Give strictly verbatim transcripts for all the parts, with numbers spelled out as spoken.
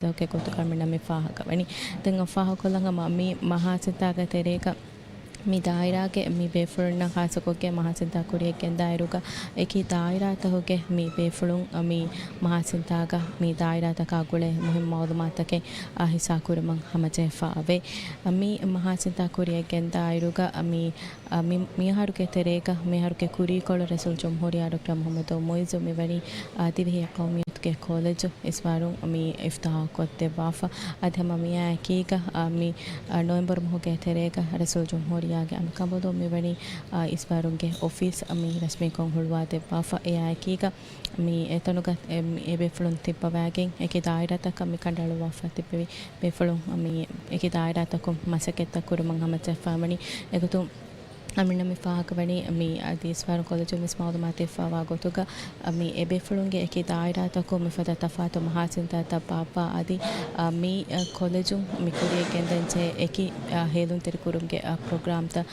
ތަކެއް ގޮތުގަ މިނަ މި ފާހަގަވަނީ. ދެން ފާހަގަކޮށްލަން ހަމަ މި މަހާސިންތާގެ ތެރޭގަ މި ދާއިރާގެ މި ބޭފުޅުންނަށް ޚާއްޞަކޮށްގެން މަހާސިންތާ ކުރިއަށް ގެންދާއިރުގަ އެކި ދާއިރާތަކުގެ މި ބޭފުޅުން މި މަހާސިންތާގަ މި ދާއިރާތަކާ ގުޅޭ މުހިންމު މައުލޫމާތުތަކެއް ހިއްސާ ކުރުމަށް ހަމަޖެހިފައި އެވެ. މި މަހާސިންތާ ކުރިއަށް ގެންދާއިރުގަ މި މި، މިއަހަރުގެ ތެރޭގަ، މިއަހަރުގެ ކުރީކޮޅު ރައީސުލްޖުމްހޫރިއްޔާ ޑޮކްޓަރ މުޙައްމަދު މުޢިއްޒު މިވަނީ، އާ، ދިވެހި ޤައުމިއްޔަތުގެ ކޮލެޖު އިސްވާރުން މި އިފްތިތާޙުކޮށްދެއްވާފަ. އަދި ހަމަ މިއާއެކީގަ، އާ، މި، އާ، ނޮވެމްބަރު މަހުގެ ތެރޭގަ ރައީސުލްޖުމްހޫރިއްޔާގެ އަނބިކަނބަލުން މިވަނީ، އާ، އިސްވާރުންގެ އޮފީސް މި ރަސްމީކޮށް ހުޅުވާދެއްވާފަ. އެއާއެކީގަ، މި އެތަނުގަ އެ، މި އެ ބޭފުޅުން ތިއްބަވައިގެން އެކި ދާއިރާތަކަށް މި ކަނޑައަޅުއްވާފަ ތިއްބެވި ބޭފުޅުން މި އެކި ދާއިރާތަކުން މަސައްކަތްތައް ކުރުމަށް ހަމަޖެހިފައިވަނީ. އެގޮތުން އަމިއްލަ މި ފާހަގަވަނީ މި އަދި އިސްވާރު ކޮލެޖުން ވެސް މައުލޫމާތު ދެއްވާ ގޮތުގަ، މި އެ ބޭފުޅުންގެ އެކި ދާއިރާތަކުން މިފަދަ ތަފާތު މަހާސިންތާތައް ބާއްވާ އަދި، މި ކޮލެޖުން މި ކުރިއަށް ގެންދަންޖެހޭ އެކި ހޭލުންތެރިކުރުމުގެ ޕްރޮގްރާމްތައް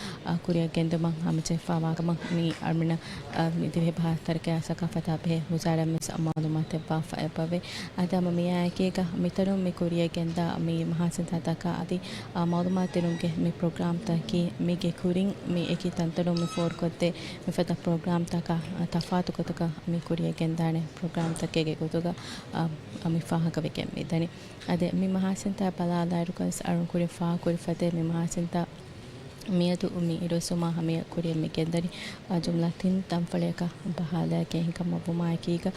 ކުރިއަށް ގެންދުމަށް ހަމަޖެހިފައިވާކަމަށް މި އަޅުމެންނަށް މި ދިވެހި ބަހާ ތަރައްޤީ ސަޤާފަތާ ބެހޭ ވުޒާރާއިން ވެސް މައުލޫމާތު ދެއްވާފަ އެބަވޭ. އަދި ހަމަ މިއާއެކީގަ މިތަނުން މި ކުރިއަށް ގެންދާ މި މަހާސިންތާތަކާ އަދި އާ، މައުލޫމާތު ދިނުމުގެ މި ޕްރޮގްރާމްތަކީ މީގެ ކުރިން މި އެކި ތަންތަނުން މި ފޯރުކޮށްދޭ މިފަދަ ޕްރޮގްރާމްތަކާ، އާ، ތަފާތު ގޮތަކަށް މި ކުރިއަށް ގެންދާނެ ޕްރޮގްރާމްތަކެއްގެ ގޮތުގަ، އާ، މި ފާހަގަވެގެން މިދަނީ. އަދި މި މަހާސިންތާ ބަލާލާއިރުގަސް އަޅުން ކުރިން ފާހަގަކުރި ފަދަ މި މަހާސިންތާ މިއަދު މި އިރުއޮއްސުމާ ހަމަޔަށް ކުރިއަށް މި ގެންދަނީ، އާ، ޖުމްލަ ތިން ތަންފަޅިއަކަށް ބަހާލައިގެން ހިނގަމަށް ވުމާއެކީގަ،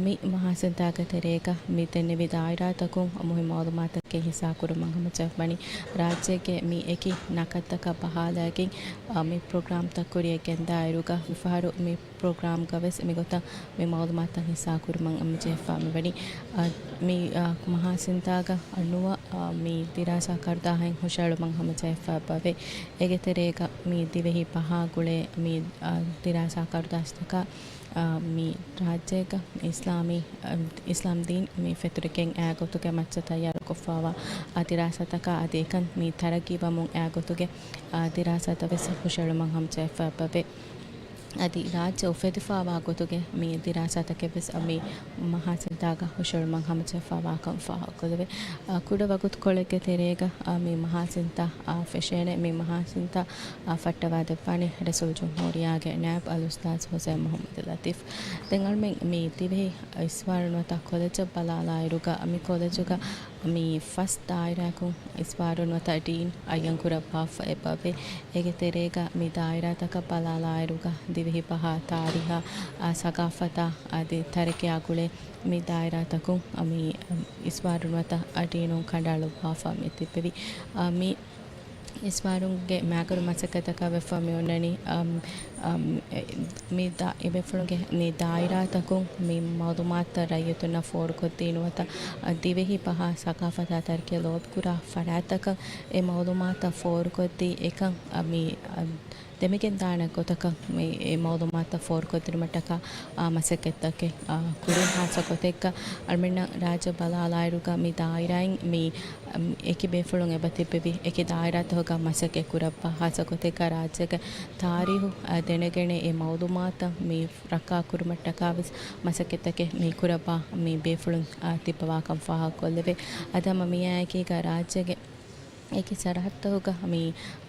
މި މަހާސިންތާގެ ތެރޭގަ މި ދެންނެވި ދާއިރާތަކުން މުހިންމު މައުލޫމާތަކެއް ހިއްސާކުރުމަށް ހަމަޖެހިފައިވަނީ، ރާއްޖޭގެ މި އެކި ނަކަތްތަކަށް ބަހާލައިގެން، މި ޕްރޮގްރާމްތައް ކުރިއަށް ގެންދާއިރުގަ، މިފަހަރު މި ޕްރޮގްރާމްގަވެސް މިގޮތަށް މި މައުލޫމާތުތައް ހިއްސާކުރުމަށް ހަމަޖެހިފައި މިވަނީ. މި މަހާސިންތާގަ ނުވަ މި ދިރާސާ ކަރުދާހެއް ހުށައެޅުމަށް ހަމަޖެހިފައި އެވެ. އޭގެ ތެރޭގަ މި ދިވެހި ބަހާ ގުޅޭ މި ދިރާސާ ކަރުދާސްތަކާ މި ރާއްޖޭގަ އިސްލާމީ، އިސްލާމް ދީން މި ފެތުރިގެން އާ ގޮތުގެ މައްޗަށް ތައްޔާރުކޮށްފައިވާ ދިރާސާތަކާ އަދި އެކަން މި ތަރައްގީވަމުން އާ ގޮތުގެ ދިރާސާތައް ވެސް ހުށައެޅުމަށް ހަމަޖެހިފައި އެވެ. އަދި ރާއްޖެ އުފެދިފައިވާ ގޮތުގެ މި ދިރާސާތަކެއް ވެސް މި މަހާސިންތާގަ ހުށައެޅުމަށް ހަމަޖެހިފައިވާކަން ފާހަގަކޮށްލެވޭ. ކުޑަ ވަގުތުކޮޅެއްގެ ތެރޭގަ މި މަހާސިންތާ ފެށޭނެ. މި މަހާސިންތާ ފައްޓަވާދެއްވާނީ ރައީސުލްޖުމްހޫރިއްޔާގެ ނާއިބު އަލްއުސްތާޛު ހުސައިން މުޙައްމަދު ލަތީފް. ދެން އަޅުމެން މި ދިވެހި އިސްވާރު ނުވަތަ ކޮލެޖަށް ބަލާލާއިރުގަ، މި ކޮލެޖުގަ މި ފަސް ދާއިރާއަކުން އިސްވާރު ނުވަތަ ޑީން އައްޔަން ކުރައްވާފަ އެބަވޭ. އޭގެ ތެރޭގަ މި ދާއިރާތަކަށް ބަލާލާއިރުގަ ދިވެހި ބަހާ، ތާރީހާ، އާ، ސަގާފަތާ އަދި ތަރައްޤީއާ ގުޅޭ މި ދާއިރާތަކުން މި އިސްވާރު ނުވަތަ ޑީނުން ކަނޑައަޅުއްވާފަ މި ތިއްބެވި. އާ، މި އިސްވާރުގެ މައިގަނޑު މަސައްކަތަކާ ވެފަ މި އޮންނަނީ، އަމް، އަމް، އެ، މި ދާ-، އެބޭފުޅުންގެ މި ދާއިރާތަކުން މި މައުލޫމާތުތައް ރައްޔިތުންނަށް ފޯރުކޮށްދީ ނުވަތަ، އަ، ދިވެހި ބަހާ ސަގާފަތާ ތަރައްޤީ ލޯބިކުރާ ފަރާތްތަކަށް އެ މައުލޫމާތުތައް ފޯރުކޮށްދީ އެކަން، އަ، މި، އަ، ދެމިގެންދާނެ ގޮތަކަށް މި އެ މައުލޫމާތުތައް ފޯރުކޮށްދިނުމަށްޓަކާ، އާ، މަސައްކަތްތަކެއް، އާ، ކުރިން ހާއްސަ ގޮތެއްގަ އަޅުމެންނަށް ރާއްޖެ ބަލާލާއިރުގަ މި ދާއިރާއިން މި، އަމް، އެކި ބޭފުޅުން އެބަ ތިއްބެވި އެކި ދާއިރާތަކުގަ މަސައްކަތް ކުރައްވާ ހާއްސަ ގޮތެއްގަ ރާއްޖޭގެ ތާރީހު، އާ، ދެނެގެނެ އެ މައުލޫމާތުތައް މި ރައްކާ ކުރުމަށްޓަކާ ވެސް މަސައްކަތްތަކެއް މި ކުރައްވާ މި ބޭފުޅުން، އާ، ތިއްބަވާކަން ފާހަގަކޮށްލެވޭ. އަދި ހަމަ މިއާއެކީގަ ރާއްޖޭގެ އެކި ސަރަހައްދަކުގަ މި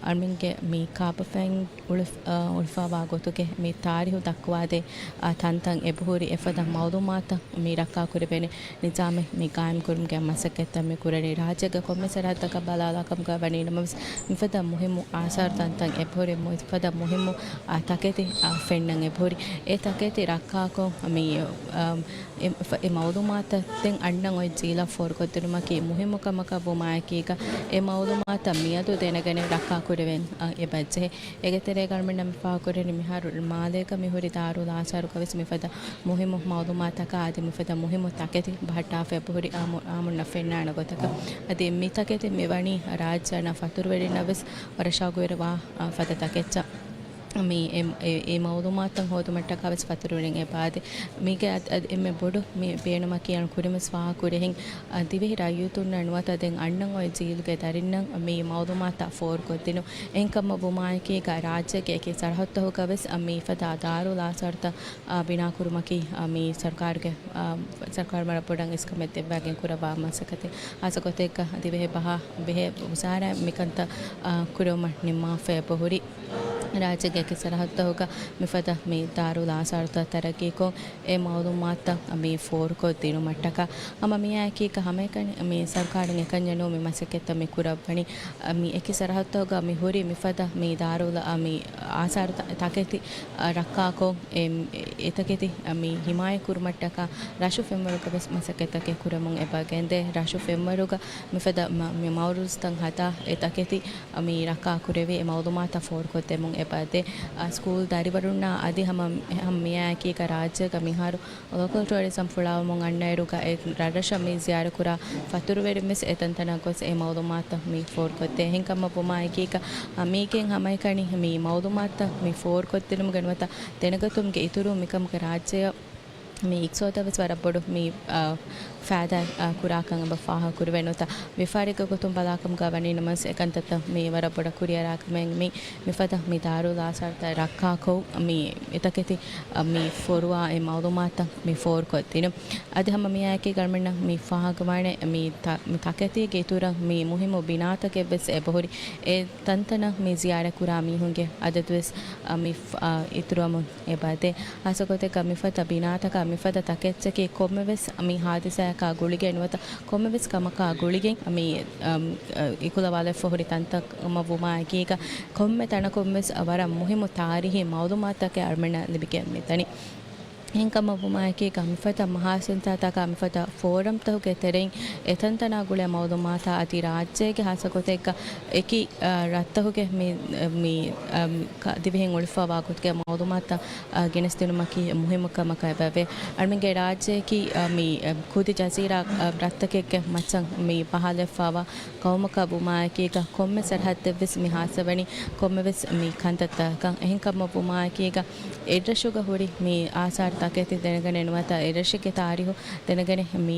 އަޅުމެންގެ މި ކާބަފައިން އުޅި-، އާ، އުޅުފައިވާ ގޮތުގެ މި ތާރީހު ދައްކުވާދޭ، އާ، ތަންތަން އެބަހުރި އެފަދަ މައުލޫމާތުތައް މި ރައްކާކުރެވޭނެ ނިޒާމެއް މި ގާއިމްކުރުމުގެ މަސައްކަތްތައް މި ކުރަނީ. ރާއްޖޭގެ ކޮންމެ ސަރަހައްދަކަށް ބަލާލާކަމުގަ ވަނީ ނަމަވެސް، މިފަދަ މުހިއްމު އާސާރު ތަންތަން އެބަހުރި، މިފަދަ މުހިއްމު، އާ، ތަކެތި، އާ، ފެންނަން އެބަހުރި. އެ ތަކެތި ރައްކާކޮށް މި، އާ، އެ، އެ މައުލޫމާތަށް ދެން އަންނަން އޮތް ޖީލަށް ފޯރުކޮށްދިނުމަކީ މުހިއްމު ކަމަކަށް ވުމާއެކީގަ، އެ މައުލޫމާތަށް މިއަދު ދެނެގަނެ ރައްކާކުރެވެން، އަ، އެބަޖެހޭ. އޭގެ ތެރޭގަ އަޅުމެންނަށް މި ފާހަގަކުރެވެނީ މިހާރު މާލޭގަ މިހުރި ދާރުލް އާސާރުގަ ވެސް މިފަދަ މުހިއްމު މައުލޫމާތަކާ އަދި މިފަދަ މުހިއްމު ތަކެތި ބަހައްޓާފަ އެބަހުރި އާމު-، އާއްމުންނަށް ފެންނާނެ ގޮތަކަށް. އަދި މި ތަކެތި މި ވަނީ ރާއްޖެ އަންނަ ފަތުރުވެރިންނަށް ވެސް ވަރަށް ޝައުގުވެރިވާ، އަ، ފަދަ ތަކެއްޗަށް. މި އެ، އެ، އެ މައުލޫމާތުތައް ހޯދުމަށްޓަކާ ވެސް ފަތުރުވެރިން އެބައާދޭ. މީގެ އަދި، އަދި އެންމެ ބޮޑު މި ބޭނުމަކީ އަޅު ކުރިންވެސް ފާހަގަކުރިހެން، އަ، ދިވެހި ރައްޔިތުންނަށް ނުވަތަ ދެން އަންނަން އޮތް ޖީލުގެ ދަރިންނަށް މި މައުލޫމާތަށް ފޯރުކޮށްދިނުން. އެހެންކަމަށް ވުމާއެކީގަ ރާއްޖޭގެ އެކި ސަރަހައްދުތަކުގަ ވެސް މި ފަދަ ދާރުލް އާސާރުތައް، އަ، ބިނާކުރުމަކީ، އަ، މި ސަރުކާރުގެ، އަ، ސަރުކާރު ވަރަށް ބޮޑަށް އިސްކަމެއް ދެއްވާގެން ކުރައްވާ މަސައްކަތެއް. ހާއްސަ ގޮތެއްގަ ދިވެހި ބަހާ ބެހޭ ވުޒާރާއިން މިކަންތައް، އަ، ކުރެވުމަށް ނިންމާފައި އެބަހުރި. ރާއްޖޭގެ އެކި ސަރަހައްދުތަކުގަ މިފަދަ މި ދާރުލް އާސާރުތައް ތަރައްގީކޮށް، އެ މައުލޫމާތުތައް މި ފޯރުކޮށްދިނުމަށްޓަކާ. ހަމަ މިއާއެކީގަ ހަމައެކަނި މި ސަރުކާރުން އެކަންޏެއް ނޫން މި މަސައްކަތްތައް މި ކުރައްވަނީ. މި އެކި ސަރަހައްދުތަކުގަ މި ހުރި މިފަދަ މި ދާރުލް، އަ، މި އާސާރު ތަ-، ތަކެތި، އަ، ރައްކާކޮށް، އެ، އެތަކެތި، އަ، މި ހިމާޔަތްކުރުމަށްޓަކާ ރަށު ފެންވަރުގަ ވެސް މަސައްކަތްތަކެއް ކުރަމުން އެބަ ގެންދޭ. ރަށު ފެންވަރުގަ މިފަދަ މަ-، މި މައުރުޒުތައް ހަދާ އެ ތަކެތި މި ރައްކާކުރެވި އެ މައުލޫމާތުތައް ފޯރުކޮށްދެމުން އެބަދޭ. އަ، ސްކޫލް ދަރިވަރުންނާ އަދި ހަމަ، ހަމަ މިއާއެކީގަ ރާއްޖޭގަ މިހާރު ލޯކަލް ޓޫރިޒަމް ފުޅާވަމުން އަންނައިރުގަ އެ ރަށްރަށަށް މި ޒިޔާރަތްކުރާ ފަތުރުވެރިން ވެސް އެ ތަންތަނަށް ގޮސް އެ މައުލޫމާތުތައް މި ފޯރުކޮށްދޭ. އެހެންކަމަށް ވުމާއެކީގަ، އަ، މީގެން ހަމައެކަނި މި މައުލޫމާތުތައް މި ފޯރުކޮށްދިނުމުގެ ނުވަތަ ދެނެގަތުމުގެ އިތުރުން މިކަމުގެ ރާއްޖެއަށް މި އިގްތިސޯދަށް ވެސް ވަރަށް ބޮޑު މި، އަ، ފައިދާ، އަ، ކުރާކަން އެބަ ފާހަގަކުރެވޭ ނުވަތަ ވިޔަފާރީގެ ގޮތުން ބަލާކަމުގަ ވަނީ ނަމަވެސް އެކަންތައްތައް މި ވަރަށް ބޮޑަށް ކުރިއަރާކަމެއް މި، މިފަދަ މި ދާރުލް އާސާރުތައް ރައްކާކޮށް މި އެތަކެތި، އަ، މި ފޮރުވާ އެ މައުލޫމާތުތައް މި ފޯރުކޮށްދިނުން. އަދި ހަމަ މިއާއެކީގަ އަޅުމެންނަށް މި ފާހަގަވާނެ މި ތަ-، މި ތަކެތީގެ އިތުރަށް މި މުހިއްމު ބިނާތަކެއް ވެސް އެބަހުރި. އެ ތަންތަނަށް މި ޒިޔާރަތްކުރާ މީހުންގެ އަދަދުވެސް، އަ، މި ފް-، އަ، އިތުރުވަމުން އެބަދޭ. ހާއްސަ ގޮތެއްގަ މިފަދަ ބިނާތަކާ މިފަދަ ތަކެއްޗަކީ ކޮންމެވެސް މި ހާދިސާއަކާ ގުޅިގެން ނުވަތަ ކޮންމެވެސް ކަމަކާ ގުޅިގެން މި، އަ، އިކުލަވާލައްވައިފަ ހުރި ތަންތަން ކަމަށް ވުމާއެކީގަ ކޮންމެ ތަނަކުންވެސް ވަރަށް މުހިއްމު ތާރީހީ މައުލޫމާތުތަކެއް އަޅުމެންނަށް ލިބިގެން މިދަނީ. އެހެންކަމަށް ވުމާއެކީގަ މިފަދަ މަހާސެންޓާތަކާ މިފަދަ ފޯރަމްތަކުގެ ތެރެއިން އެތަންތަނާ ގުޅޭ މައުލޫމާތާ އަދި ރާއްޖޭގެ ހާއްސަ ގޮތެއްގަ އެކި، އަ، ރަށްތަކުގެ މި، މި، އަ، މި ކަ-، ދިވެހިން އުޅުއްފަވާ ގޮތުގެ މައުލޫމާތުތައް، އަ، ގެނެސްދިނުމަކީ މުހިއްމު ކަމަކަށް އެބަވޭ. އަޅުމެންގެ ރާއްޖެއަކީ، އަ، މި، އަ، ކުދި ޖަޒީރާ، އަ، ރަށްތަކެއްގެ މައްޗަށް މި ބަހާލައްވާފަވާ ޤައުމަކަށް ވުމާއެކީގަ ކޮންމެ ސަރަހައްދެއްވެސް މި ހާއްސަވަނީ ކޮންމެވެސް މި ކަންތައްތަކަށް. އެހެންކަމަށް ވުމާއެކީގަ އެއްރަށުގަ ހުރި މި އާސާރު ތަކެތި ދެނެގަނެ ނުވަތަ އެރަށެއްގެ ތާރީހު ދެނެގަނެ މި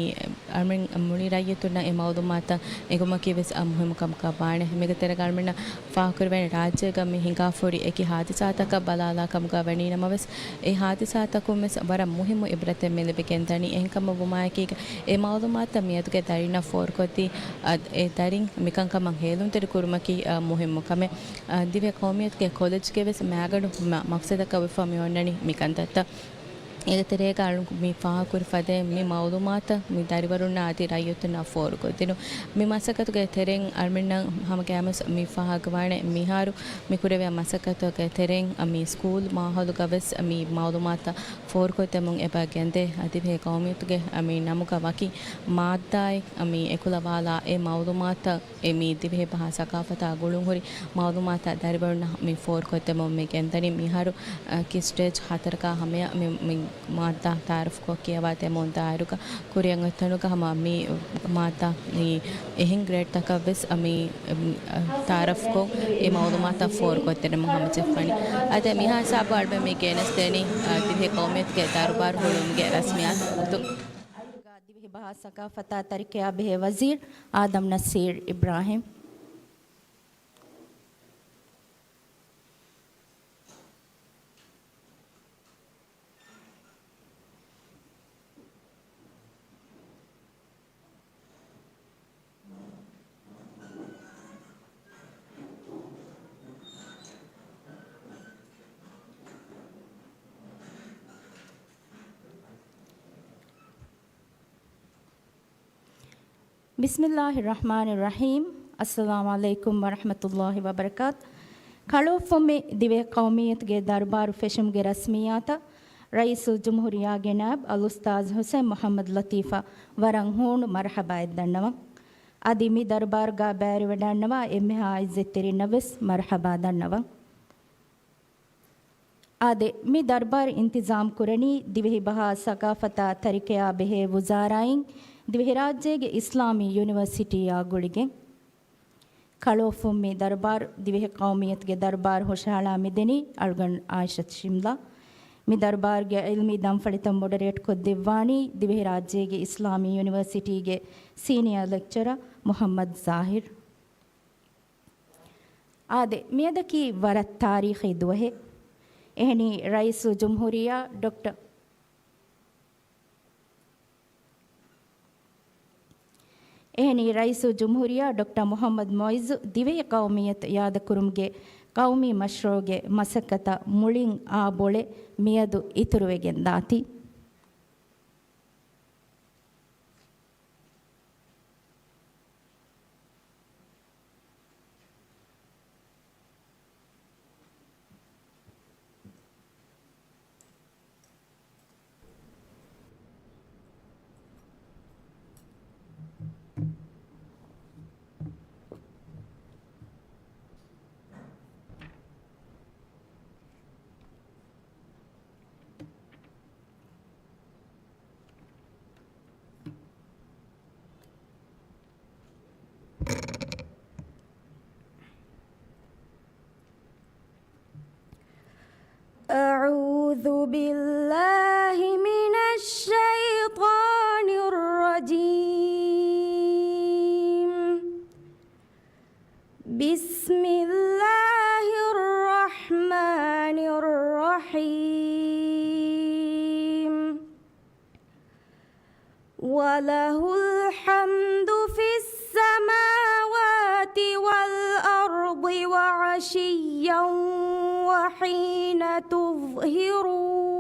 އަޅުމެން މުޅި ރައްޔިތުންނަށް އެ މައުލޫމާތުތައް އެނގުމަކީ ވެސް އާ މުހިއްމު ކަމަކަށް ވާނެ. މީގެ ތެރޭގަ އަޅުމެންނަށް ފާހަގަކުރެވޭނެ ރާއްޖޭގަ މި ހިނގާފަ ހުރި އެކި ހާދިސާތަކަށް ބަލާލާ ކަމުގަ ވަނީ ނަމަވެސް، އެ ހާދިސާތަކުން ވެސް ވަރަށް މުހިއްމު އިބްރަތެއް މި ލިބިގެންދަނީ. އެހެންކަމަށް ވުމާއެކީގަ އެ މައުލޫމާތުތައް މިއަދުގެ ދަރިންނަށް ފޯރުކޮށްދީ، އަ، އެ ދަރިން މިކަންކަމަށް ހޭލުންތެރި ކުރުމަކީ، އަ، މުހިއްމު ކަމެއް. އަ، ދިވެހި ޤައުމިއްޔަތުގެ ކޮލެޖްގެ ވެސް މައިގަނޑު މަ-، މަޤްޞަދަކަށް ވެފަ މި އޮންނަނީ މި ކަންތައްތައް. އޭގެ ތެރޭގަ އަޅު މި ފާހަގަކުރި ފަދައިން މި މައުލޫމާތަށް މި ދަރިވަރުންނާ އަދި ރައްޔިތުންނާ ފޯރުކޮށްދިނުން. މި މަސައްކަތުގެ ތެރެއިން އަޅުމެންނަށް ހަމަ ގައިމުވެސް މި ފާހަގަވާނެ މިހާރު މި ކުރެވޭ މަސައްކަތުގެ ތެރެއިން މި ސްކޫލް މާހައުލުގަ ވެސް މި މައުލޫމާތަށް ފޯރުކޮށްދެމުން އެބަ ގެންދޭ. އަދި ދިވެހި ޤައުމިއްޔަތުގެ މި ނަމުގަ ވަކި މާއްދާއެއް މި އެކުލަވާލާ އެ މައުލޫމާތަށް އެ މި ދިވެހި ބަހާ ސަޤާފަތާ ގުޅުންހުރި މައުލޫމާތާ ދަރިވަރުންނަށް މި ފޯރުކޮށްދެމުން މި ގެންދަނީ. މިހާރު، އަ، ކި ސްޓޭޖް ހަތަރަކާ ހަމަޔަށް މި، މި މާއްދާ ތައާރަފްކޮށް ކިޔަވާ ދެމުން ދާއިރުގަ ކުރިއަށް އޮތް ތަނުގަ ހަމަ މި މާއްދާ މި އެހެން ގްރޭޑްތަކަށް ވެސް މި، އަ، ތައާރަފްކޮށް އެ މައުލޫމާތާ ފޯރުކޮށްދިނުމަށް ހަމަޖެއްފަނީ. އަދި މިހާ ހިސާބު އަޅުމެން މި ގެނެސްދޭނީ، އަ، ދިވެހި ޤައުމިއްޔަތުގެ ދަރުބާރު ހުޅުވުމުގެ ރަސްމިއްޔާތު ގޮތުން. ދިވެހި ބަހާ ސަޤާފަތާ ތަރިކަޔާ ބެހޭ ވަޒީރު އާދަމް ނަސީރު އިބްރާހިމް. ބިސްމިއްލާހި ރަޙްމާނި ރަޙީމް. އައްސަލާމު ޢަލައިކުމް ވަރަޙްމަތުﷲި ވަބަރަކާތު. ކަޅުއޮށްފުން މި ދިވެހި ޤައުމިއްޔަތުގެ ދަރުބާރު ފެށުމުގެ ރަސްމިއްޔާތަށް ރައީސުލްޖުމްހޫރިއްޔާގެ ނާއިބު އަލްއުސްތާޛު ޙުސައިން މުޙައްމަދު ލަތީފަށް ވަރަށް ހޫނު މަރުޙަބާއެއް ދަންނަވަން. އަދި މި ދަރުބާރުގަ ބައިވެރިވެޑަންނަވާ އެންމެހާ ޢިއްޒަތްތެރިންނަށް ވެސް މަރުޙަބާ ދަންނަވަން. އާދެ، މި ދަރުބާރު އިންތިޒާމް ކުރަނީ ދިވެހި ބަހާ ސަޤާފަތާ ތަރިކަޔާ ބެހޭ ވުޒާރާއިން ދިވެހިރާއްޖޭގެ އިސްލާމީ ޔުނިވަރސިޓީއާ ގުޅިގެން. ކަޅުއޮފުން މި ދަރުބާރު ދިވެހި ޤައުމިއްޔަތުގެ ދަރުބާރު ހުށަހަޅާ މިދެނީ އަޅުގަނޑު އާއިޝަތު ޝިމްލާ. މި ދަރުބާރުގެ ޢިލްމީ ދަންފަޅިތައް މޮޑަރޭޓް ކޮށްދެއްވާނީ ދިވެހިރާއްޖޭގެ އިސްލާމީ ޔުނިވަރސިޓީގެ ސީނިއާ ލެކްޗަރ މުޙައްމަދު ޒާހިރު. އާދެ، މިއަދަކީ ވަރަށް ތާރީޚީ ދުވަހެއް. އެހެނީ ރައީސުލްޖުމްހޫރިއްޔާ ޑޮކްޓަ އެހެނީ ރައީސުލްޖުމްހޫރިއްޔާ ޑޮކްޓަ މުޙައްމަދު މުޢިއްޒު ދިވެހި ޤައުމިއްޔަތު އިޢާދަކުރުމުގެ ޤައުމީ މަޝްރޫޢުގެ މަސައްކަތަށް މުޅިން އާ ބޮޅެ މިއަދު އިތުރުވެގެން ދާތީ. أعوذ بالله من الشيطان الرجيم. بسم الله الرحمن الرحيم. وله الحمد في السماوات والأرض وعشيا وحين تظهرون.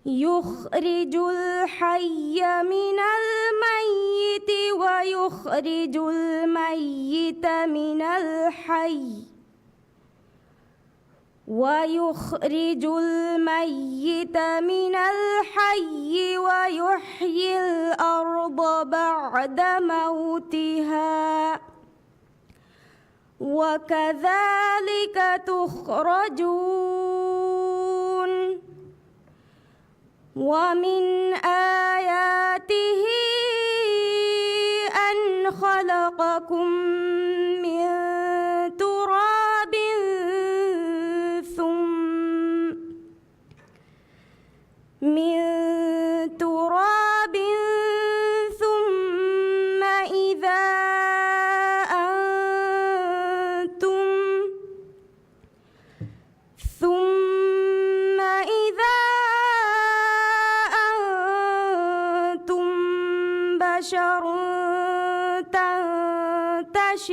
يخرج الحي من الميت ويخرج الميت من الحي ويخرج الميت من الحي ويحيي الأرض بعد موتها وكذلك تخرجون. ومن آياته أن خلقكم من تراب ثم، من تراب ثم إذا أنتم ثم إذا أنتم بشر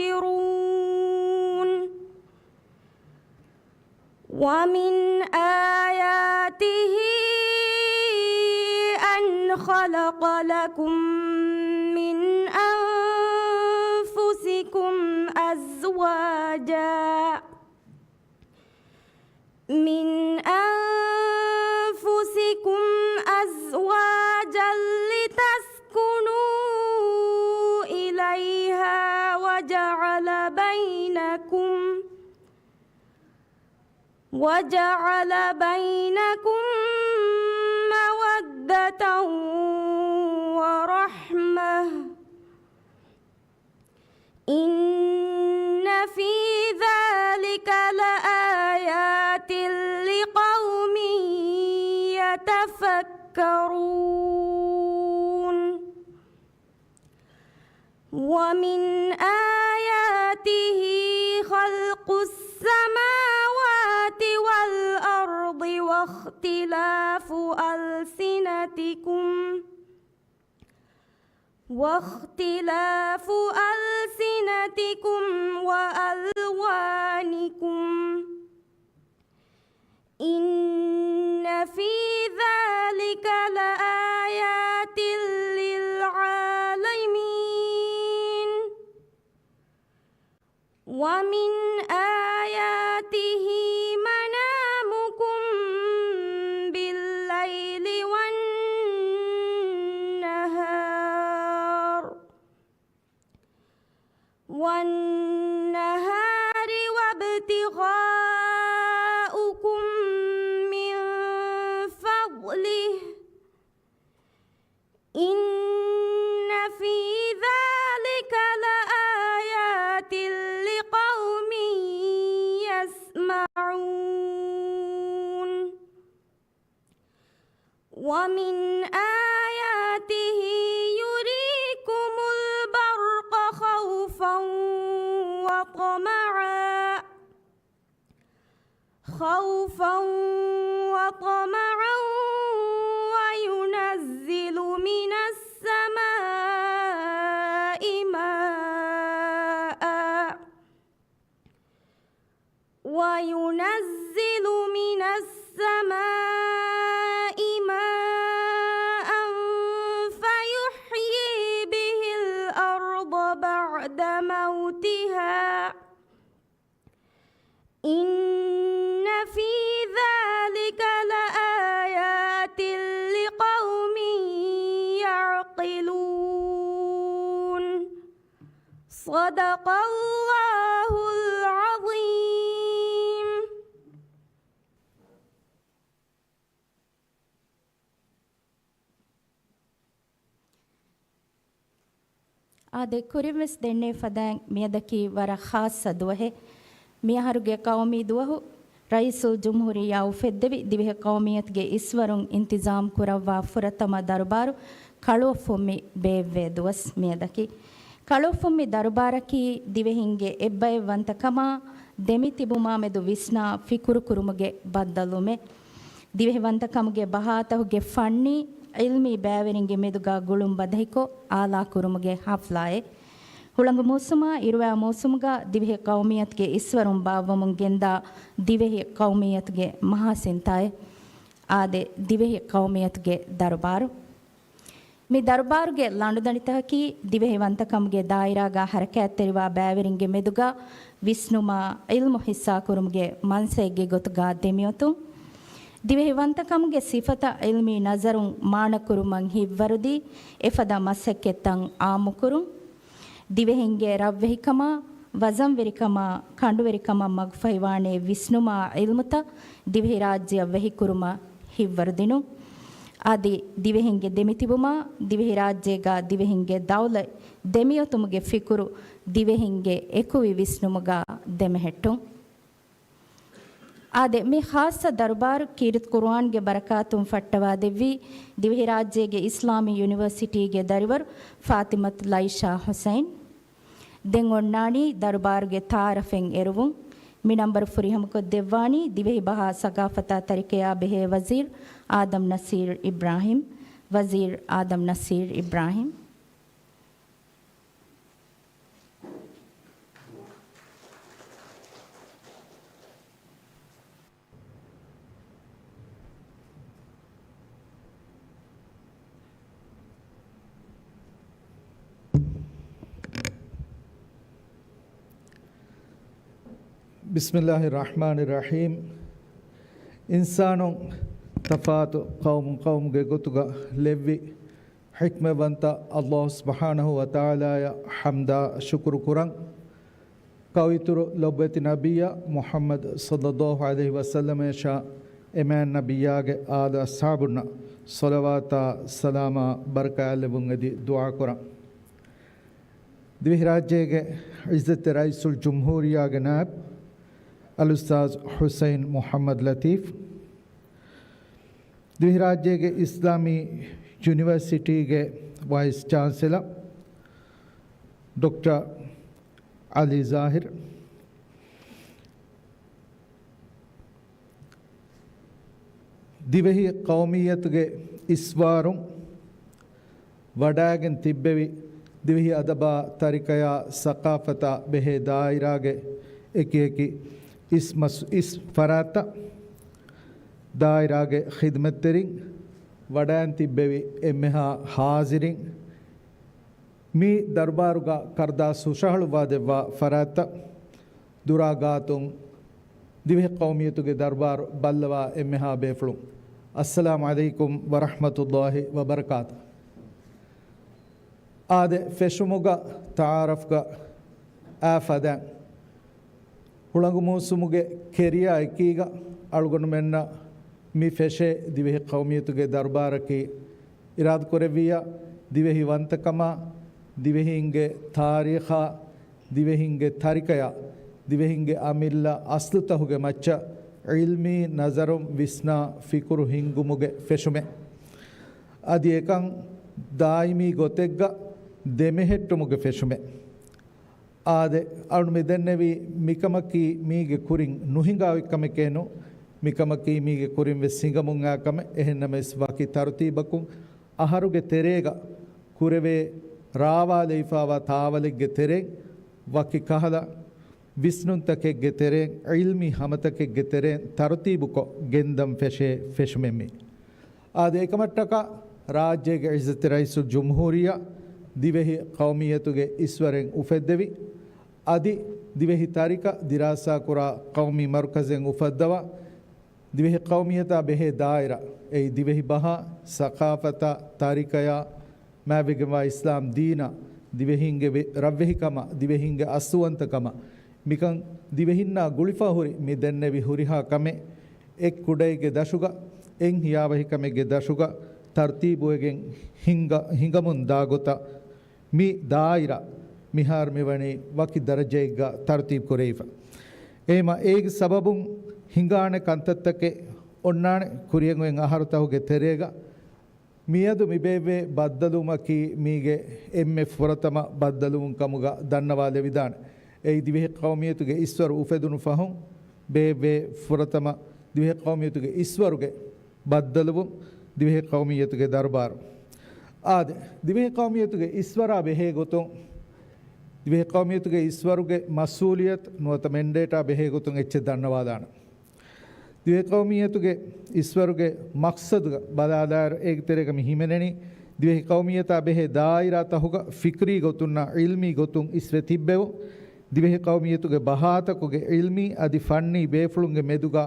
تنتشرون. ومن آياته أن خلق لكم من أنفسكم أزواجا من أنفسكم أزواجا لتسكنوا إليها وجعل بينكم، وجعل بينكم مودة ورحمة. إن في ذلك لآيات لقوم يتفكرون. ومن آياته خلق السماوات والأرض واختلاف ألسنتكم واختلاف ألسنتكم وألوانكم. إن في ذلك لآيات للعالمين. ومن آياته منامكم بالليل والنهار، والنهار وابتغاؤكم من فضله، إن في ذلك طمعا، خوفا وطمعا، وينزل من السماء ماء، وينزل من السماء ماء فيحيي به الأرض بعد موتها، إن في ذلك لآيات لقوم يعقلون. صدق الله العظيم. އާދެ، ކުރިންވެސް ދެންނެވި ފަދައިން މިއަދަކީ ވަރަށް ޚާއްޞަ ދުވަހެއް. މިއަހަރުގެ ޤައުމީ ދުވަހު ރައީސުލްޖުމްހޫރިއްޔާ އުފެއްދެވި ދިވެހި ޤައުމިއްޔަތުގެ އިސްވަރުން އިންތިޒާމް ކުރައްވާ ފުރަތަމަ ދަރުބާރު ކަޅުއޮށްފުންމި ބޭއްވޭ ދުވަސް މިއަދަކީ. ކަޅުއޮށްފުންމި ދަރުބާރަކީ ދިވެހިންގެ އެއްބައެއްވަންތަކަމާ ދެމިތިބުމާމެދު ވިސްނާ ފިކުރުކުރުމުގެ ބައްދަލުވުމެއް. ދިވެހިވަންތަކަމުގެ ބަހާތަކުގެ ފަންނީ، ޢިލްމީ ބައިވެރިންގެ މެދުގާ ގުޅުން ބަދަހިކޮށް އާލާކުރުމުގެ ޙަފްލާއެއް. ހުޅަނގު މޫސުމާ އިރުވާ މޫސުމުގާ ދިވެހި ޤައުމިއްޔަތުގެ އިސްވަރުން ބާއްވަމުން ގެންދާ ދިވެހި ޤައުމިއްޔަތުގެ މަހާސިންތާއެއް. އާދެ، ދިވެހި ޤައުމިއްޔަތުގެ ދަރުބާރު. މި ދަރުބާރުގެ ލަނޑުދަނޑިތަކަކީ ދިވެހިވަންތަކަމުގެ ދާއިރާގާ ޙަރަކާތްތެރިވާ ބައިވެރިންގެ މެދުގާ ވިސްނުމާ ޢިލްމު ޙިއްޞާކުރުމުގެ މަންސައެއްގެ ގޮތުގާ ދެމިއޮތުން. ދިވެހިވަންތަކަމުގެ ސިފަތައް ޢިލްމީ ނަޒަރުން މާނަކުރުމަށް ހިތްވަރުދީ، އެފަދަ މަސައްކަތްތައް ޢާއްމުކުރުން. ދިވެހިންގެ ރަށްވެހިކަމާ، ވަޒަންވެރިކަމާ، ކަނޑުވެރިކަމަށް މަގުފަހިވާނޭ ވިސްނުމާ ޢިލްމުތައް ދިވެހިރާއްޖެއަށް ވެހިކުރުމަށް ހިތްވަރުދިނުން. އަދި ދިވެހިންގެ ދެމިތިބުމާ، ދިވެހިރާއްޖޭގާ ދިވެހިންގެ ދައުލަތް ދެމިއޮތުމުގެ ފިކުރު ދިވެހިންގެ އެކުވި ވިސްނުމުގާ ދެމެހެއްޓުން. އާދެ، މި ޚާއްޞަ ދަރުބާރު ކީރިތި ޤުރުއާންގެ ބަރަކާތުން ފައްޓަވާދެއްވީ ދިވެހިރާއްޖޭގެ އިސްލާމީ ޔުނިވަރސިޓީގެ ދަރިވަރު ފާތިމަތު ލައިޝާ ޙުސައިން. ދެން އޮންނާނީ ދަރުބާރުގެ ތަޢާރަފެއް އެރުވުން. މި ނަންބަރު ފުރިހަމަކޮށްދެއްވާނީ ދިވެހި ބަހާ ސަޤާފަތާ ތަރިކަޔާ ބެހޭ ވަޒީރު އާދަމް ނަސީރު އިބްރާހިމް. ވަޒީރު އާދަމް ނަސީރު އިބްރާހިމް. ބިސްމިއްލާހި ރަޙްމާނި ރަޙީމް. އިންސާނުން ތަފާތު ޤައުމު ޤައުމުގެ ގޮތުގަ ލެއްވި ޙިކްމަތްވަންތަ ﷲ ސުބްޙާނަހޫ ވަތަޢާލާއަށް ޙަމްދާ ޝުކުރު ކުރަން. ކައުއިތުރު ލޮބުވެތި ނަބިއްޔާ މުޙައްމަދު ޞައްލައްލާހު ޢަލައިހި ވަސައްލަމައަށާ އެމާން ނަބިއްޔާގެ އާލު އަޞްޙާބުންނަށް ޞަލަވާތާ ސަލާމާ ބަރަކާތްލެއްވުން އެދި ދުޢާކުރަން. ދިވެހިރާއްޖޭގެ ޢިއްޒަތްތެރި ރައީސުލްޖުމްހޫރިއްޔާގެ ނާއިބު އަލްއުސްތާޛު ޙުސައިން މުޙައްމަދު ލަތީފް، ދިވެހިރާއްޖޭގެ އިސްލާމީ ޔުނިވަރސިޓީގެ ވައިސް ޗާންސެލަރ ޑޮކްޓަރ އަލީ ޒާހިރު، ދިވެހި ޤައުމިއްޔަތުގެ އިސްވާރުން ވަޑައިގެން ތިއްބެވި، ދިވެހި އަދަބާ، ތަރިކަޔާ، ސަޤާފަތާ ބެހޭ ދާއިރާގެ އެކިއެކި އިސް މަސް-، އިސް ފަރާތްތައް، ދާއިރާގެ ޚިދުމަތްތެރިން، ވަޑައިގެން ތިއްބެވި އެންމެހާ ޙާޒިރިން، މި ދަރުބާރުގަ ކަރުދާސް ހުށަހަޅުއްވާދެއްވާ ފަރާތްތައް، ދުރާ ގާތުން ދިވެހި ޤައުމިއްޔަތުގެ ދަރުބާރު ބައްލަވާ އެންމެހާ ބޭފުޅުން، އައްސަލާމު ޢަލައިކުމް ވަރަޙްމަތުﷲި ވަބަރަކާތު. އާދެ، ފެށުމުގަ ތަޢާރަފްގަ އާ ފަދައިން، ހުޅަނގު މޫސުމުގެ ކެރިޔާ އެކީގަ އަޅުގަނޑުމެންނަށް މި ފެށޭ ދިވެހި ޤައުމިއްޔަތުގެ ދަރުބާރަކީ، އިރާދަކުރެއްވިއްޔާ، ދިވެހި ވަންތަކަމާ، ދިވެހީންގެ ތާރީޚާ، ދިވެހިންގެ ތަރިކަޔާ، ދިވެހިންގެ އަމިއްލަ އަސްލުތަހުގެ މައްޗަށް ޢިލްމީ ނަޒަރުން ވިސްނާ ފިކުރު ހިންގުމުގެ ފެށުމެއް. އަދި އެކަން ދާއިމީ ގޮތެއްގަ ދެމެހެއްޓުމުގެ ފެށުމެއް. އާދެ، އަޅު މި ދެންނެވީ މިކަމަކީ މީގެ ކުރިން ނުހިނގާ އޮތްކަމެކޭ ނޫން. މިކަމަކީ މީގެ ކުރިން ވެސް ހިނގަމުން އާ ކަމެއް. އެހެންނަމަވެސް ވަކި ތަރުތީބަކުން އަހަރުގެ ތެރޭގަ ކުރެވޭ ރާވާލެވިފާވާ ތާވަލެއްގެ ތެރެއިން ވަކި ކަހަލަ ވިސްނުންތަކެއްގެ ތެރެއިން، ޢިލްމީ ހަމަތަކެއްގެ ތެރެއިން ތަރުތީބުކޮށް ގެންދަން ފެށޭ ފެށުމެއް މީ. އާދެ، އެކަމަށްޓަކާ ރާއްޖޭގެ ޢިއްޒަތްތެރި ރައީސުލްޖުމްހޫރިއްޔާ ދިވެހި ޤައުމިއްޔަތުގެ އިސްވަރެއް އުފެއްދެވި، އަދި ދިވެހި ތަރިކަ ދިރާސާކުރާ ޤައުމީ މަރުކަޒެއް އުފައްދަވާ، ދިވެހި ޤައުމިއްޔަތާ ބެހޭ ދާއިރާ، އެއީ ދިވެހި ބަހާ، ސަޤާފަތާ، ތަރިކަޔާ، މާތްވެގެންވާ އިސްލާމް ދީނާ، ދިވެހީންގެ ވެ-، ރަށްވެހިކަމާ، ދިވެހީންގެ އަސްލުވަންތަކަމާ، މިކަން ދިވެހިންނާ ގުޅިފަ ހުރި މި ދެންނެވި ހުރިހާ ކަމެއް އެއް ކުޑައެއްގެ ދަށުގަ، އެއް ހިޔާވަހިކަމެއްގެ ދަށުގަ ތަރުތީބުވެގެން ހިނގަ-، ހިނގަމުން ދާ ގޮތަށް މި ދާއިރާ މިހާރު މިވަނީ ވަކި ދަރަޖައެއްގަ ތަރުތީބު ކުރެވިފަ. އެހެމަ އޭގެ ސަބަބުން ހިނގާނެ ކަންތައްތަކެއް އޮންނާނެ. ކުރިއަށް އޮތް އަހަރުތަކުގެ ތެރޭގަ މިއަދު މި ބޭއްވޭ ބައްދަލުވުމަކީ މީގެ އެންމެ ފުރަތަމަ ބައްދަލުވުން ކަމުގަ ދަންނަވާލެވިދާނެ. އެއީ ދިވެހި ޤައުމިއްޔަތުގެ އިސްވަރު އުފެދުނު ފަހުން ބޭއްވޭ ފުރަތަމަ ދިވެހި ޤައުމިއްޔަތުގެ އިސްވަރުގެ ބައްދަލުވުން ދިވެހި ޤައުމިއްޔަތުގެ ދަރުބާރު. އާދެ، ދިވެހި ޤައުމިއްޔަތުގެ އިސްވަރާ ބެހޭ ގޮތުން، ދިވެހި ޤައުމިއްޔަތުގެ އިސްވަރުގެ މަސްއޫލިއްޔަތު ނުވަތަ މެންޑޭޓާ ބެހޭ ގޮތުން އެއްޗެއް ދަންނަވާލާނަން. ދިވެހި ޤައުމިއްޔަތުގެ އިސްވަރުގެ މަޤްޞަދުގަ ބަލާލާއިރު، އޭގެ ތެރޭގަ މި ހިމެނެނީ، ދިވެހި ޤައުމިއްޔަތާ ބެހޭ ދާއިރާތަކުގަ ފިކްރީ ގޮތުންނާ ޢިލްމީ ގޮތުން އިސްވެ ތިއްބެވުން، ދިވެހި ޤައުމިއްޔަތުގެ ބަހާތަކުގެ ޢިލްމީ އަދި ފަންނީ ބޭފުޅުންގެ މެދުގަ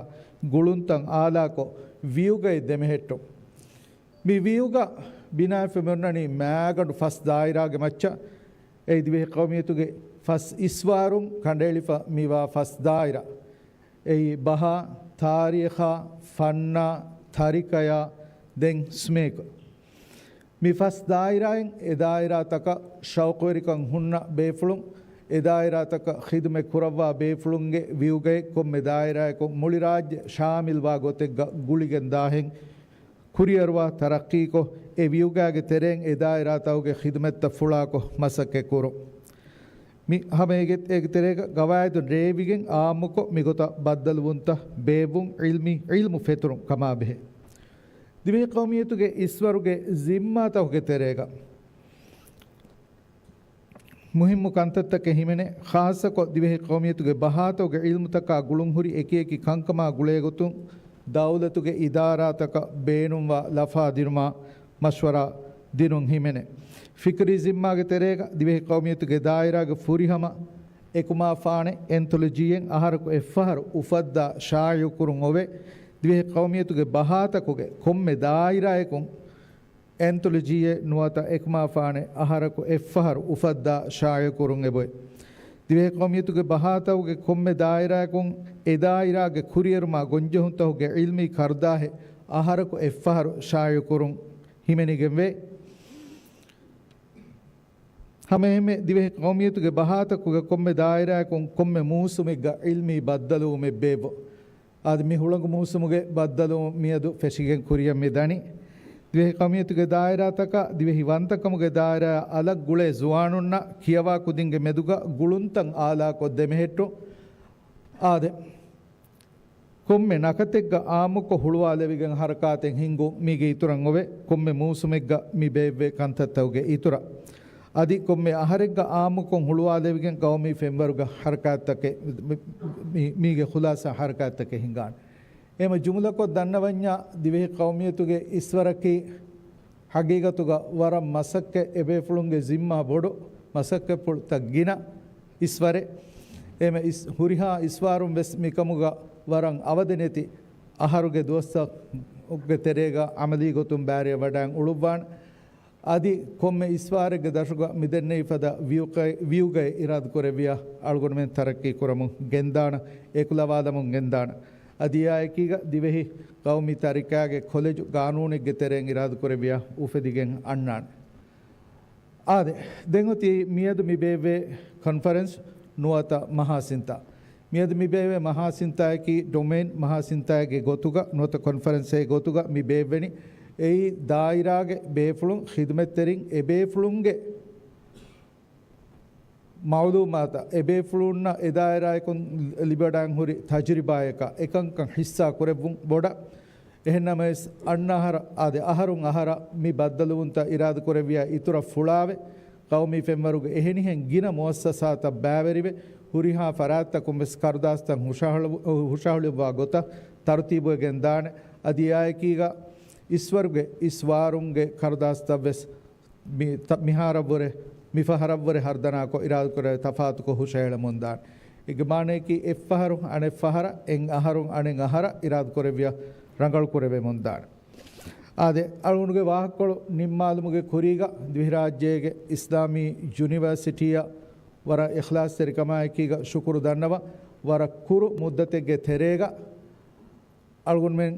ގުޅުންތައް އާލާކޮށް، ވިއުގައެއް ދެމެހެއްޓުން. މި ވިއުގަ ބިނާވެފަ މިއޮންނަނީ މާގަނޑު ފަސް ދާއިރާގެ މައްޗަށް. އެއީ ދިވެހި ޤައުމިއްޔަތުގެ ފަސް އިސްވާރުން ކަނޑައެޅިފަ މިވާ ފަސް ދާއިރާ. އެއީ ބަހާ، ތާރީޚާ، ފަންނާ، ތަރިކަޔާ، ދެން ސްމޭކު. މި ފަސް ދާއިރާއިން އެ ދާއިރާތަކަށް ޝައުޤުވެރިކަން ހުންނަ ބޭފުޅުން، އެ ދާއިރާތަކަށް ޚިދުމަތް ކުރައްވާ ބޭފުޅުންގެ ވިއުގައެއް ކޮންމެ ދާއިރާއަކުން މުޅި ރާއްޖެ ޝާމިލްވާ ގޮތެއްގަ ގުޅިގެން ދާހެން، ކުރިއަރުވާ ތަރައްޤީކޮށް، އެ ވިއުގާގެ ތެރެއިން އެ ދާއިރާތަކުގެ ޚިދުމަތްތައް ފުޅާކޮށް މަސައްކަތް ކުރުން. މި ހަމަ އޭގެ، އޭގެ ތެރޭގަ ގަވާއިދު ރޭވިގެން އާއްމުކޮށް، މިގޮތަށް ބައްދަލުވުންތައް ބޭއްވުން، ޢިލްމީ، ޢިލްމު ފެތުރުން ކަމާބެހޭ. ދިވެހި ޤައުމިއްޔަތުގެ އިސްވަރުގެ ޒިންމާތަކުގެ ތެރޭގަ މުހިއްމު ކަންތައްތަކެއް ހިމެނޭ، ޚާއްޞަކޮށް ދިވެހި ޤައުމިއްޔަތުގެ ބަހާތަކުގެ ޢިލްމުތަކާ ގުޅުންހުރި އެކިއެކި ކަންކަމާ ގުޅޭގޮތުން ދައުލަތުގެ އިދާރާތަކަށް ބޭނުންވާ ލަފާ ދިނުމާ މަޝްވަރާ ދިނުން ހިމެނޭ. ފިކްރީ ޒިންމާގެ ތެރޭގަ ދިވެހި ޤައުމިއްޔަތުގެ ދާއިރާގެ ފުރިހަމަ އެކުމާފާނެ އެންތޮލޮޖީއެއް އަހަރަކު އެއްފަހަރު އުފައްދާ ޝާއިޢުކުރުން އޮވޭ. ދިވެހި ޤައުމިއްޔަތުގެ ބަހާތަކުގެ ކޮންމެ ދާއިރާއަކުން އެންތޮލޮޖީއެއް ނުވަތަ އެކުމާފާނެއް އަހަރަކު އެއްފަހަރު އުފައްދާ ޝާއިޢުކުރުން އެބައޮތް. ދިވެހި ޤައުމިއްޔަތުގެ ބަހާތަކުގެ ކޮންމެ ދާއިރާއަކުން އެ ދާއިރާގެ ކުރިއެރުމާ ގޮންޖެހުންތަކުގެ ޢިލްމީ ކަރުދާހެއް އަހަރަކު އެއްފަހަރު ޝާއިޢުކުރުން ހިމެނިގެންވޭ. ހަމައެހެންމެ ދިވެހި ޤައުމިއްޔަތުގެ ބަހާތަކުގެ ކޮންމެ ދާއިރާއަކުން ކޮންމެ މޫސުމެއްގަ ޢިލްމީ ބައްދަލުވުމެއް ބޭއްވުން. އަދި މި ހުޅަނގު މޫސުމުގެ ބައްދަލުވުން މިއަދު ފެށިގެން ކުރިއަށް މި ދަނީ. ދިވެހި ޤައުމިއްޔަތުގެ ދާއިރާތަކަށް ދިވެހި ވަންތަކަމުގެ ދާއިރާއަށް އަލަށް ގުޅޭ ޒުވާނުންނަށް ކިޔަވާ ކުދިންގެ މެދުގަ ގުޅުންތައް އާލާކޮށް ދެމެހެއްޓުން. އާދެ، ކޮންމެ ނަކަތެއްގަ އާއްމުކޮށް ހުޅުވާލެވިގެން ހަރަކާތެއް ހިންގުން މީގެ އިތުރަށް އޮވޭ. ކޮންމެ މޫސުމެއްގަ މި ބޭއްވޭ ކަންތައްތަކުގެ އިތުރަށް. އަދި ކޮންމެ އަހަރެއްގަ އާއްމުކޮށް ހުޅުވާލެވިގެން ޤައުމީ ފެންވަރުގަ ހަރަކާތްތަކެއް، މި-، މީގެ ޚުލާސާ ހަރަކާތްތަކެއް ހިނގާނެ. އެހެމަ ޖުމުލަކޮށް ދަންނަވަންޏާ، ދިވެހި ޤައުމިއްޔަތުގެ އިސްވަރަކީ ހަގީގަތުގަ ވަރަށް މަސައްކަތް، އެބޭފުޅުންގެ ޒިންމާ ބޮޑު، މަސައްކަތްޕުޅުތައް ގިނަ އިސްވަރެއް. އެހެމަ އިސް-، ހުރިހާ އިސްވާރުން ވެސް މިކަމުގަ ވަރަށް އަވަދެއް ނެތި އަހަރުގެ ދުވަސްތަކުގެ ތެރޭގަ ޢަމަލީ ގޮތުން ބާރަށް ވަޑައިގެން އުޅުއްވާނެ. އަދި ކޮންމެ އިސްވާރެއްގެ ދަށުގަ މި ދެންނެވި ފަދަ ވިއުގައި-، ވިއުގައެއް އިރާދަކުރެއްވިޔާ، އަޅުގަނޑުމެން ތަރައްޤީ ކުރަމުން ގެންދާނަން، އެކުލަވާލަމުން ގެންދާނަން. އަދި އެއާއެކީގަ ދިވެހި ޤައުމީ ތަރިކާގެ ކޮލެޖު ޤާނޫނެއްގެ ތެރެއިން އިރާދަކުރެއްވިޔާ އުފެދިގެން އަންނާނެ. އާދެ، ދެން އޮތީ މިއަދު މި ބޭއްވޭ ކޮންފަރެންސް ނުވަތަ މަހާސިންތާ. މިއަދު މި ބޭއްވޭ މަހާސިންތާއަކީ ޑޮމެއިން މަހާސިންތާއެއްގެ ގޮތުގަ ނުވަތަ ކޮންފަރެންސެއްގެ ގޮތުގަ މި ބޭއްވެނީ. އެއީ ދާއިރާގެ ބޭފުޅުން، ޚިދުމަތްތެރިން، އެބޭފުޅުންގެ މައުލޫމާތަށް އެބޭފުޅުންނަށް އެދާއިރާއެކުން ލިބިވަޑައިގެން ހުރި ތަޖުރިބާޔަކާ އެކަންކަން ޙިއްޞާ ކުރެއްވުން ބޮޑަށް. އެހެންނަމަވެސް، އަންނަ އަހަރަށް އާދެ، އަހަރުން އަހަރަށް މި ބައްދަލުވުންތައް އިރާދަކުރެއްވިޔާ އިތުރަށް ފުޅާވެ، ޤައުމީ ފެންވަރުގެ އެހެނިހެން ގިނަ މުއައްސަސާތައް ބައިވެރިވެ، ހުރިހާ ފަރާތްތަކުން ވެސް ކަރުދާސްތައް ހުށަހަޅު-، ހުށަހެޅިއްވާ ގޮތަށް ތަރުތީބުވެގެން ދާނެ. އަދި އެއާއެކީގަ އިސްވަރުގެ އިސްވާރުންގެ ކަރުދާސްތައް ވެސް މި-، ތަ-، މިހާރަށްވުރެ، މިފަހަރަށްވުރެ ހަރުދަނާކޮށް އިރާދަކުރެވޭ ތަފާތުކޮށް ހުށަހެޅެމުންދާނެ. އޭގެ މާނައަކީ އެއްފަހަރު އަނެއްފަހަރަށް، އެއްއަހަރުން އަނެއްއަހަރަށް އިރާދަކުރެއްވިޔާ ރަނގަޅުކުރެވެމުންދާނެ. އާދެ، އަޅުގަނޑުގެ ވާހަކަކޮޅު ނިންމާލުމުގެ ކުރީގަ، ދިވެހިރާއްޖޭގެ އިސްލާމީ ޔުނިވަރސިޓީއަށް ވަރަށް އިޚްލާޞްތެރިކަމާއެކީގަ ޝުކުރު ދަންނަވަން. ވަރަށް ކުރު މުއްދަތެއްގެ ތެރޭގަ، އަޅުގަނޑުމެން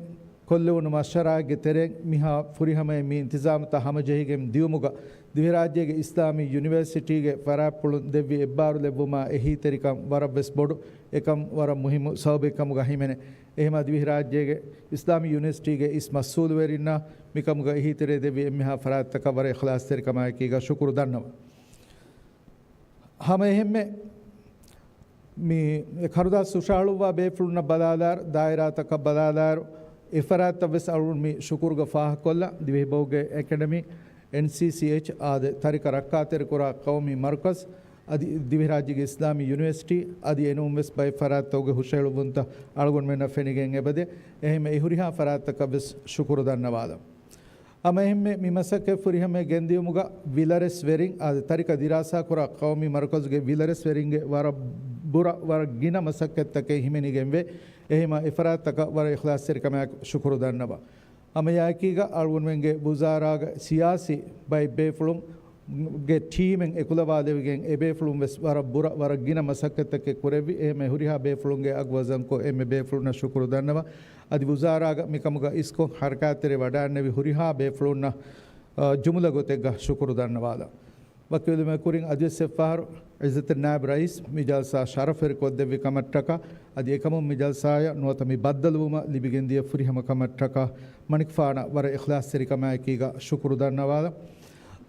ކޮށްލެވުނު މަޝްވަރާއެއްގެ ތެރެއިން މިހާ ފުރިހަމައިން މި އިންތިޒާމުތައް ހަމަޖެހިގެން ދިއުމުގަ، ދިވެހިރާއްޖޭގެ އިސްލާމީ ޔުނިވަރސިޓީގެ ފަރާތްޕުޅުން ދެއްވި އެއްބާރުލެއްވުމާ އެހީތެރިކަން ވަރަށްވެސް ބޮޑު، އެކަން ވަރަށް މުހިއްމު ސަބަބެއް ކަމުގަ ހިމެނޭ. އެހެމާ ދިވެހިރާއްޖޭގެ އިސްލާމީ ޔުނިވަރސިޓީގެ އިސް މަސްއޫލުވެރިންނާ މިކަމުގަ އެހީތެރޭ ދެއްވި އެންމެހާ ފަރާތްތަކަށް ވަރަށް އިޚްލާޞްތެރިކަމާއެކީގަ ޝުކުރު ދަންނަވަން. ހަމައެހެންމެ މި ކަރުދާސް ހުށަހަޅުއްވާ ބޭފުޅުންނަށް ބަލާލާއިރު، ދާއިރާތަކަށް ބަލާލާއިރު، އެފަރާތްތައް ވެސް އަޅުގަނޑު މި ޝުކުރުގަ ފާހަގަކޮށްލަން. ދިވެހިބަހުގެ އެކަޑަމީ، އެންސީސީއެޗް އާދެ، ތަރިކަ ރައްކާތެރިކުރާ ޤައުމީ މަރުކަޒް، އަދި ދިވެހިރާއްޖޭގެ އިސްލާމީ ޔުނިވަރސިޓީ، އަދި އެނޫންވެސް ބައެއް ފަރާތްތަކުގެ ހުށަހެޅުއްވުންތައް އަޅުގަނޑުމެންނަށް ފެނިގެން އެބަދޭ. އެހެންމެ އެ ހުރިހާ ފަރާތްތަކަށް ވެސް ޝުކުރު ދަންނަވާލަން. ހަމައެހެންމެ މި މަސައްކަތް ފުރިހަމަޔަށް ގެންދިޔުމުގަ ވިލަރެސްވެރިން އާދެ، ތަރިކަ ދިރާސާކުރާ ޤައުމީ މަރުކަޒުގެ ވިލަރެސްވެރިންގެ ވަރަށް ބުރަ، ވަރަށް ގިނަ މަސައްކަތްތަކެއް ހިމެނިގެންވޭ. އެހެމާ އެފަރާތްތަކަށް ވަރަށް އިޚްލާޞްތެރިކަމާއެކު ޝުކުރު ދަންނަވަން. ހަމައެއާއެކީގަ އަޅުގަނޑުމެންގެ ވުޒާރާގެ ސިޔާސީ ބައެއް ބޭފުޅުން ގެ ޓީމެއް އެކުލަވާލެވިގެން، އެބޭފުޅުން ވެސް ވަރަށް ބުރަ، ވަރަށް ގިނަ މަސައްކަތްތަކެއް ކުރެއްވި. އެހެން ހުރިހާ ބޭފުޅުންގެ އަގު ވަޒަންކޮށް، އެންމެ ބޭފުޅުންނަށް ޝުކުރު ދަންނަވަން. އަދި ވުޒާރާގަ މިކަމުގަ އިސްކޮށް ހަރަކާތްތެރި ވަޑައިގެންނެވި ހުރިހާ ބޭފުޅުންނަށް، އަ، ޖުމުލަ ގޮތެއްގަ ޝުކުރު ދަންނަވާލަން. ވަކިވެލުމެއް ކުރިން އަދިވެސް އެއްފަހަރު ޢިއްޒަތްތެރި ނާއިބު ރައީސް މި ޖަލްސާ ޝަރަފުވެރިކޮށްދެއްވި ކަމަށްޓަކާ، އަދި އެކަމުން މި ޖަލްސާއަށް ނުވަތަ މި ބައްދަލުވުމަށް ލިބިގެންދިޔަ ފުރިހަމަ ކަމަށްޓަކާ، މަނިކުފާނަށް ވަރަށް އިޚްލާޞްތެރިކަމާއެކީގަ ޝުކުރު ދަންނަވާލަން.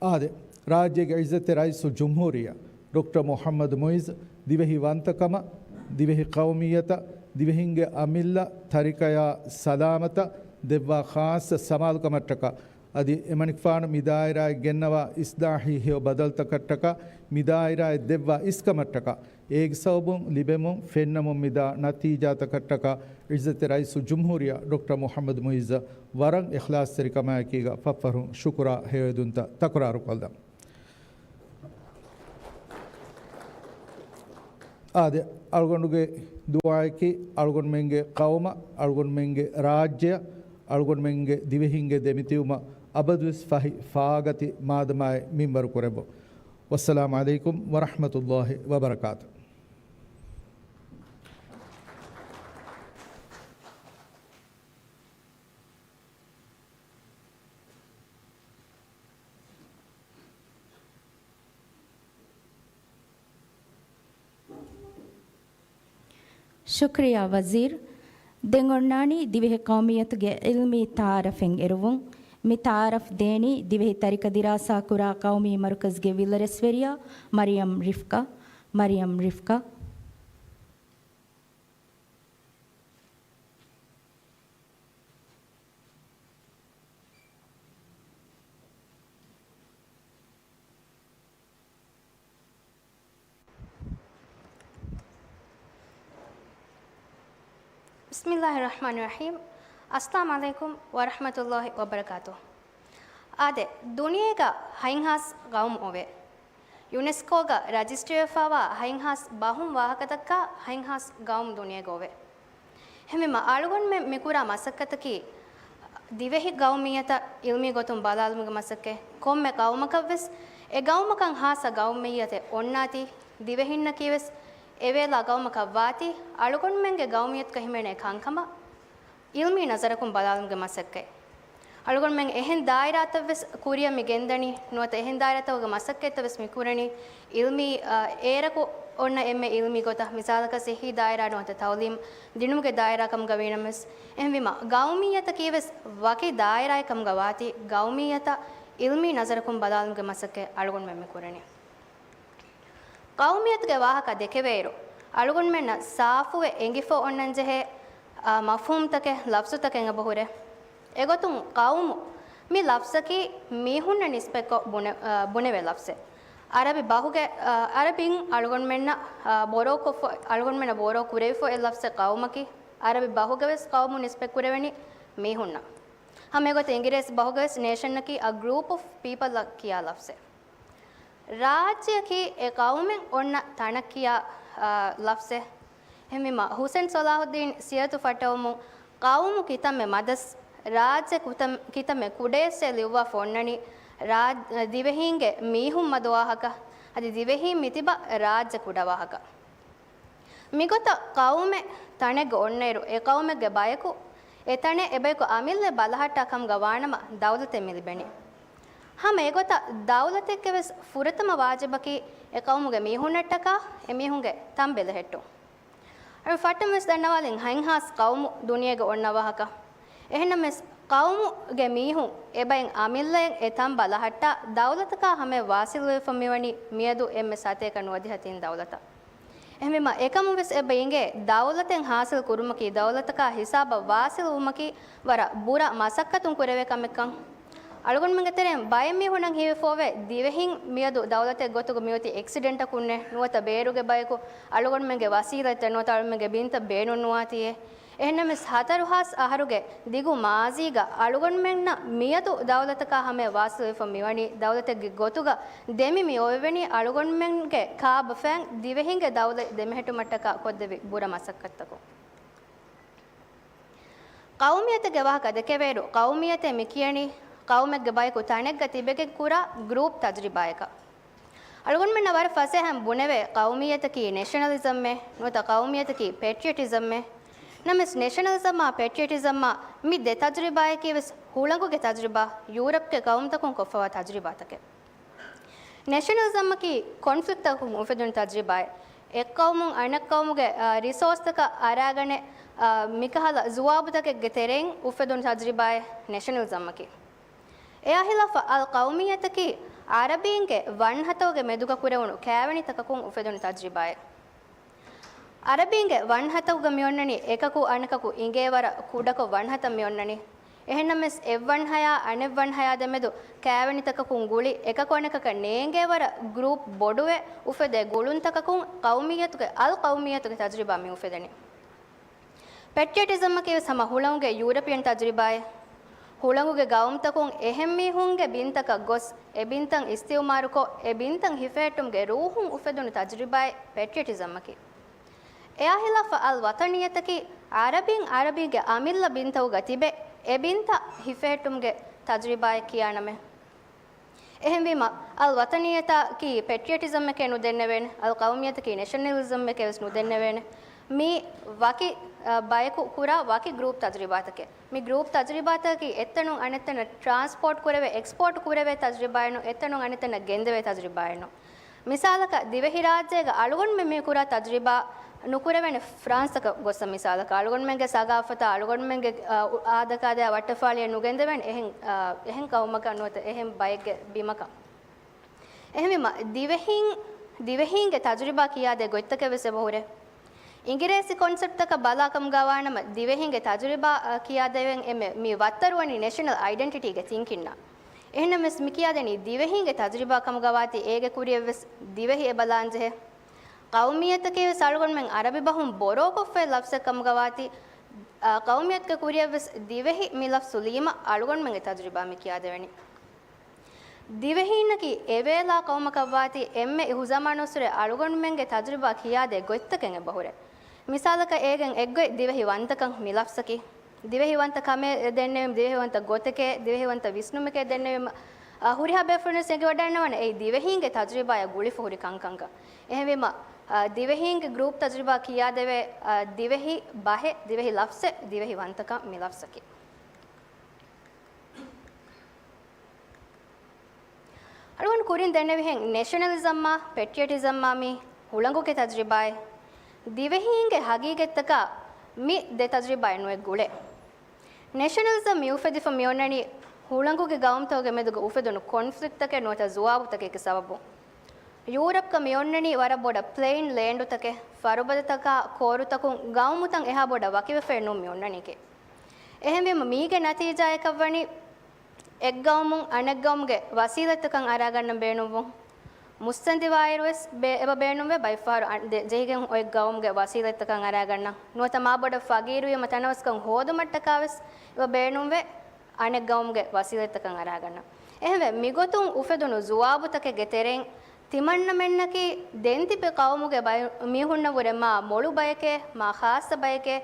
އާދެ، ރާއްޖޭގެ ޢިއްޒަތްތެރި ރައީސުލްޖުމްހޫރިއްޔާ ޑޮކްޓަރ މުޙައްމަދު މުޢިއްޒު ދިވެހި ވަންތަކަމަށް، ދިވެހި ޤައުމިއްޔަތަށް، ދިވެހިންގެ އަމިއްލަ ތަރިކަޔާ ސަލާމަތަށް ދެއްވާ ޚާއްޞަ ސަމާލުކަމަށްޓަކާ، އަދި އެމަނިކުފާނު މި ދާއިރާއަށް ގެންނަވާ އިސްލާޙީ ހެޔޮ ބަދަލުތަކަށްޓަކާ، މި ދާއިރާއަށް ދެއްވާ އިސްކަމަށްޓަކާ، އޭގެ ސަބަބުން ލިބެމުން ފެންނަމުން މިދާ ނަތީޖާތަކަށްޓަކާ، ޢިއްޒަތްތެރި ރައީސުލްޖުމްހޫރިއްޔާ ޑޮކްޓަރ މުޙައްމަދު މުޢިއްޒަށް ވަރަށް އިޚްލާޞްތެރިކަމާއެކީގަ ފަށްފަށުން ޝުކުރާ ހެޔޮއެދުންތައް ތަކުރާރުކޮށްލަން. އާދެ، އަޅުގަނޑުގެ ދުޢާއަކީ، އަޅުގަނޑުމެންގެ ޤައުމަށް، އަޅުގަނޑުމެންގެ ރާއްޖެއަށް، އަޅުގަނޑުމެންގެ ދިވެހިންގެ ދެމިތިބުމަށް އަބަދުވެސް ފަހި ފާގަތި މާދަމާއެއް މިންވަރު ކުރެއްވުން. ވައްސަލާމު ޢަލައިކުމް ވަރަޙްމަތުﷲި ވަބަރަކާތު. ޝުކްރިޔާ ވަޒީރު. ދެން އޮންނާނީ ދިވެހި ޤައުމިއްޔަތުގެ ޢިލްމީ ތަޢާރަފެއް އެރުވުން. މި ތަޢާރަފް ދޭނީ ދިވެހި ތަރިކަ ދިރާސާކުރާ ޤައުމީ މަރުކަޒުގެ ވިލަރެސްވެރިޔާ މަރިޔަމް ރިފްކާ. މަރިޔަމް ރިފްކާ. ބިސްމިއްލާހި ރަޙްމާނި ރަޙީމް. އައްސަލާމު ޢަލައިކުމް ވަރަޙްމަތުﷲި ވަބަރަކާތުހު. އާދެ، ދުނިޔޭގަ ހަތްހާސް ގައުމު އޮވޭ. ޔުނެސްކޯގަ ރަޖިސްޓަރވެފައިވާ ހަތްހާސް ބަހުން ވާހަކަދައްކާ ހަތްހާސް ގައުމު ދުނިޔޭގަ އޮވޭ. އެހެންވީމަ، އަޅުގަނޑުމެން މިކުރާ މަސައްކަތަކީ ދިވެހި ގައުމިއްޔަތަށް ޢިލްމީ ގޮތުން ބަލާލުމުގެ މަސައްކަތް. ކޮންމެ ގައުމަކަށްވެސް އެ ގައުމަކަށް ހާއްސަ ގައުމިއްޔަތެއް އޮންނާތީ، ދިވެހިންނަކީވެސް އެވޭލާ ގައުމަކަށް ވާތީ، އަޅުގަނޑުމެންގެ ގައުމިއްޔަތުގަ ހިމެނޭ ކަންކަމަށް ޢިލްމީ ނަޒަރަކުން ބަލާލުމުގެ މަސައްކަތް. އަޅުގަނޑުމެން އެހެން ދާއިރާތައްވެސް ކުރިއަށް މި ގެންދަނީ، ނުވަތަ އެހެން ދާއިރާތަކުގެ މަސައްކަތްތައްވެސް މި ކުރަނީ، ޢިލްމީ، އަ، އޭރަކު އޮންނަ އެންމެ ޢިލްމީ ގޮތަށް، މިސާލަކަށް ޞިއްޙީ ދާއިރާ ނުވަތަ ތަޢުލީމް ދިނުމުގެ ދާއިރާ ކަމުގަ ވީނަމަވެސް. އެހެންވީމަ، ގައުމިއްޔަތަކީވެސް ވަކި ދާއިރާއެއް ކަމުގަ ވާތީ، ގައުމިއްޔަތަށް ޢިލްމީ ނަޒަރަކުން ބަލާލުމުގެ މަސައްކަތް އަޅުގަނޑުމެން މި ކުރަނީ. ޤައުމިއްޔަތުގެ ވާހަކަ ދެކެވޭއިރު، އަޅުގަނޑުމެންނަށް ސާފުވެ އެނގިފަ އޮންނަންޖެހޭ، އާ، މަފްހޫމްތަކެއް، ލަފްޒުތަކެއް އެބަހުރޭ. އެގޮތުން ޤައުމު މި ލަފްޒަކީ މީހުންނަށް ނިސްބަތްކޮށް ބުނެ-، އާ، ބުނެވޭ ލަފްޒެއް. ޢަރަބި ބަހުގެ، އާ، ޢަރަބިން އަޅުގަނޑުމެންނަށް، އާ، ބޯރޯކޮށްފަ-، އަޅުގަނޑުމެންނަށް ބޯރޯ ކުރެވިފަ އޮތް ލަފްޒެއް ޤައުމަކީ، ޢަރަބި ބަހުގަވެސް ޤައުމު ނިސްބަތް ކުރެވެނީ މީހުންނަށް. ހަމަ އެގޮތަށް އިނގިރޭސި ބަހުގަވެސް ނޭޝަންއަކީ އަ ގްރޫޕް އޮފް ޕީޕަލްއަށް ކިޔާ ލަފްޒެއް. ރާއްޖެއަކީ އެ ޤައުމެއް އޮންނަ ތަނަށް ކިޔާ، އާ، ލަފްޒެއް. އެހެންވީމަ، ހުސެން ޞަލާޙުއްދީން ސިޔަރަތު ފައްޓަވަމުން ޤައުމު ކިތަންމެ މަދަސް، ރާއްޖެ ކުތަން-، ކިތަންމެ ކުޑައެއްސޭ ލިޔުއްވާފަ އޮންނަނީ ރާއް-، ދިވެހީންގެ މީހުން މަދު ވާހަކަ، އަދި ދިވެހީން މިތިބަ ރާއްޖެ ކުޑަ ވާހަކަ. މިގޮތަށް ޤައުމެއް ތަނެއްގަ އޮންނައިރު، އެ ޤައުމެއްގެ ބަޔަކު އެ ތަނެއް އެބަޔަކު އަމިއްލަ ބަލަހައްޓާ ކަމުގަ ވާނަމަ، ދައުލަތެއް މި ލިބެނީ. ހަމަ އެގޮތަށް ދައުލަތެއްގެ ވެސް ފުރަތަމަ ވާޖިބަކީ އެ ޤައުމުގެ މީހުންނަށްޓަކާ އެ މީހުންގެ ތަން ބެލެހެއްޓުން. އަޅު ފައްޓަމުން ވެސް ދަންނަވާލިން ހަތްހާސް ޤައުމު ދުނިޔޭގަ އޮންނަ ވާހަކަ. އެހެންނަމަވެސް، ޤައުމުގެ މީހުން އެބައިން އަމިއްލައިން އެ ތަން ބަލަހައްޓާ ދައުލަތަކާ ހަމަޔަށް ވާސިލުވެފަ މިވަނީ މިއަދު އެންމެ ސަތޭކަ ނުވަދިހަ ތިން ދައުލަތަށް. އެހެންވީމަ، އެކަމުން ވެސް އެބަ އިނގޭ ދައުލަތެއް ހާސިލް ކުރުމަކީ ދައުލަތަކާ ހިސާބަށް ވާސިލުވުމަކީ ވަރަށް ބުރަ މަސައްކަތުން ކުރެވޭ ކަމެއްކަން. އަޅުގަނޑުމެންގެ ތެރެއިން ބައެއް މީހުންނަށް ހީވެފައޮވޭ، ދިވެހިން މިއަދު ދައުލަތެއް ގޮތުގަ މިއޮތީ އެކްސިޑެންޓަކުންނޭ، ނުވަތަ ބޭރުގެ ބަޔަކު އަޅުގަނޑުމެންގެ ވަސީލަތްތައް ނުވަތަ އަޅުގަނޑުމެންގެ ބިންތައް ބޭނުން ނުވާތީއޭ. އެހެންނަމަވެސް، ހަތަރު ހާސް އަހަރުގެ ދިގު މާޒީގަ އަޅުގަނޑުމެންނަށް މިއަދު ދައުލަތަކާ ހަމަޔަށް ވާސިލުވެފަ މިވަނީ ދައުލަތެއްގެ ގޮތުގަ ދެމި މި އޮވެވެނީ އަޅުގަނޑުމެންގެ ކާބަފައިން ދިވެހިންގެ ދައުލަތް ދެމެހެއްޓުމަށްޓަކާ ކޮށްދެއްވި ބުރަ މަސައްކަތްތަކުން. ޤައުމިއްޔަތެއްގެ ވާހަކަ ދެކެވޭއިރު، ޤައުމިއްޔަތޭ މި ކިޔަނީ ޤައުމެއްގެ ބަޔަކު ތަނެއްގަ ތިބެގެން ކުރާ ގްރޫޕް ތަޖުރިބާއަކަށް. އަޅުގަނޑުމެންނަށް ވަރަށް ފަސޭހައިން ބުނެވޭ ޤައުމިއްޔަތަކީ ނޭޝަނަލިޒަމްއޭ، ނުވަތަ ޤައުމިއްޔަތަކީ ޕެޓްރިއަޓިޒަމްއޭ. ނަމަވެސް، ނޭޝަނަލިޒަމާ ޕެޓްރިއަޓިޒަމާ މި ދެ ތަޖުރިބާއަކީ ވެސް ހުޅަނގުގެ ތަޖުރިބާ، ޔޫރަޕްގެ ޤައުމުތަކުން ކޮށްފަވާ ތަޖުރިބާތަކެއް. ނޭޝަނަލިޒަމަކީ ކޮންފްލިކްޓްތަކުން އުފެދުނު ތަޖުރިބާއެއް. އެއް ޤައުމުން އަނެއް ޤައުމުގެ، އާ، ރިސޯސްތަކަށް އަރާގަނެ، އާ، މިކަހަލަ ޒުވާބުތަކެއްގެ ތެރެއިން އުފެދުނު ތަޖުރިބާއެއް ނޭޝަނަލިޒަމަކީ. އެއާ ހިލާފަށް އަލް ޤައުމިއްޔަތަކީ ޢަރަބީންގެ ވަންހަތަކުގެ މެދުގަ ކުރެވުނު ކައިވެނިތަކަކުން އުފެދުނު ތަޖުރިބާއެއް. ޢަރަބީންގެ ވަންހަތަކުގަ މިއޮންނަނީ އެކަކު އަނެކަކު އިނގޭ ވަރަށް ކުޑަކޮށް ވަންހަތަށް މިއޮންނަނީ. އެހެންނަމަވެސް، އެއްވަންހަޔާ އަނެއްވަންހަޔާ ދެމެދު ކައިވެނިތަކަކުން ގުޅި އެކަކު އަނެކަކަށް ނޭނގޭ ވަރަށް ގްރޫޕް ބޮޑުވެ އުފެދޭ ގުޅުންތަކަކުން ޤައުމިއްޔަތުގެ، އަލް ޤައުމިއްޔަތުގެ ތަޖުރިބާ މި އުފެދެނީ. ޕެޓްރިއަޓިޒަމަކީ ވެސް ހަމަ ހުޅަނގުގެ ޔޫރަޕިއަން ތަޖުރިބާއެއް. ހުޅަނގުގެ ގައުމުތަކުން އެހެން މީހުންގެ ބިންތަކަށް ގޮސް، އެ ބިންތައް އިސްތިއުމާރުކޮށް، އެ ބިންތައް ހިފެހެއްޓުމުގެ ރޫހުން އުފެދުނު ތަޖުރިބާއެއް ޕެޓްރިއަޓިޒަމަކީ. އެއާ ހިލާފަށް އަލް ވަޠަނިއްޔަތަކީ ޢަރަބީން ޢަރަބީންގެ އަމިއްލަ ބިންތަކުގަ ތިބެ، އެ ބިންތައް ހިފެހެއްޓުމުގެ ތަޖުރިބާއެއް ކިޔާނަމޭ. އެހެންވީމަ، އަލް ވަޠަނިއްޔަތަކީ ޕެޓްރިއަޓިޒަމެކޭ ނުދެންނެވޭނެ، އަލް ޤައުމިއްޔަތަކީ ނޭޝަނަލިޒަމެކޭ ވެސް ނުދެންނެވޭނެ. މީ ވަކި، އަ، ބަޔަކު ކުރާ ވަކި ގްރޫޕް ތަޖުރިބާތަކެއް. މި ގްރޫޕް ތަޖުރިބާތަކީ އެއްތަނުން އަނެއްތަނަށް ޓްރާންސްޕޯޓް ކުރެވޭ، އެކްސްޕޯޓް ކުރެވޭ ތަޖުރިބާއެއް ނޫން، އެއްތަނުން އަނެއްތަނަށް ގެންދެވޭ ތަޖުރިބާއެއް ނޫން. މިސާލަކަށް، ދިވެހިރާއްޖޭގަ އަޅުގަނޑުމެން މި ކުރާ ތަޖުރިބާ ނުކުރެވޭނެ ފްރާންސްތަކަށް ގޮއްސަ މިސާލަކަށް، އަޅުގަނޑުމެންގެ ސަގާފަތާ، އަޅުގަނޑުމެންގެ، އާ، އާދަކާދަޔާ ވައްޓަފާޅިއެއް ނުގެންދެވޭނެ އެހެން، އާ، އެހެން ޤައުމަކަށް ނުވަތަ އެހެން ބައެއްގެ ބިމަކަށް. އެހެންވީމަ، ދިވެހީން، ދިވެހީންގެ ތަޖުރިބާ ކިޔާދޭ ގޮތްތަކެއް ވެސް އެބަހުރޭ. އިނގިރޭސި ކޮންސެޕްޓްތަކަށް ބަލާ ކަމުގަ ވާނަމަ، ދިވެހީންގެ ތަޖުރިބާ، އަ، ކިޔާދެވެން އެންމެ މި ވައްތަރުވަނީ ނޭޝަނަލް އައިޑެންޓިޓީގެ ތިންކިންނަށް. އެހެންނަމަވެސް މި ކިޔާދެނީ ދިވެހީންގެ ތަޖުރިބާ ކަމުގަ ވާތީ އޭގެ ކުރިއަށްވެސް ދިވެހި އެބަލާންޖެހޭ. ޤައުމިއްޔަތަކީވެސް އަޅުގަނޑުމެން ޢަރަބި ބަހުން ބޯރޯކޮށްފައި ލަފްޒެއް ކަމުގަ ވާތީ، އަ، ޤައުމިއްޔަތުގެ ކުރިއަށްވެސް ދިވެހި މި ލަފްޒު ލީމަ އަޅުގަނޑުމެންގެ ތަޖުރިބާ މި ކިޔާދެވެނީ. ދިވެހީންނަކީ އެވޭލާ ޤައުމަކަށްވާތީ އެންމެ އިހުޒަމާނުއްސުރެ އަޅުގަނޑުމެންގެ ތަޖުރިބާ ކިޔާދޭ ގޮތްތަކެއް އެބަހުރޭ. މިސާލަކަށް އޭގެން އެއްގޮތް ދިވެހި ވަންތަކަން މި ލަފްޒަކީ. ދިވެހި ވަންތަ ކަމެއް ދެންނެވީމަ، ދިވެހި ވަންތަ ގޮތެކޭ، ދިވެހި ވަންތަ ވިސްނުމެކޭ ދެންނެވީމަ، އަ، ހުރިހާ ބޭފުޅުންވެސް އެނގިވަޑައިގަންނަވާނެ އެއީ ދިވެހީންގެ ތަޖުރިބާއަށް ގުޅިފަ ހުރި ކަންކަންކަން. އެހެންވީމަ، އަ، ދިވެހީންގެ ގްރޫޕް ތަޖުރިބާ ކިޔާދެވޭ، އަ، ދިވެހި ބަހެއް، ދިވެހި ލަފްޒެއް، ދިވެހި ވަންތަކަން މި ލަފްޒަކީ. އަޅުގަނޑު ކުރިން ދެންނެވިހެން ނޭޝަނަލިޒަމްއާ ޕެޓްރިއަޓިޒަމްއާ މީ ހުޅަނގުގެ ތަޖުރިބާއެއް. ދިވެހީންގެ ހަގީގަތްތަކާ މި ދެ ތަޖުރިބާއެއް ނުއެއް ގުޅޭ. ނޭޝަނަލިޒަމް މި އުފެދިފަ މިއޮންނަނީ ހުޅަނގުގެ ގައުމުތަކުގެ މެދުގަ އުފެދުނު ކޮންފްލިކްޓްތަކެއް ނުވަތަ ޒުވާބުތަކެއްގެ ސަބަބުން. ޔޫރަޕްގަ މި އޮންނަނީ ވަރަށް ބޮޑަށް ޕްލެއިން ލޭންޑުތަކެއް، ފަރުބަދަތަކާ، ކޯރުތަކުން، ގައުމުތައް އެހާ ބޮޑަށް ވަކިވެފައެއް ނޫން މި އޮންނަނީކީ. އެހެންވީމަ މީގެ ނަތީޖާއަކަށްވަނީ އެއްގައުމުން އަނެއްގައުމުގެ ވަސީލަތްތަކަށް އަރާގަންނަން ބޭނުންވުން. މުއްސަނދިވާއިރުވެސް ބޭ-، އެބަ ބޭނުންވޭ ބައިފަހަރު އަން-، ދެ-، ޖެހިގެން އޮތް ގައުމުގެ ވަސީލަތްތަކަށް އަރާގަންނަން. ނުވަތަ މާބޮޑަށް ފަގީރުވީމަ ތަނަވަސްކަން ހޯދުމަށްޓަކާވެސް އެބަ ބޭނުންވޭ އަނެއް ގައުމުގެ ވަސީލަތްތަކަށް އަރާގަންނަން. އެހެންވެ، މިގޮތުން އުފެދުނު ޒުވާބުތަކެއްގެ ތެރެއިން ތިމަންނަމެންނަކީ ދެން ތިބި ޤައުމުގެ ބައި-، މީހުންނަށްވުރެ މާ މޮޅު ބަޔެކޭ، މާ ޚާއްޞަ ބަޔެކޭ،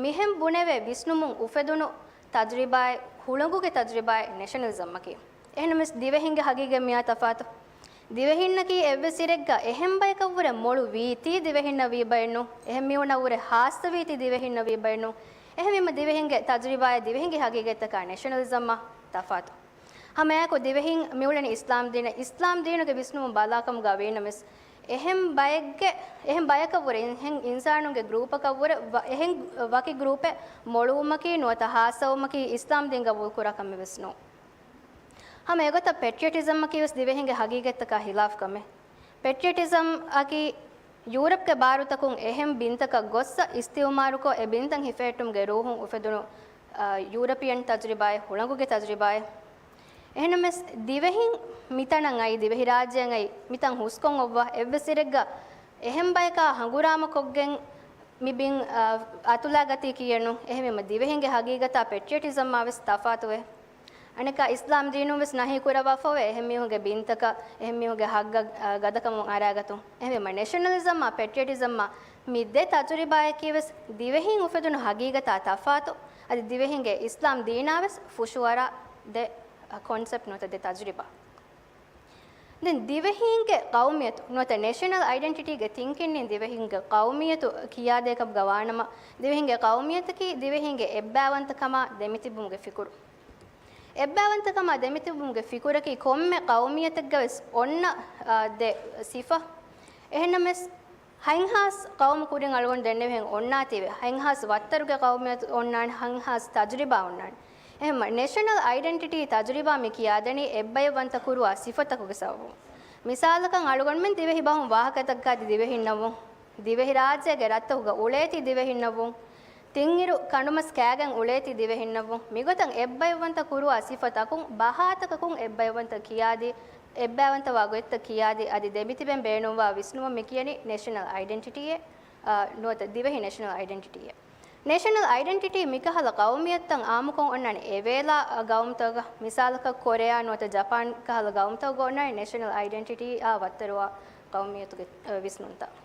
މިހެން ބުނެވޭ ވިސްނުމުން އުފެދުނު ތަޖުރިބާއެއް، ހުޅަނގުގެ ތަޖުރިބާއެއް ނެޝަނަލިޒަމްއަކީ. އެހެންނަމަވެސް ދިވެހިންގެ ހަގީގަތް މިއާ ތަފާތު. ދިވެހިންނަކީ އެއްވެސް އިރެއްގަ އެހެން ބަޔަކަށްވުރެ މޮޅު ވީތީ ދިވެހިންނަށް ވީ ބައެއްނު. އެހެން މީހުންނަށްވުރެ ޚާއްޞަވީތީ ދިވެހިންނަށް ވީ ބައެއްނު. އެހެންވީމަ ދިވެހިންގެ ތަޖުރިބާއެއް ދިވެހިންގެ ހަގީގަތްތަކާ ނެޝަނަލިޒަމްއާ ތަފާތު. ހަމައެއާއެކު ދިވެހިން މިއުޅެނީ އިސްލާމްދީނަށް، އިސްލާމްދީނުގެ ވިސްނުމުން ބަލާކަމުގަ ވީނަމަވެސް، އެހެން ބައެއްގެ، އެހެން ބަޔަކަށްވުރެ، އެހެން އިންސާނުންގެ ގްރޫޕަކަށްވުރެ، ވަ-، އެހެން ވަކި ގްރޫޕެއް މޮޅުވުމަކީ ނުވަތަ ހާއްސަވުމަކީ އިސްލާމްދީންގަ ގަބޫލުކުރާ ކަމެއްވެސް ނޫން. ހަމަ އެގޮތަށް ޕެޓްރިއަޓިޒަމްއަކީވެސް ދިވެހިންގެ ހަގީގަތްތަކާ ހިލާފް ކަމެއް. ޕެޓްރިއަޓިޒަމްއަކީ ޔޫރަޕްގެ ބާރުތަކުން އެހެން ބިންތަކަށް ގޮއްސަ އިސްތިއުމާރުކޮށް، އެ ބިންތައް ހިފެހެއްޓުމުގެ ރޫހުން އުފެދުނު، އާ، ޔޫރަޕިއަން ތަޖުރިބާއެއް، ހުޅަނގުގެ ތަޖުރިބާއެއް. އެހެންނަމަވެސް، ދިވެހިން މިތަނަށް އައީ، ދިވެހިރާއްޖެއަށް އައީ، މިތަން ހުސްކޮށް އޮއްވާ އެއްވެސް އިރެއްގަ އެހެން ބަޔަކާ ހަނގުރާމަ ކޮށްގެން މި ބިން، އާ، އަތުލާގަތީ ކީއެއްނު. އެހެންވީމަ، ދިވެހިންގެ ހަގީގަތާ ޕެޓްރިއަޓިޒަމްއާވެސް ތަފާތުވޭ. އަނެއްކާ އިސްލާމް ދީނުން ވެސް ނަހީ ކުރައްވާފައިވޭ އެހެން މީހުންގެ ބިންތަކަށް، އެހެން މީހުންގެ ހައްގަށް، އާ، ގަދަކަމުން އަރާގަތުން. އެހެންވީމަ ނެޝަނަލިޒަމްއާ ޕެޓްރިއަޓިޒަމްއާ މި ދެ ތަޖުރިބާއަކީ ވެސް ދިވެހީން އުފެދުނު ހަގީގަތާ ތަފާތު، އަދި ދިވެހިންގެ އިސްލާމް ދީނާ ވެސް ފުށުއަރާ ދެ، އާ، ކޮންސެޕްޓް ނުވަތަ ދެ ތަޖުރިބާ. ދެން ދިވެހީންގެ ޤައުމިއްޔަތު ނުވަތަ ނެޝަނަލް އައިޑެންޓިޓީގެ ތިންކިންނިން ދިވެހިންގެ ޤައުމިއްޔަތު ކިޔާދޭކަމުގަ ވާނަމަ، ދިވެހިންގެ ޤައުމިއްޔަތަކީ ދިވެހިންގެ އެއްބައިވަންތަކަމާ ދެމިތިބުމުގެ ފިކުރު. އެއްބައިވަންތަކަމާ ދެމިތިބުމުގެ ފިކުރަކީ ކޮންމެ ޤައުމިއްޔަތެއްގަވެސް އޮންނަ، އާ، ދެ ސިފަ. އެހެންނަމަވެސް، ހަތްހާސް ޤައުމު ކުރިން އަޅުގަނޑު ދެންނެވިހެން އޮންނާތީވެ، ހަތްހާސް ވައްތަރުގެ ޤައުމިއްޔަތު އޮންނާނެ، ހަތްހާސް ތަޖުރިބާ އޮންނާނެ. އެހެންމަ ނެޝަނަލް އައިޑެންޓިޓީ ތަޖުރިބާ މި ކިޔާދެނީ އެއްބައެއްވަންތަ ކުރުވާ ސިފަތަކުގެ ސަބަބުން. މިސާލަކަށް އަޅުގަނޑުމެން ދިވެހި ބަހުން ވާހަކަދައްކާތީ ދިވެހިންނަށްވުން. ދިވެހިރާއްޖޭގެ ރަށްތަކުގަ އުޅޭތީ ދިވެހިންނަށްވުން. ތިންއިރު ކަނޑުމަސް ކާގެން އުޅޭތީ ދިވެހިންނަށްވުން. މިގޮތަށް އެއްބައެއްވަންތަ ކުރުވާ ސިފަތަކުން ބަހާތަކަކުން އެއްބައެއްވަންތަ ކިޔާދީ، އެއްބައިވަންތަވާ ގޮތްތައް ކިޔާދީ، އަދި ދެމިތިބެން ބޭނުންވާ ވިސްނުމަށް މި ކިޔަނީ ނެޝަނަލް އައިޑެންޓިޓީއޭ، އާ، ނުވަތަ ދިވެހި ނެޝަނަލް އައިޑެންޓިޓީއޭ. ނެޝަނަލް އައިޑެންޓިޓީ މިކަހަލަ ޤައުމިއްޔަތުތައް އާއްމުކޮށް އޮންނާނެ އެވޭލާ ގައުމުތަކުގަ، މިސާލަކަށް ކޮރެޔާ ނުވަތަ ޖަޕާން ކަހަލަ ގައުމުތަކުގަ އޮންނާނެ ނެޝަނަލް އައިޑެންޓިޓީއާ ވައްތަރުވާ ޤައުމިއްޔަތުގެ، އަ، ވިސްނުންތައް.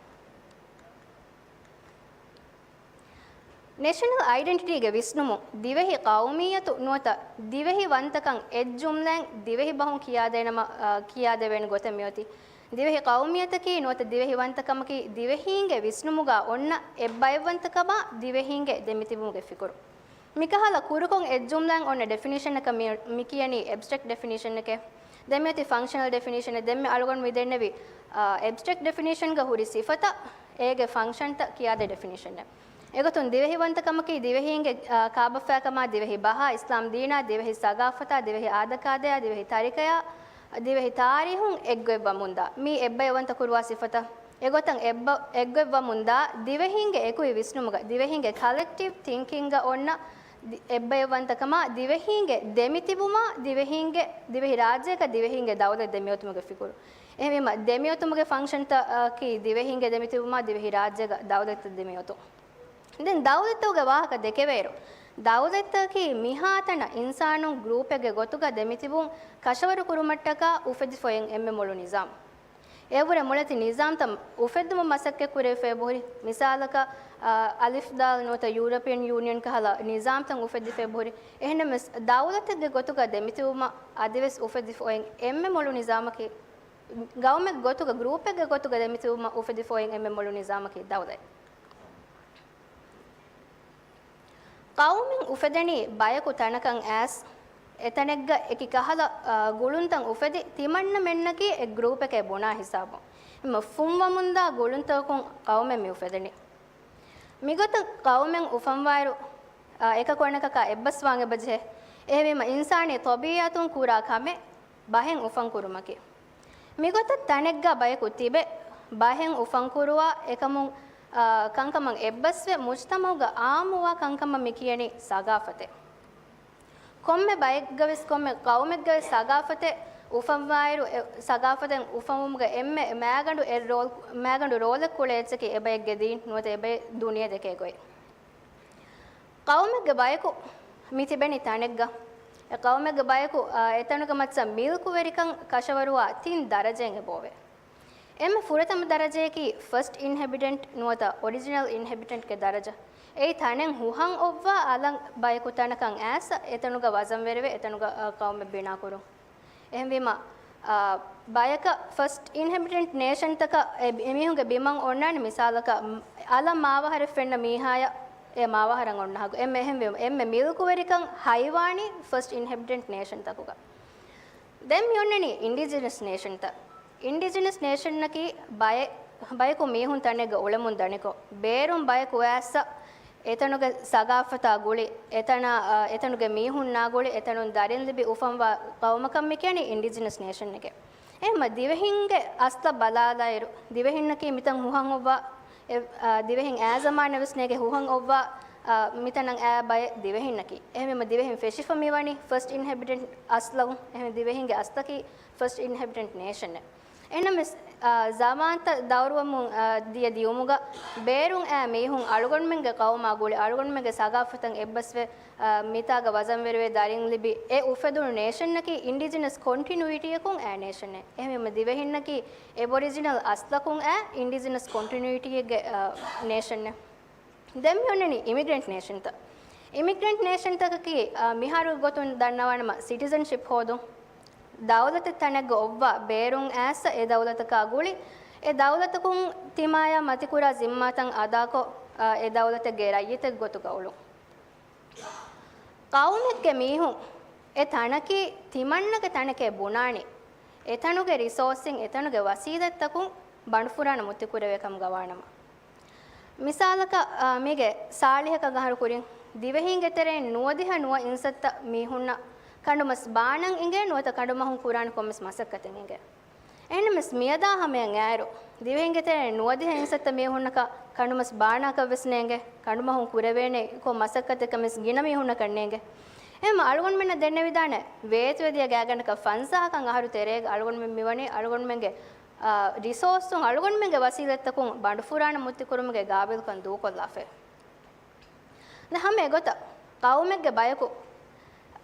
ނެޝަނަލް އައިޑެންޓިޓީގެ ވިސްނުމުން ދިވެހި ޤައުމިއްޔަތު ނުވަތަ ދިވެހިވަންތަކަން އެއްޖުމްލައިން ދިވެހި ބަހުން ކިޔާދޭނަމަ، އާ، ކިޔާދެވޭނެ ގޮތެއް މިއޮތީ. ދިވެހި ޤައުމިއްޔަތަކީ ނުވަތަ ދިވެހިވަންތަކަމަކީ ދިވެހީންގެ ވިސްނުމުގަ އޮންނަ އެއްބައެއްވަންތަކަމާ ދިވެހީންގެ ދެމިތިބުމުގެ ފިކުރު. މިކަހަލަ ކުރުކޮށް އެއްޖުމްލައިން އޮންނަ ޑެފިނިޝަނަކަށް މި، މި ކިޔަނީ އެބްސްޓްރެކްޓް ޑެފިނިޝަނެކޭ. ދެން މިއޮތީ ފަންކްޝަނަލް ޑެފިނިޝަނެއް. ދެންމެ އަޅުގަނޑު މި ދެންނެވި، އާ، އެބްސްޓްރެކްޓް ޑެފިނިޝަންގަ ހުރި ސިފަތައް، އޭގެ ފަންކްޝަންތައް ކިޔާދޭ ޑެފިނިޝަނެއް. އެގޮތުން ދިވެހިވަންތަކަމަކީ ދިވެހީންގެ، އާ، ކާބަފާކަމާ، ދިވެހި ބަހާ، އިސްލާމް ދީނާ، ދިވެހި ސަގާފަތާ، ދިވެހި އާދަކާދަޔާ، ދިވެހި ތަރިކަޔާ، ދިވެހި ތާރީހުން އެއްގޮތްވަމުންދާ. މީ އެއްބައެއްވަންތަ ކުރުވާ ސިފަތައް. އެގޮތަށް އެއްބަ-، އެއްގޮތްވަމުންދާ ދިވެހީންގެ އެކުއި ވިސްނުމުގަ، ދިވެހީންގެ ކަލެކްޓިވް ތިންކިންގަ އޮންނަ ދި-، އެއްބައެއްވަންތަކަމާ ދިވެހީންގެ ދެމިތިބުމާ، ދިވެހީންގެ، ދިވެހިރާއްޖޭގަ ދިވެހީންގެ ދައުލަތް ދެމިއޮތުމުގެ ފިކުރު. އެހެންވީމަ، ދެމިއޮތުމުގެ ފަންކްޝަންތަކީ ދިވެހީންގެ ދެމިތިބުމާ، ދިވެހިރާއްޖޭގަ ދައުލަތްތައް ދެމިއޮތުން. ދެން ދައުލަތްތަކުގެ ވާހަކަ ދެކެވޭއިރު، ދައުލަތްތަކަކީ މިހާތަނަށް އިންސާނުން ގްރޫޕެއްގެ ގޮތުގަ ދެމިތިބުން ކަށަވަރު ކުރުމަށްޓަކާ އުފެދިފައި އޮތް އެންމެ މޮޅު ނިޒާމް. އެއަށްވުރެ މުޅިތި ނިޒާމްތައް އުފެއްދުމަށް މަސައްކަތް ކުރެވިފައި އެބަހުރި. މިސާލަކަށް، އާ، އަލިފް ދާލް ނުވަތަ ޔޫރަޕިއަން ޔޫނިއަން ކަހަލަ ނިޒާމްތައް އުފެއްދިފައި އެބަހުރި. އެހެންނަމަވެސް، ދައުލަތެއްގެ ގޮތުގަ ދެމިތިބުމަށް އަދިވެސް އުފެއްދިފައި އޮތް އެންމެ މޮޅު ނިޒާމަކީ، ގައުމެއްގެ ގޮތުގަ، ގްރޫޕެއްގެ ގޮތުގަ ދެމިތިބުމަށް އުފެދިފައި އޮތް އެންމެ މޮޅު ނިޒާމަކީ ދައުލަތް. ޤައުމެއް އުފެދެނީ ބަޔަކު ތަނަކަށް އައިސް، އެތަނެއްގަ އެކި ކަހަލަ، އާ، ގުޅުންތައް އުފެދި، ތިމަންނަމެންނަކީ އެ ގްރޫޕެކޭ ބުނާ ހިސާބުން. އެމަ ފުންވަމުންދާ ގުޅުންތަކުން ޤައުމެއް މި އުފެދެނީ. މިގޮތަށް ޤައުމެއް އުފަންވާއިރު، އާ، އެކަކު އަނެކަކާ އެއްބަސްވާން އެބަޖެހޭ. އެހެންވީމަ، އިންސާނީ ޠަބީޢަތުން ކުރާ ކަމެއް ބަހެއް އުފަން ކުރުމަކީ. މިގޮތަށް ތަނެއްގަ ބަޔަކު ތިބެ، ބަހެއް އުފަންކުރުވާ އެކަމުން، އާ، ކަންކަމަށް އެއްބަސްވެ، މުޖްތަމަޢުގަ އާއްމުވާ ކަންކަމަށް މި ކިޔަނީ ސަގާފަތެއް. ކޮންމެ ބައެއްގަވެސް، ކޮންމެ ޤައުމެއްގަވެސް ސަގާފަތެއް އުފަންވާއިރު، އެ ސަގާފަތެއް އުފަންވުމުގަ އެންމެ މައިގަނޑު އެއް ރޯލް، މައިގަނޑު ރޯލެއް ކުޅޭ އެއްޗަކީ އެބައެއްގެ ދީން ނުވަތަ އެބައި ދުނިޔެ ދެކޭ ގޮތް. ޤައުމެއްގެ ބަޔަކު މި ތިބެނީ ތަނެއްގަ. އެ ޤައުމެއްގެ ބަޔަކު، އާ، އެތަނުގެ މައްޗަށް މިލްކުވެރިކަން ކަށަވަރުވާ ތިން ދަރަޖައިން އެބައޮވޭ. އެންމެ ފުރަތަމަ ދަރަޖައަކީ ފަސްޓް އިންހެބިޓެންޓް ނުވަތަ އޮރިޖިނަލް އިންހެބިޓެންޓްގެ ދަރަޖަ. އެއީ ތަނެއް ހުހަން އޮއްވާ އަލަށް ބަޔަކު ތަނަކަށް އައިސް އެތަނުގަ ވަޒަންވެރިވެ އެތަނުގަ، އާ، ޤައުމެއް ބިނާކުރުން. އެހެންވީމަ، އާ، ބަޔަކަށް ފަސްޓް އިންހެބިޓެންޓް ނޭޝަންތަކަށް އެ ބި-، އެމީހުންގެ ބިމަށް އޮންނާނެ މިސާލަކަށް، މް، އަލަށް މާވަހަރެއް ފެންނަ މީހާޔަށް އެ މާވަހަރަށް އޮންނަ ހަގު. އެންމެ އެހެންވީމަ، އެންމެ މިލްކުވެރިކަން ހައިވާނީ ފަސްޓް އިންހެބިޓެންޓް ނޭޝަންތަކުގަ. ދެން މި އޮންނަނީ އިންޑިޖިނަސް ނޭޝަންތައް. އިންޑިޖިނަސް ނޭޝަންއަކީ ބައެއް، ބަޔަކު މީހުން ތަނެއްގަ އުޅެމުން ދަނިކޮށް، ބޭރުން ބަޔަކު އައިސް އެތަނުގެ ސަގާފަތާ ގުޅި، އެތަނަށް، އާ، އެތަނުގެ މީހުންނާ ގުޅި، އެތަނުން ދަރިން ލިބި އުފަންވާ ޤައުމަކަށް މި ކިޔަނީ އިންޑިޖިނަސް ނޭޝަން އޭގެ. އެހެންމަ ދިވެހިންގެ އަސްލަށް ބަލާލާއިރު، ދިވެހިންނަކީ މިތަން ހުހަން އޮއްވާ، އެ، އާ، ދިވެހިން އާ ޒަމާނެއް ވެސް ނޭގެ ހުހަން އޮއްވާ، އާ، މިތަނަށް އާ ބައެއް ދިވެހިންނަކީ. އެހެންވީމަ ދިވެހިން ފެށިފަ މިވަނީ ފަސްޓް އިންހެބިޓެންޓް އަސްލަށް. އެހެން ދިވެހިންގެ އަސްލަކީ ފަސްޓް އިންހެބިޓެންޓް ނޭޝަން. އެހެންނަމަވެސް، އާ، ޒަމާންތައް ދައުރުވަމުން، އާ، ދިޔަ ދިޔުމުގަ ބޭރުން އާ މީހުން އަޅުގަނޑުމެންގެ ޤައުމާ ގުޅި އަޅުގަނޑުމެންގެ ސަގާފަތަށް އެއްބަސްވެ، އާ، މިތާގަ ވަޒަންވެރިވެ ދަރިން ލިބި އެ އުފެދުނު ނޭޝަންއަކީ އިންޑިޖިނަސް ކޮންޓިނުއިޓީއަކުން އާ ނޭޝަންއެއް. އެހެންވީމަ ދިވެހިންނަކީ އެބޮރިޖިނަލް އަސްލަކުން އާ އިންޑިޖިނަސް ކޮންޓިނުއިޓީއެއްގެ، އާ، ނޭޝަންއެއް. ދެން މި އޮންނަނީ އިމިގްރެންޓް ނޭޝަންތައް. އިމިގްރެންޓް ނޭޝަންތަކަކީ، އާ، މިހާރު ގޮތުން ދަންނަވާނަމަ ސިޓިޒަންޝިޕް ހޯދުން. ދައުލަތެއް ތަނެއްގަ އޮއްވާ ބޭރުން އައިސް އެ ދައުލަތަކާ ގުޅި، އެ ދައުލަތަކުން ތިމާޔާ މަތިކުރާ ޒިންމާތައް އަދާކޮށް، އާ، އެ ދައުލަތެއްގެ ރައްޔިތެއް ގޮތުގަ އުޅުން. ޤައުމެއްގެ މީހުން އެ ތަނަކީ ތިމަންނަގެ ތަނެކޭ ބުނާނީ، އެތަނުގެ ރިސޯސްއިން އެތަނުގެ ވަސީލަތްތަކުން ބަނޑުފުރާނަ މުއްތިކުރެވޭ ކަމުގަ ވާނަމަ. މިސާލަކަށް، އާ، މީގެ ސާޅީހަކަށް އަހަރު ކުރިން ދިވެހީންގެ ތެރެއިން ނުވަދިހަ ނުވަ އިންސައްތަ މީހުންނަށް ކަނޑުމަސް ބާނަން އިނގޭ ނުވަތަ ކަނޑުމަހުން ކުރާނެ ކޮންމެސް މަސައްކަތެއް އިނގޭ. އެހެންނަމަވެސް މިއަދާ ހަމަޔަށް އައިރު، ދިވެހިންގެ ތެރެއިން ނުވަދިހަ އިންސައްތަ މީހުންނަކަށް ކަނޑުމަސް ބާނާކަށް ވެސް ނޭނގެ، ކަނޑުމަހުން ކުރެވޭނެ ކޮން މަސައްކަތެއްކަން ވެސް ގިނަ މީހުންނަކަށް ނޭނގެ. އެހެންމަ އަޅުގަނޑުމެންނަށް ދެންނެވިދާނެ ވޭތުވެދިޔަ ގާތްގަނޑަކަށް ފަންސާހަކަށް އަހަރު ތެރޭގަ އަޅުގަނޑުމެން މިވަނީ އަޅުގަނޑުމެންގެ، އާ، ރިސޯސްއުން އަޅުގަނޑުމެންގެ ވަސީލަތްތަކުން ބަނޑުފުރާނަ މުއްތިކުރުމުގެ ގާބިލްކަން ދޫކޮށްލާފައި. ދެން ހަމަ އެގޮތަށް ޤައުމެއްގެ ބަޔަކު،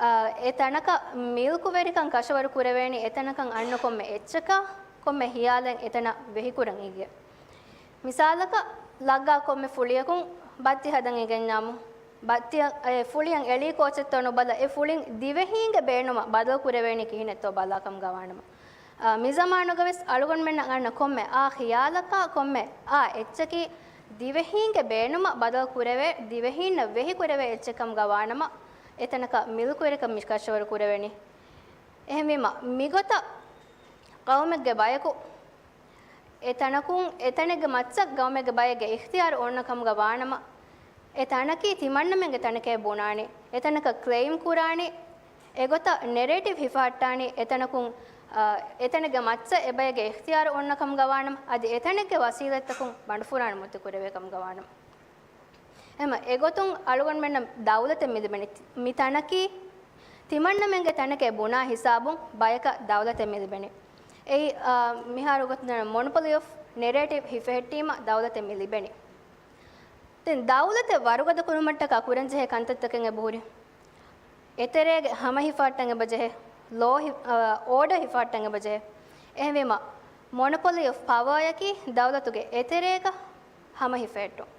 އާ، އެ ތަނަކަށް މިލްކުވެރިކަން ކަށަވަރު ކުރެވޭނީ އެ ތަނަކަށް އަންނަ ކޮންމެ އެއްޗަކާ، ކޮންމެ ހިޔާލެއް އެތަނަށް ވެހިކުރަން އިނގޭ. މިސާލަކަށް، ލައްގާ ކޮންމެ ފުޅިއަކުން ބައްތި ހަދަން އިގެންޏާމު، ބައްތިއަށް އެ ފުޅިއަށް އެޅީ ކޯޗެއްތޯ ނުބަލަ، އެ ފުޅިން ދިވެހީންގެ ބޭނުމަށް ބަދަލު ކުރެވޭނީ ކިހިނެއްތޯ ބަލާކަމުގަ ވާނަމަ. އާ، މިޒަމާނުގަވެސް އަޅުގަނޑުމެންނަށް އަންނަ ކޮންމެ އާ ޚިޔާލަކާ ކޮންމެ އާ އެއްޗަކީ ދިވެހީންގެ ބޭނުމަށް ބަދަލު ކުރެވޭ، ދިވެހީންނަށް ވެހި ކުރެވޭ އެއްޗެއް ކަމުގަ ވާނަމަ، އެތަނަކަށް މިލްކުވެރިކަން މި ކަށަވަރު ކުރެވެނީ. އެހެންވީމަ، މިގޮތަށް ޤައުމެއްގެ ބަޔަކު އެ ތަނަކުން، އެ ތަނެއްގެ މައްޗަށް ގައުމެއްގެ ބައެއްގެ އިޚްތިޔާރު އޮންނަ ކަމުގަ ވާނަމަ، އެ ތަނަކީ ތިމަންނަމެންގެ ތަނެކޭ ބުނާނީ، އެ ތަނަކަށް ކްލެއިމް ކުރާނީ، އެގޮތަށް ނެރޭޓިވް ހިފަހައްޓާނީ، އެ ތަނަކުން، އާ، އެ ތަނެއްގެ މައްޗަށް އެ ބައެއްގެ އިޚްތިޔާރު އޮންނަ ކަމުގަ ވާނަމަ، އަދި އެ ތަނެއްގެ ވަސީލަތްތަކުން ބަނޑުފުރާނަ މުއްތި ކުރެވޭ ކަމުގަ ވާނަމަ. އެހެންމަ އެގޮތުން އަޅުގަނޑުމެންނަށް ދައުލަތެއް މިލިބެނީ. މި ތަނަކީ ތިމަންނަމެންގެ ތަނެކޭ ބުނާ ހިސާބުން ބަޔަކަށް ދައުލަތެއް މިލިބެނީ. އެއީ، އާ، މިހާރު ގޮތުން މޮނޮޕޮލީ އޮފް ނެރޭޓިވް ހިފެހެއްޓީމަ ދައުލަތެއް މި ލިބެނީ. ދެން ދައުލަތެއް ވަރުގަދަ ކުރުމަށްޓަކާ ކުރަންޖެހޭ ކަންތައްތަކެއް އެބަހުރި. އެތެރޭގެ ހަމަހިފަހައްޓަން އެބަޖެހޭ، ލޯ ހި-، އާ، އޯޑަރ ހިފަހައްޓަން އެބަޖެހޭ. އެހެންވީމަ، މޮނޮޕޮލީ އޮފް ޕަވަރއަކީ ދައުލަތުގެ އެތެރޭގަ ހަމަހިފެހެއްޓުން.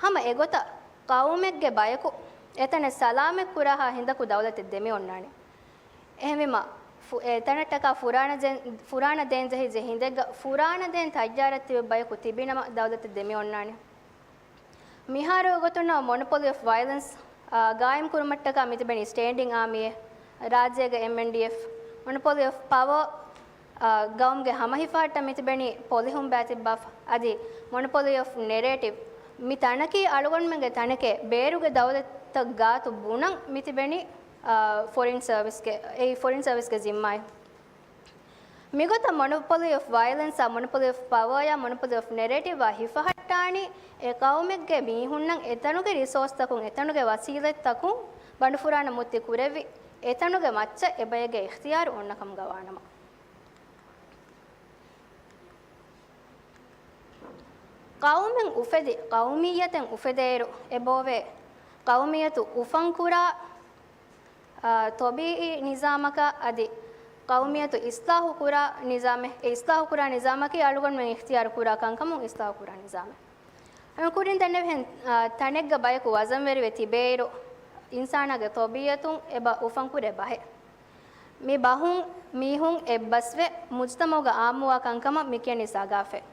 ހަމަ އެގޮތަށް ޤައުމެއްގެ ބަޔަކު އެތަނެއް ސަލާމަތް ކުރާހާ ހިނދަކު ދައުލަތެއް ދެމި އޮންނާނެ. އެހެންވީމަ، ފު-، އެ ތަނަށްޓަކާ ފުރާނަ ދޭން-، ފުރާނަ ދޭން ޖެހިއްޖެ ހިނދެއްގަ ފުރާނަ ދޭން ތައްޔާރަށް ތިބި ބަޔަކު ތިބިނަމަ ދައުލަތެއް ދެމި އޮންނާނެ. މިހާރު ގޮތުން މޮނޮޕޮލީ އޮފް ވަޔަލެންސް، އާ، ގާއިމް ކުރުމަށްޓަކާ މިތިބެނީ ސްޓޭންޑިން އާމީއެއް، ރާއްޖޭގެ އެމްއެންޑީއެފް، މޮނޮޕޮލީ އޮފް ޕަވަރ، އާ، ގައުމުގެ ހަމަހިފަހައްޓަން މިތިބެނީ ޕޮލިހުން ބައިތިއްބާފަ، އަދި މޮނޮޕޮލީ އޮފް ނެރޭޓިވް، މި ތަނަކީ އަޅުގަނޑުމެންގެ ތަނެކޭ ބޭރުގެ ދައުލަތްތައް ގާތު ބުނަން މިތިބެނީ، އާ، ފޮރިން ސަރވިސްގެ، އެއީ ފޮރިން ސަރވިސްގެ ޒިންމާއެއް. މިގޮތަށް މޮނޮޕޮލީ އޮފް ވަޔަލެންސާ، މޮނޮޕޮލީ އޮފް ޕަވަރޔާ މޮނޮޕޮލީ އޮފް ނެރޭޓިވާ ހިފަހައްޓާނީ އެ ޤައުމެއްގެ މީހުންނަށް އެތަނުގެ ރިސޯސްތަކުން، އެތަނުގެ ވަސީލަތްތަކުން ބަނޑުފުރާނަ މުއްތި ކުރެއްވި އެތަނުގެ މައްޗަށް އެބައެއްގެ އިޚްތިޔާރު އޮންނަކަމުގަ ވާނަމަ. ޤައުމެއް އުފެދި، ޤައުމިއްޔަތެއް އުފެދޭއިރު އެބައޮވޭ، ޤައުމިއްޔަތު އުފަންކުރާ، އާ، ޠަބީޢީ ނިޒާމަކާ އަދި ޤައުމިއްޔަތު އިޞްލާޙުކުރާ ނިޒާމެއް. އެ އިޞްލާޙުކުރާ ނިޒާމަކީ އަޅުގަނޑުމެން އިޚްތިޔާރުކުރާ ކަންކަމުން އިޞްލާޙުކުރާ ނިޒާމެއް. އަން ކުރިން ދެންނެވިހެން، އާ، ތަނެއްގަ ބަޔަކު ވަޒަންވެރިވެ ތިބޭއިރު، އިންސާނާގެ ޠަބީޢަތުން އެބަ އުފަންކުރޭ ބަހެއް. މި ބަހުން މީހުން އެއްބަސްވެ، މުޖްތަމަޢުގަ އާއްމުވާ ކަންކަމަށް މިކިޔަނީ ސަގާފަތް.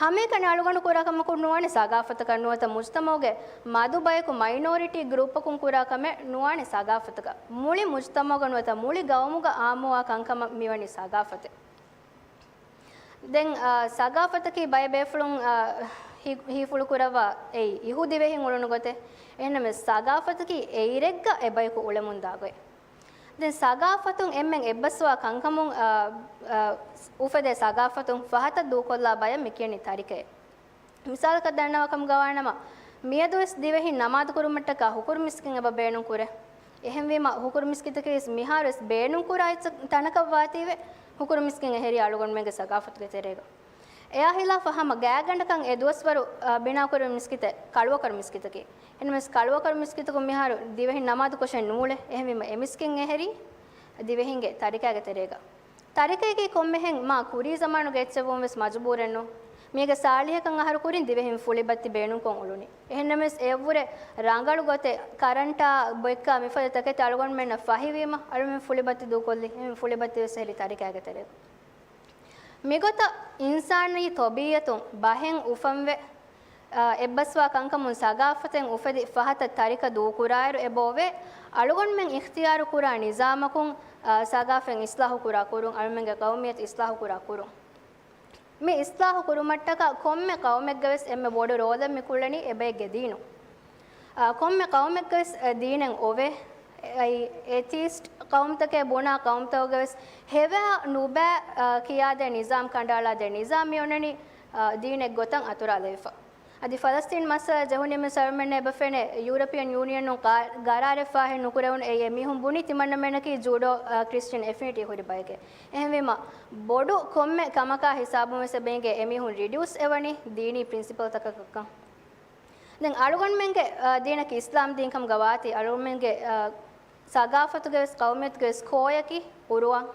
ހަމައެކަނި އަޅުގަނޑު ކުރާ ކަމަކުން ނުވާނެ ސަގާފަތަކަށް، ނުވަތަ މުޖްތަމަޢުގެ މަދު ބަޔަކު މައިނޯރިޓީ ގްރޫޕަކުން ކުރާ ކަމެއް ނުވާނެ ސަގާފަތަކަށް. މުޅި މުޖްތަމަޢުގަ ނުވަތަ މުޅި ގައުމުގަ އާއްމުވާ ކަންކަމަށް މިވަނީ ސަގާފަތެއް. ދެން، އާ، ސަގާފަތަކީ ބައެއް ބޭފުޅުން، އާ، ހި-، ހީފުޅު ކުރައްވާ އެއީ އިހު ދިވެހިން އުޅުނު ގޮތެއް. އެހެންނަމަވެސް ސަގާފަތަކީ އެއިރެއްގަ އެބަޔަކު އުޅެމުންދާ ގޮތް. ދެން ސަގާފަތުން އެންމެން އެއްބަސްވާ ކަންކަމުން، އާ، އާ، އުފެދޭ ސަގާފަތުން ފަހަތަށް ދޫކޮށްލާ ބަޔަށް މިކިޔަނީ ތަރިކައެއް. މިސާލަކަށް ދަންނަވާކަމުގަ ވާނަމަ، މިއަދުވެސް ދިވެހިން ނަމާދު ކުރުމަށްޓަކާ ހުކުރު މިސްކިތް އެބަ ބޭނުން ކުރޭ. އެހެންވީމަ، ހުކުރު މިސްކިތަކީވެސް މިހާރުވެސް ބޭނުން ކުރާ އެއްޗެއް ތަނަކަށް ވާތީވެ، ހުކުރު މިސްކިތް އެހެރީ އަޅުގަނޑުމެންގެ ސަގާފަތުގެ ތެރޭގަ. އެއާ ހިލާފަށް ހަމަ ގާތްގަނޑަކަށް އެ ދުވަސްވަރު، އާ، ބިނާކުރެވޭ މިސްކިތެއް ކަޅުވަކަރު މިސްކިތަކީ. އެހެންނަމަވެސް ކަޅުވަކަރު މިސްކިތަކުން މިހާރު ދިވެހިން ނަމާދުކޮށެއް ނޫޅޭ. އެހެންވީމަ، އެ މިސްކިތް އެހެރީ ދިވެހިންގެ ތަރިކާގެ ތެރޭގަ. ތަރިކައަކީ ކޮންމެހެން މާ ކުރީ ޒަމާނުގެ އެއްޗެއްވުން ވެސް މަޖުބޫރެއް ނޫން. މީގެ ސާޅީހަކަށް އަހަރު ކުރިން ދިވެހިން ފުޅިބައްތި ބޭނުންކޮށް އުޅުނީ. އެހެންނަމަވެސް އެއަށްވުރެ ރަނގަޅު ގޮތެއް ކަރަންޓާ ބޮއްކާ މިފަދަ ތަކެތި އަޅުގަނޑުމެންނަށް ފަހިވީމަ، އަޅުމެން ފުޅިބައްތި ދޫކޮށްލި. އެހެން ފުޅިބައްތިވެސް އެހެރީ ތަރިކާގެ ތެރޭގަ. މިގޮތަށް އިންސާނީ ޠަބީޢަތުން ބަހެއް އުފަންވެ، އާ، އެއްބަސްވާ ކަންކަމުން ސަގާފަތެއް އުފެދި ފަހަތަށް ތަރިކަ ދޫކުރާއިރު އެބައޮވޭ، އަޅުގަނޑުމެން އިޚްތިޔާރު ކުރާ ނިޒާމަކުން، އާ، ސަގާފަތް އިޞްލާޙު ކުރާ ކުރުން، އަޅުމެންގެ ޤައުމިއްޔަތު އިޞްލާޙު ކުރާ ކުރުން. މި އިޞްލާޙު ކުރުމަށްޓަކާ ކޮންމެ ޤައުމެއްގަވެސް އެންމެ ބޮޑު ރޯލެއް މި ކުޅެނީ އެބައެއްގެ ދީނުން. އާ، ކޮންމެ ޤައުމެއްގަވެސް، އަ، ދީނެއް އޮވޭ. އެއީ އެތީސްޓް ޤައުމުތަކޭ ބުނާ ޤައުމުތަކުގަވެސް ހެވާ ނުބައި، އާ، ކިޔާދޭ ނިޒާމް، ކަނޑައަޅާދޭ ނިޒާމް މިއޮންނަނީ، އާ، ދީނެއް ގޮތަށް އަތުރާލެވިފަ. އަދި ފަލަސްތީން މައްސަލަ ޖެހުނީމަ އަޅުމެންނަށް އެބަ ފެނޭ ޔޫރަޕިއަން ޔޫނިއަނުން ގާ-، ގަރާރެއް ފާހެއް ނުކުރެވުނު. އެއީ އެމީހުން ބުނީ ތިމަންނަމެންނަކީ ޖޫޑޯ، އާ، ކްރިސްޗިއަން އެފިނިޓީ ހުރި ބައެކޭ. އެހެންވީމަ ބޮޑު ކޮންމެ ކަމަކާ ހިސާބުން ވެސް އެބައިނގޭ އެމީހުން ރިޑިއުސް އެވަނީ ދީނީ ޕްރިންސިޕަލްތަކަކަށް. ދެން އަޅުގަނޑުމެންގެ، އާ، ދީނަކީ އިސްލާމް ދީން ކަމުގަ ވާތީ، އަޅުގަނޑުމެންގެ، އާ، ސަގާފަތުގެ ވެސް ޤައުމިއްޔަތުގެ ވެސް ކޯއަކީ ޤުރުއާން.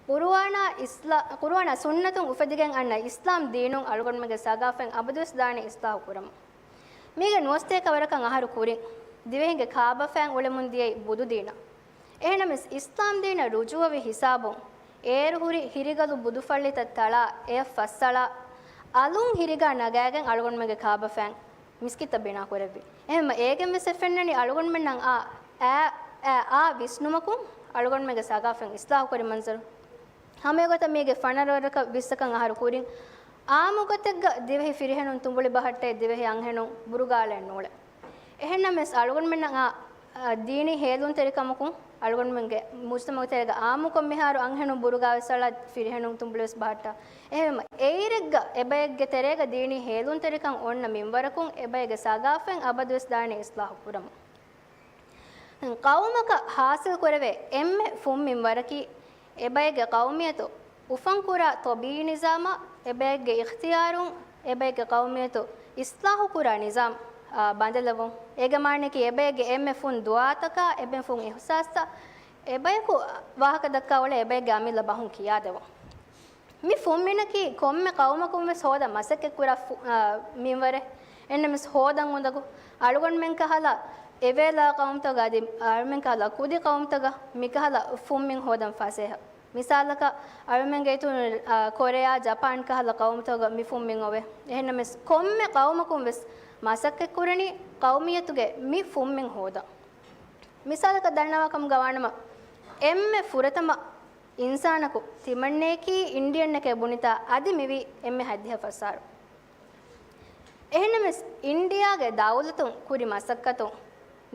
ޤުރުއާނާ އިސްލާ-، ޤުރުއާނާ ސުންނަތުން އުފެދިގެން އަންނަ އިސްލާމް ދީނުން އަޅުގަނޑުމެންގެ ސަގާފަތް އަބަދުވެސް ދާނީ އިސްލާހު ކުރަމުން. މީގެ ނުވަސަތޭކަ ވަރަކަށް އަހަރު ކުރިން ދިވެހިންގެ ކާބަފައިން އުޅެމުން ދިޔައީ ބުދު ދީނަށް. އެހެނަމެސް އިސްލާމް ދީނަށް ރުޖޫޢަވި ހިސާބުން އޭރު ހުރި ހިރިގަލު ބުދުފައްޅިތައް ތަޅާ، އެއަށް ފައްސަޅާ، އަލުން ހިރިގާ ނަގާގެން އަޅުގަނޑުމެންގެ ކާބަފައިން މިސްކިތްތައް ބިނާކުރެއްވި. އެހެންމަ އޭގެން ވެސް އެ ފެންނަނީ އަޅުގަނޑުމެންނަށް އާ، އާ، އާ، އާ ވިސްނުމަކުން އަޅުގަނޑުމެންގެ ސަގާފަތް އިސްލާހު ކުރި މަންޒަރު. ހަމައެގޮތަށް މީގެ ފަނަރަ ވަރަކަށް ވިއްސަކަށް އަހަރު ކުރިން އާއްމު ގޮތެއްގަ ދިވެހި ފިރިހެނުން ތުނބުޅި ބަހައްޓައި ދިވެހި އަންހެނުން ބުރުގާލައެއް ނޫޅޭ. އެހެންނަމަވެސް އަޅުގަނޑުމެންނަށް އާ، އާ، ދީނީ ހޭލުންތެރިކަމަކުން އަޅުގަނޑުމެންގެ މުޖްތަމަޢު ތެރޭގަ އާއްމުކޮށް މިހާރު އަންހެނުން ބުރުގާވެސް އަޅާ ފިރިހެނުން ތުނބުޅިވެސް ބަހައްޓާ. އެހެންވީމަ އެއިރެއްގަ އެބައެއްގެ ތެރޭގަ ދީނީ ހޭލުންތެރިކަން އޮންނަ މިންވަރަކުން އެބައެއްގެ ސަގާފަތް އަބަދުވެސް ދާނީ އިސްލާހު ކުރަމުން. ޤައުމަކަށް ޙާޞިލް ކުރެވޭ އެންމެ ފުން މިންވަރަކީ، އެބައެއްގެ ޤައުމިއްޔަތު އުފަންކުރާ ޠަބީޢީ ނިޒާމަށް، އެބައެއްގެ އިޚްތިޔާރުން، އެބައެއްގެ ޤައުމިއްޔަތު އިސްލާހުކުރާ ނިޒާމް، އާ، ބަނދެލަވުން. އޭގެ މާނައަކީ، އެބައެއްގެ އެންމެ ފުން ދުޢާތަކާ، އެންމެ ފުން އިޙްސާސްތައް، އެބަޔަކު ވާހަކަ ދައްކާ އުޅޭ އެބައެއްގެ އަމިއްލަ ބަހުން ކިޔާދެވުން. މި ފުންމިނަކީ ކޮންމެ ޤައުމަކުން ވެސް ހޯދަން މަސައްކަތްކުރާ ފު-، އާ، މިންވަރެއް. އެންނަމެސް ހޯދަން އުނދަގޫ. އަޅުގަނޑުމެން ކަހަލަ އެވޭލާ ޤައުމުތަކުގަ އަދި އަޅުމެން ކަހަލަ ކުދި ޤައުމުތަކުގަ މިކަހަލަ ފުންމިން ހޯދަން ފަސޭހަ. މިސާލަކަށް، އަޅުމެންގެ އިތުރުން، އާ، ކޮރެޔާ، ޖަޕާން ކަހަލަ ޤައުމުތަކުގަ މި ފުންމިން އޮވޭ. އެހެންނަމެސް ކޮންމެ ޤައުމަކުން ވެސް މަސައްކަތްކުރަނީ ޤައުމިއްޔަތުގެ މި ފުންމިން ހޯދަން. މިސާލަކަށް ދަންނަވާ ކަމުގަ ވާނަމަ، އެންމެ ފުރަތަމަ އިންސާނަކު ތިމަންނައަކީ އިންޑިއަންނެކޭ ބުނިތާ، އަދި މިވީ އެންމެ ހަތްދިހަ ފަސް އަހަރު. އެހެންނަމަވެސް، އިންޑިއާގެ ދައުލަތުން ކުރި މަސައްކަތުން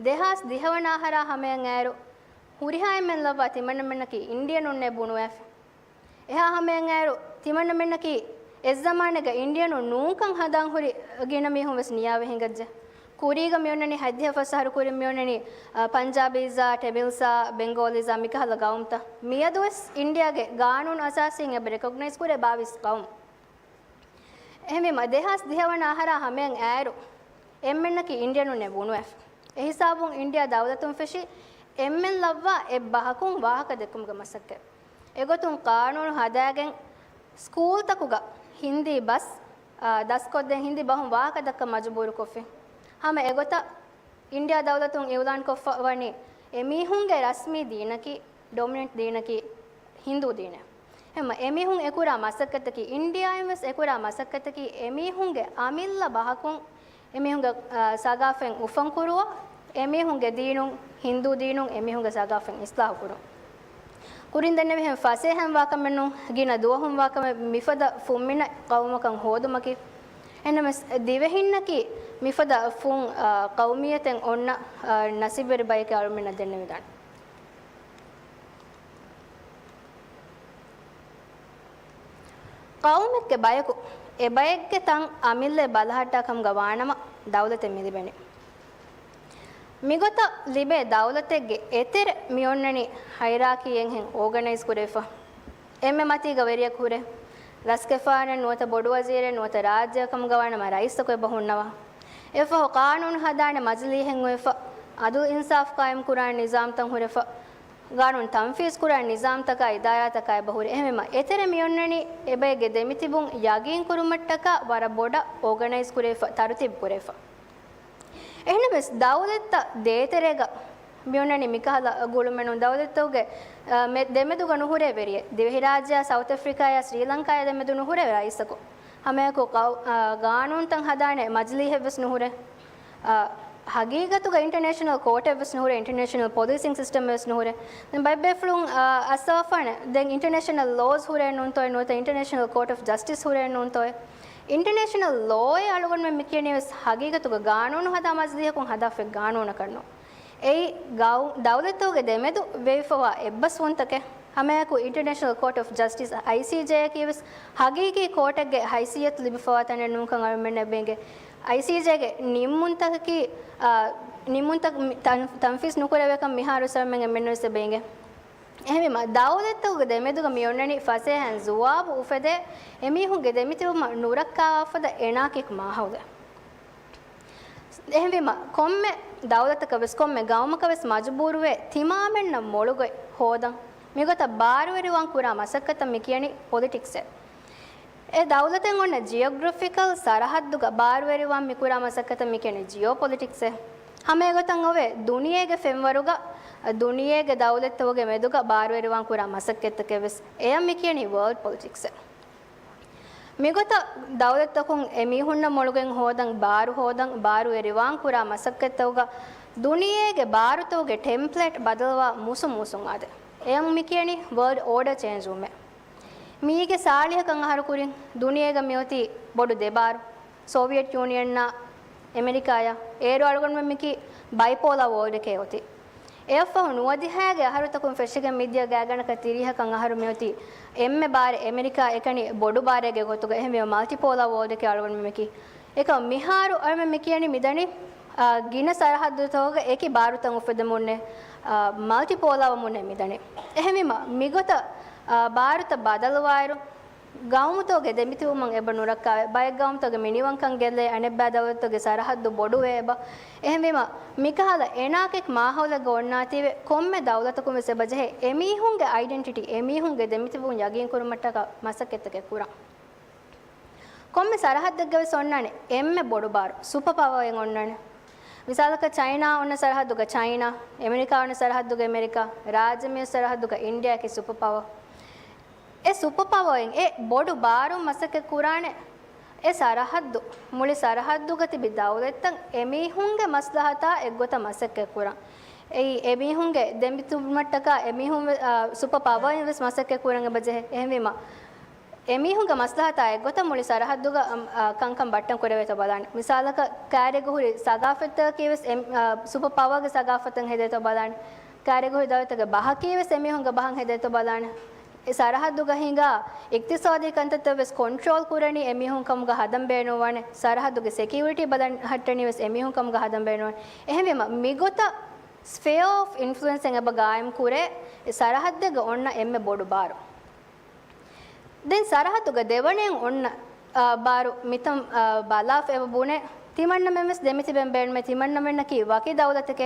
ދެހާސް ދިހަވަނަ އަހަރާ ހަމަޔަށް އައިރު، ހުރިހާ އެންމެން ލައްވާ ތިމަންނަމެންނަކީ އިންޑިއަނުންނޭ ބުނުވައިފި. އެހާ ހަމަޔަށް އައިރު، ތިމަންނަމެންނަކީ އެއްޒަމާނެއްގަ އިންޑިއަނުން ނޫންކަން ހަނދާން ހުރި ގިނަ މީހުން ވެސް ނިޔާވެ ހިނގައްޖެ. ކުރީގަ މިއޮންނަނީ ހަތްދިހަ ފަސް އަހަރު ކުރިން މިއޮންނަނީ، އަ، ޕަންޖާބީޒާ، ޓެމިލްސާ، ބެންގޯލީޒާ މިކަހަލަ ގައުމުތައް. މިއަދުވެސް އިންޑިއާގެ ގާނޫނު އަސާސީން އެބަ ރެކޮގްނައިޒް ކުރޭ ބާވީސް ގައުމު. އެހެންވީމަ، ދެހާސް ދިހަ ވަނަ އަހަރާ ހަމަޔަށް އައިރު، އެންމެންނަކީ އިންޑިއަނުންނޭ ބުނުވެފަ. އެހިސާބުން އިންޑިއާ ދައުލަތުން ފެށީ އެންމެން ލައްވާ އެއް ބަހަކުން ވާހަކަ ދެއްކުމުގެ މަސައްކަތް. އެގޮތުން ޤާނޫނު ހަދާގެން ސްކޫލްތަކުގަ ހިންދީ ބަސް، އާ، ދަސްކޮށްދޭން ހިންދީ ބަހުން ވާހަކަ ދައްކަން މަޖުބޫރުކޮށްފި. ހަމަ އެގޮތަށް އިންޑިއާ ދައުލަތުން އިއުލާންކޮށްފަ ވަނީ އެމީހުންގެ ރަސްމީ ދީނަކީ، ޑޮމިނެންޓް ދީނަކީ ހިންދޫ ދީނެއް. އެހެންމަ އެމީހުން އެކުރާ މަސައްކަތަކީ، އިންޑިއާއިން ވެސް އެކުރާ މަސައްކަތަކީ އެމީހުންގެ އަމިއްލަ ބަހަކުން އެމީހުންގެ، އާ، ސަގާފަތް އުފަންކުރުވާ، އެމީހުންގެ ދީނުން، ހިންދޫ ދީނުން އެމީހުންގެ ސަގާފަތް އިސްލާހުކުރުން. ކުރިން ދެންނެވިހެން ފަސޭހައިން ވާކަމެއް ނޫން، ގިނަ ދުވަހުން ވާކަމެއް މިފަދަ ފުންމިނަ ޤައުމަކަށް ހޯދުމަކީ. އެހެންނަމަވެސް ދިވެހިންނަކީ މިފަދަ ފުން، އާ، ޤައުމިއްޔަތެއް އޮންނަ، އާ، ނަސީބުވެރި ބަޔެކޭ އަޅުމެންނަށް ދެންނެވިދާނެ. ޤައުމެއްގެ ބަޔަކު އެބައެއްގެ ތަން އަމިއްލައަށް ބަލަހައްޓާ ކަމުގަ ވާނަމަ، ދައުލަތެއް މިލިބެނީ. މިގޮތަށް ލިބޭ ދައުލަތެއްގެ އެތެރެ މިއޮންނަނީ ހައިރާކީއެއްހެން އޯގަނައިޒް ކުރެވިފަ. އެންމެ މަތީގަ ވެރިޔަކު ހުރޭ. ރަސްގެފާނެއް ނުވަތަ ބޮޑުވަޒީރެއް ނުވަތަ ރާއްޖެއަކަށް ކަމުގަ ވާނަމަ ރައީސްތަކު އެބަ ހުންނަވާ. އެއަށްފަހު ޤާނޫނު ހަދާނެ މަޖިލީހެއް އޮތްފަ، އަދުލު އިންސާފު ޤާއިމް ކުރާނެ ނިޒާމްތައް ހުރެފަ، ޤާނޫނު ތަންފީޒް ކުރާނެ ނިޒާމްތަކާ އިދާރާތަކާ އެބަ ހުރޭ. އެހެންވީމަ، އެތެރެ މިއޮންނަނީ އެބައެއްގެ ދެމިތިބުން ޔަގީން ކުރުމަށްޓަކާ ވަރަށް ބޮޑަށް އޯގަނައިޒް ކުރެވިފަ، ތަރުތީބު ކުރެވިފަ. އެހެންނަމަވެސް، ދައުލަތްތައް ދޭތެރޭގަ މިއޮންނަނީ މިކަހަލަ ގުޅުމެއް ނޫން. ދައުލަތްތަކުގެ، އަ، މެ-، ދެމެދުގަ ނުހުރޭ ވެރިއެއް. ދިވެހިރާއްޖެއާ ސައުތު އަފްރިކާއާ ސްރީލަންކާއާ ދެމެދު ނުހުރޭ ރައީސަކު. ހަމައެކު ޤައު-، އަ، ގާނޫނުތައް ހަދާނެ މަޖިލީހެއް ވެސް ނުހުރޭ. އަ، ހަގީގަތުގަ އިންޓަރނޭޝަނަލް ކޯޓެއް ވެސް ނުހުރޭ، އިންޓަރނޭޝަނަލް ޕޮލިސިން ސިސްޓަމް ވެސް ނުހުރޭ. ދެން ބައެއް ބޭފުޅުން، އަ، އައްސަވާފާނެ، ދެން އިންޓަރނޭޝަނަލް ލޯސް ހުރޭ ނޫންތޯއޭ، ނުވަތަ އިންޓަރނޭޝަނަލް ކޯޓް އޮފް ޖަސްޓިސް ހުރޭ ނޫންތޯއޭ. އިންޓަރނޭޝަނަލް ލޯއޭ އަޅުގަނޑުމެން މިކިޔަނީ ވެސް ހަގީގަތުގަ ގާނޫނު ހަދާ މަޖިލީހަކުން ހަދާފައި ގާނޫނަކަށް ނޫން. އެއީ ގައު-، ދައުލަތްތަކުގެ ދެމެދު ވެވިފަވާ އެއްބަސްވުންތަކެއް. ހަމައެކު އިންޓަރނޭޝަނަލް ކޯޓް އޮފް ޖަސްޓިސް، އައިސީޖޭއަކީ ވެސް ހަގީގީ ކޯޓެއްގެ ހައިސިއްޔަތު ލިބިފަވާ ތަނެއް ނޫންކަން އަޅުމެންނަށް ބޭނގޭ. އައިސީޖޭގެ ނިންމުންތަކަކީ، އާ، ނިންމުންތައް މި-، ތަން-، ތަންފީޒް ނުކުރެވޭކަން މިހާރު ވެސް އަޅުމެން އެންމެންނަށް ވެސް ބޭނގޭ. އެހެންވީމަ، ދައުލަތްތަކުގެ ދެމެދުގަ މިއޮންނަނީ ފަސޭހައިން ޒުވާބު އުފެދޭ، އެމީހުންގެ ދެމިތިބުމަށް ނުރައްކާވާފަދަ އެނާކިކް މާހައުލެއް. އެހެންވީމަ، ކޮންމެ ދައުލަތަކަށް ވެސް، ކޮންމެ ގައުމަކަށް ވެސް މަޖުބޫރުވޭ ތިމާމެންނަށް މޮޅުގޮތް ހޯދަން. މިގޮތަށް ބާރުވެރިވާން ކުރާ މަސައްކަތަށް މިކިޔަނީ ޕޮލިޓިކްސް އޭ. އެ ދައުލަތެއް އޮންނަ ޖިއޮގްރަފިކަލް ސަރަހައްދުގަ ބާރުވެރިވާން މިކުރާ މަސައްކަތަށް މިކިޔަނީ ޖިއޯޕޮލިޓިކްސް އޭ. ހަމައެގޮތަށް އޮވޭ، ދުނިޔޭގެ ފެންވަރުގަ، ދުނިޔޭގެ ދައުލަތްތަކުގެ މެދުގަ ބާރުވެރިވާން ކުރާ މަސައްކަތްތަކެއް ވެސް އެޔަށް މިކިޔަނީ ވަރލްޑް ޕޮލިޓިކްސް އޭ. މިގޮތަށް ދައުލަތްތަކުން އެމީހުންނަށް މޮޅުގޮތް ހޯދަން، ބާރު ހޯދަން، ބާރުވެރިވާން ކުރާ މަސައްކަތްތަކުގަ ދުނިޔޭގެ ބާރުތަކުގެ ޓެމްޕްލޭޓް ބަދަލުވާ މުސުން މުސުން އާދޭ. އެޔަށް މިކިޔަނީ ވަރލްޑް އޯޑަ ޗޭންޖް ވުމޭ. މީގެ ސާޅީހަކަށް އަހަރު ކުރިން ދުނިޔޭގަ މިއޮތީ ބޮޑު ދެބާރު، ސޯވިއެޓް ޔޫނިއަންއާ އެމެރިކާއާ. އޭރު އަޅުގަނޑުމެން މިކީ ބައިޕޯލާ ވޯލްޑެކޭ އޮތީ. އެއަށްފަހު ނުވަދިހައިގެ އަހަރުތަކުން ފެށިގެން މިދިޔަ ގާތްގަނޑަކަށް ތިރީހަކަށް އަހަރު މިއޮތީ އެންމެ ބާރެއް އެމެރިކާ އެކަނި ބޮޑު ބާރެއްގެ ގޮތުގަ. އެހެންވީމަ، މަލްޓިޕޯލާ ވޯލްޑެކޭ އަޅުގަނޑުމެން މިކީ. އެކަމް މިހާރު އަޅުމެން މިކިޔަނީ މިދަނީ، އާ، ގިނަ ސަރަހައްދުތަކުގަ އެކި ބާރުތައް އުފެދެމުންނޭ، އާ، މަލްޓިޕޯލާވަމުންނޭ މިދަނީ. އެހެންވީމަ، މިގޮތަށް، އާ، ބާރުތައް ބަދަލުވާއިރު، ގައުމުތަކުގެ ދެމިތިބުމަށް އެބަ ނުރައްކާވޭ. ބައެއް ގައުމުތަކުގެ މިނިވަންކަން ގެއްލޭ، އަނެއްބައި ދައުލަތުގެ ސަރަހައްދު ބޮޑުވޭ އެބަ. އެހެންވީމަ، މިކަހަލަ އެނާކެކް މާހައުލެއްގަ އޮންނާތީވެ، ކޮންމެ ދައުލަތަކުން ވެސް އެބަޖެހޭ އެމީހުންގެ އައިޑެންޓިޓީ، އެމީހުންގެ ދެމިތިބުން ޔަގީންކުރުމަށްޓަކާ މަސައްކަތްތަކެއް ކުރަން. ކޮންމެ ސަރަހައްދެއްގަ ވެސް އޮންނާނެ އެންމެ ބޮޑު ބާރު، ސުޕަ ޕަވަރ އެއް އޮންނާނެ. މިސާލަކަށް، ޗައިނާ އޮންނަ ސަރަހައްދުގަ ޗައިނާ، އެމެރިކާ އޮންނަ ސަރަހައްދުގަ އެމެރިކާ، ރާއްޖެ މި ސަރަހައްދުގަ އިންޑިއާއަކީ ސުޕަ ޕަވަރ. އެ ސުޕަ ޕަވަރ އިން އެ ބޮޑު ބާރުން މަސައްކަތް ކުރާނެ އެ ސަރަހައްދު، މުޅި ސަރަހައްދުގަ ތިބި ދައުލަތްތައް އެމީހުންގެ މަސްލަހަތާ އެއްގޮތަށް މަސައްކަތް ކުރަން. އެއީ އެމީހުންގެ ދެމިތިބުމަށްޓަކާ އެމީހުން ވެ-، އާ، ސުޕަ ޕަވަރ އިން ވެސް މަސައްކަތް ކުރަން އެބަޖެހޭ. އެހެންވީމަ، އެމީހުންގެ މަސްލަހަތާ އެއްގޮތަށް މުޅި ސަރަހައްދުގަ، އަ، އަ، ކަންކަން ބައްޓަން ކުރެވޭތޯ ބަލާނެ. މިސާލަކަށް، ކާރިގަ ހުރި ސަގާފަތްތަކަކީ ވެސް އެ-، އަ، ސުޕަ ޕަވަރގެ ސަގާފަތަށް ހެދޭތޯ ބަލާނެ. ކާރިގަ ހުރި ދައުލަތެއްގެ ބަހަކީ ވެސް އެމީހުންގެ ބަހަށް ހެދޭތޯ ބަލާނެ. ސަރަހައްދުގަ ހިނގާ އިޤްތިޞާދީ ކަންތައްތައް ވެސް ކޮންޓްރޯލް ކުރަނީ އެމީހުން ކަމުގަ ހަދަން ބޭނުންވާނެ. ސަރަހައްދުގެ ސެކިއުރިޓީ ބަލަން ހައްޓަނީ ވެސް އެމީހުން ކަމުގަ ހަދަން ބޭނުންވާނެ. އެހެންވީމަ، މިގޮތަށް ސްފެއާ އޮފް އިންފްލުއެންސެއް އެބަ ގާއިމް ކުރޭ، ސަރަހައްދެއްގަ އޮންނަ އެންމެ ބޮޑު ބާރު. ދެން ސަރަހައްދުގަ ދެވަނައިން އޮންނަ، އާ، ބާރު މިތަން، އާ، ބަލާފަ އެބަ ބުނެ، ތިމަންނަމެން ވެސް ދެމިތިބެން ބޭނުމޭ، ތިމަންނަމެންނަކީ ވަކި ދައުލަތެކޭ،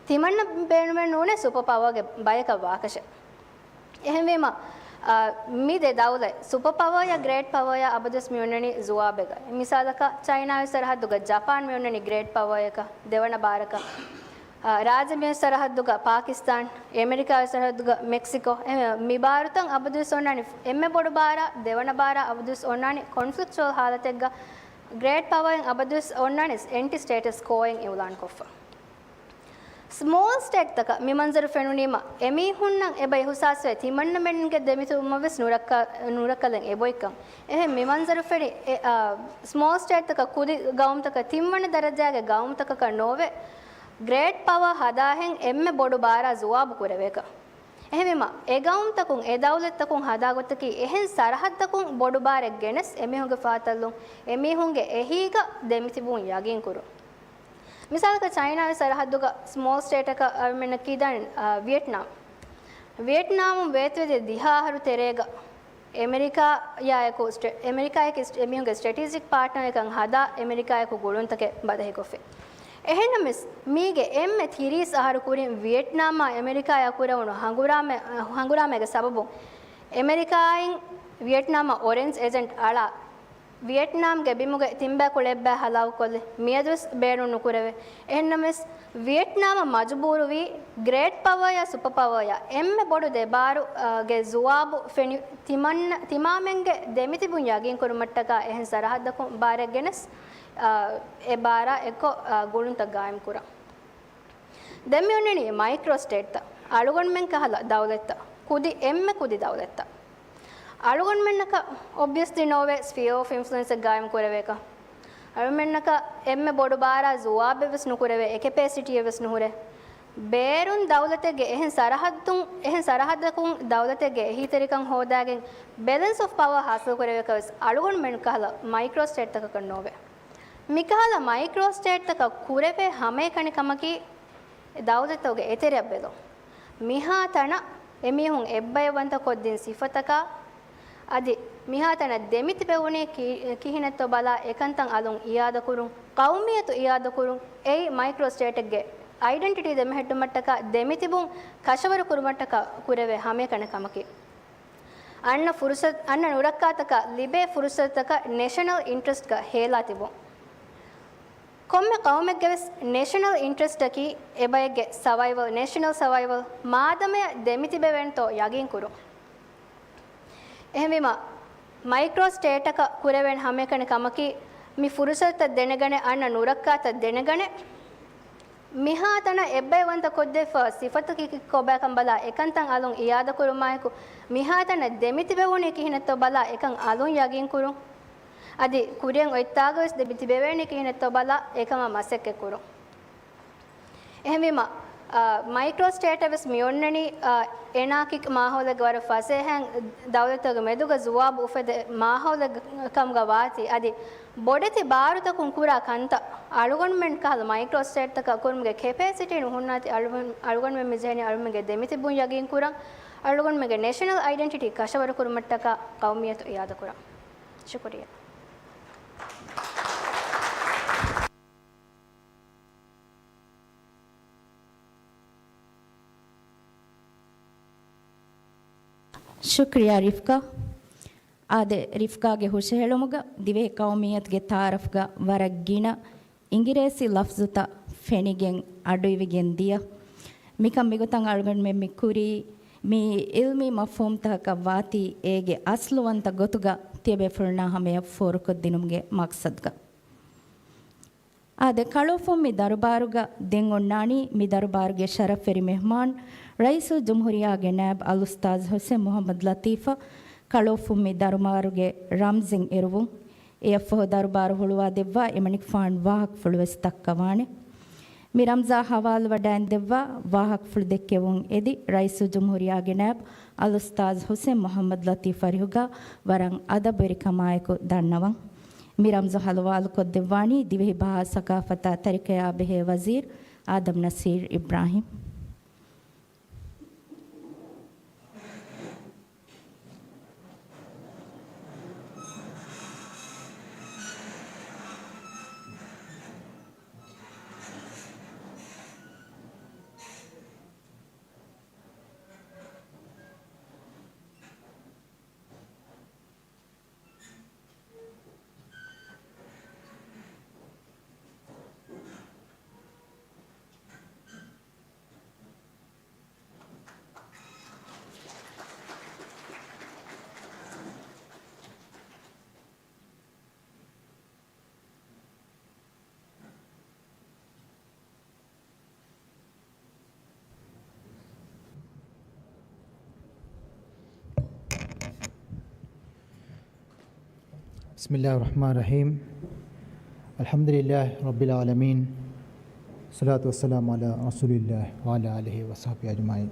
ތިމަންނަ ބޭނުމެއް ނޫނޭ ސުޕަ ޕަވާގެ ބަޔަކަށް ވާކަށެއް. އެހެންވީމަ، އާ، މި ދެ ދައުލަތް ސުޕަ ޕަވާޔާ ގްރޭޓް ޕަވާޔާ އަބަދުވެސް މި އޮންނަނީ ޒުވާބެއްގަ. މިސާލަކަށް ޗައިނާ ސަރަހައްދުގަ ޖަޕާން މި އޮންނަނީ ގްރޭޓް ޕަވާޔަކަށް ދެވަނަ ބާރަކަށް. އާ، ރާއްޖެ މި ސަރަހައްދުގަ ޕާކިސްތާން، އެމެރިކާ ސަރަހައްދުގަ މެކްސިކޯ، އެ، މި ބާރުތައް އަބަދުވެސް އޮންނާނީ އެންމެ ބޮޑު ބާރާ، ދެވަނަ ބާރާ އަބަދުވެސް އޮންނާނީ ކޮންފްލިކްޗުއަލް ހާލަތެއްގަ. ގްރޭޓް ޕަވާއިން އަބަދުވެސް އޮންނާނީ އެންޓި ސްޓޭޓަސް ކޯއިން އިއުލާންކޮށްފަ. ސްމޯލް ސްޓޭޓްތަކަށް މި މަންޒަރު ފެނުނީމަ، އެމީހުންނަށް އެބަ އިހުސާސްވޭ ތިމަންނަމެންގެ ދެމިތިބުމަށް ވެސް ނުރައްކަ-، ނުރައްކަލެއް އެބޮތްކަން. އެހެން މި މަންޒަރު ފެނި، އެ، އާ، ސްމޯލް ސްޓޭޓްތަކަށް ކުދި ގައުމުތަކަށް ތިންވަނަ ދަރަޖާގެ ގައުމުތަކަކަށް ނޯވެ، ގްރޭޓް ޕަވާ ހަދާހެން އެންމެ ބޮޑު ބާރާ ޒުވާބު ކުރެވޭކަށް. އެހެންވީމަ، އެ ގައުމުތަކުން އެ ދައުލަތްތަކުން ހަދާ ގޮތަކީ އެހެން ސަރަހައްދަކުން ބޮޑު ބާރެއް ގެނެސް އެމީހުންގެ ފާތަށްލުން، އެމީހުންގެ އެހީގަ ދެމިތިބުން ޔަގީންކުރުން. މިސާލަކަށް ޗައިނާގެ ސަރަހައްދުގަ ސްމޯލް ސްޓޭޓަކަށް އަޅުމެންނަށް ކީދާނެ، އާ، ވިއެޓްނާމް. ވިއެޓްނާމުން ވޭތުވެދިޔަ ދިހަ އަހަރު ތެރޭގަ އެމެރިކާއާއެކު ސްޓެ-، އެމެރިކާއެކު އެމީހުންގެ ސްޓްރެޓެޖިކް ޕާޓްނަރެއްކަން ހަދާ އެމެރިކާއެކު ގުޅުންތަކެއް ބަދަހިކޮށްފި. އެހެންނަމަވެސް، މީގެ އެންމެ ތިރީސް އަހަރު ކުރިން ވިއެޓްނާމާ އެމެރިކާޔާ ކުރެވުނު ހަނގުރާމަ-، ހަނގުރާމައިގެ ސަބަބުން އެމެރިކާއިން ވިއެޓްނާމަށް އޮރެންޖް އެޖެންޓް އަޅާ، ވިއެޓްނާމްގެ ބިމުގެ ތިންބައި ކުޅައެއްބައި ހަލާކުކޮށްލި މިއަދުވެސް ބޭނުން ނުކުރެވޭ. އެހެންނަމަވެސް، ވިއެޓްނާމަށް މަޖުބޫރުވީ ގްރޭޓް ޕަވަރޔާ ސުޕަ ޕަވަރޔާ އެންމެ ބޮޑު ދެ ބާރު، އާ، ގެ ޒުވާބު ފެނި ތިމަންނަ-، ތިމާމެންގެ ދެމިތިބުން ޔަގީންކުރުމަށްޓަކާ އެހެން ސަރަހައްދަކުން ބާރެއް ގެނެސް، އާ، އެ ބާރާ އެއްކޮށް، އާ، ގުޅުންތައް ގާއިމްކުރަން. ދެން މި އޮންނަނީ މައިކްރޯ ސްޓޭޓްތައް، އަޅުގަނޑުމެން ކަހަލަ ދައުލަތްތައް، ކުދި އެންމެ ކުދި ދައުލަތްތައް. އަޅުގަނޑުމެންނަކަށް އޮބްވިއަސްލީ ނޯވޭ ސްފިއާ އޮފް އިންފްލުއެންސްއެއް ގާއިމް ކުރެވޭކަށް. އަޅުމެންނަކަށް އެންމެ ބޮޑު ބާރާ ޒުވާބެއް ވެސް ނުކުރެވޭ، އެ ކެޕޭސިޓީއެއް ވެސް ނުހުރޭ. ބޭރުން ދައުލަތެއްގެ އެހެން ސަރަހައްދުން، އެހެން ސަރަހައްދަކުން ދައުލަތެއްގެ އެހީތެރިކަން ހޯދާގެން ބެލެންސް އޮފް ޕަވާ ހާސިލް ކުރެވޭކަށް ވެސް އަޅުގަނޑުމެން ކަހަލަ މައިކްރޯ ސްޓޭޓްތަކަކަށް ނޯވޭ. މިކަހަލަ މައިކްރޯ ސްޓޭޓްތަކަށް ކުރެވޭ ހަމައެކަނި ކަމަކީ، ދައުލަތުގެ އެތެރެއަށް ބެލުން. މިހާ ތަނަށް އެމީހުން އެއްބައިވަންތަ ކޮށްދިން ސިފަތަކާ، އަދި މިހާ ތަނަށް ދެމިތިބެވުނީ ކި-، ކިހިނެއްތޯ ބަލާ، އެކަންތައް އަލުން އިއާދަކުރުން، ޤައުމިއްޔަތު އިއާދަކުރުން، އެއީ މައިކްރޯ ސްޓޭޓެއްގެ އައިޑެންޓިޓީ ދެމެހެއްޓުމަށްޓަކާ ދެމިތިބުން ކަށަވަރު ކުރުމަށްޓަކާ ކުރެވޭ ހަމައެކަނި ކަމަކީ. އަންނަ ފުރުސަތު، އަންނަ ނުރައްކާތަކަށް ލިބޭ ފުރުސަތުތަކަށް ނޭޝަނަލް އިންޓްރެސްޓްގަ ހޭލާ ތިބުން. ކޮންމެ ޤައުމެއްގެ ވެސް ނޭޝަނަލް އިންޓްރެސްޓަކީ އެބައެއްގެ ސަވައިވަލް، ނޭޝަނަލް ސަވައިވަލް، މާދަމަޔަށް ދެމިތިބެވޭނެތޯ ޔަގީންކުރުން. އެހެންވީމަ، މައިކްރޯ ސްޓޭޓަކަށް ކުރެވޭނެ ހަމައެކަނި ކަމަކީ، މި ފުރުސަތުތައް ދެނެގަނެ، އަންނަ ނުރައްކާތައް ދެނެގަނެ، މިހާތަނަށް އެއްބައިވަންތަ ކޮށްދެއްވާ ސިފަތަކީ ކޮބާކަން ބަލާ، އެކަންތައް އަލުން އިއާދަކުރުމާއެކު، މިހާތަނަށް ދެމިތިބެވުނީ ކިހިނެއްތޯ ބަލާ، އެކަން އަލުން ޔަގީންކުރުން. އަދި ކުރިއަށް އޮތްތާގަވެސް ދެމިތިބެވޭނީ ކިހިނެއްތޯ ބަލާ، އެކަމަށް މަސައްކަތްކުރުން. އެހެންވީމަ، އާ، މައިކްރޯ ސްޓޭޓަށް ވެސް މި އޮންނަނީ، އާ، އެނާކިކް މާހައުލެއްގެ ވަރަށް ފަސޭހައިން ދައުލަތުގެ މެދުގަ ޒުވާބު އުފެދޭ މާހައުލެއް ކަމުގަ ވާތީ، އަދި ބޮޑެތި ބާރުތަކުން ކުރާ ކަންތައް އަޅުގަނޑުމެން ކަހަލަ މައިކްރޯ ސްޓޭޓްތަކަށް ކުރުމުގެ ކެޕޭސިޓީ ނުހުންނާތީ އަޅުގަނޑު-، އަޅުގަނޑުމެން މި ޖެހެނީ އަޅުގަނޑުމެންގެ ދެމިތިބުން ޔަގީންކުރަން، އަޅުގަނޑުމެންގެ ނޭޝަނަލް އައިޑެންޓިޓީ ކަށަވަރު ކުރުމަށްޓަކާ ޤައުމިއްޔަތު އިއާދަކުރަން. ޝުކުރިއްޔާ. ޝުކްރިޔާ ރިފްކާ. އާދެ، ރިފްކާގެ ހުށަހެޅުމުގަ ދިވެހި ޤައުމިއްޔަތުގެ ތާރަފްގަ ވަރަށް ގިނަ އިނގިރޭސި ލަފްޒުތައް ފެނިގެން އަޑުއިވިގެން ދިޔަ. މިކަން މިގޮތަށް އަޅުގަނޑުމެން މި ކުރީ މި އިލްމީ މަފްހޫމްތަކަކަށް ވާތީ އޭގެ އަސްލުވަންތަ ގޮތުގަ ތިޔަބޭފުޅުންނާ ހަމަޔަށް ފޯރުކޮށްދިނުމުގެ މަޤްޞަދުގަ. އާދެ، ކަޅުއުފުން މި ދަރުބާރުގަ ދެން އޮންނާނީ މި ދަރުބާރުގެ ޝަރަފްވެރި މެހްމާން، ރައީސުލްޖުމްހޫރިއްޔާގެ ނާއިބް އަލްއުސްތާޛް ހުސެން މުޙައްމަދު ލަތީފަށް ކަޅުއުފުން މި ދަރުބާރުގެ ރަމްޒެއް އެރުވުން. އެއަށްފަހު ދަރުބާރު ހުޅުވާދެއްވާ އެމަނިކުފާނު ވާހަކަފުޅު ވެސް ދައްކަވާނެ. މި ރަމްޒާ ހަވާލުވަޑައިން ދެއްވާ ވާހަކަފުޅު ދެއްކެވުން އެދި ރައީސުލްޖުމްހޫރިއްޔާގެ ނައިބު އަލްއުސްތާޛު ޙުސެން މުޙައްމަދު ލަޠީފް ފަރިހުގަ ވަރަށް އަދަބުވެރިކަމާއެކު ދަންނަވަން. މި ރަމްޒު ހަވާލުކޮށްދެއްވާނީ ދިވެހި ބަހާ ސަގާފަތާ ތަރިކަޔާ ބެހޭ ވަޒީރު އާދަމް ނަސީރު އިބްރާހީމް. بسم الله الرحمن الرحيم. الحمد لله رب العالمين. الصلاة والسلام على رسول الله وعلى آله وصحبه أجمعين.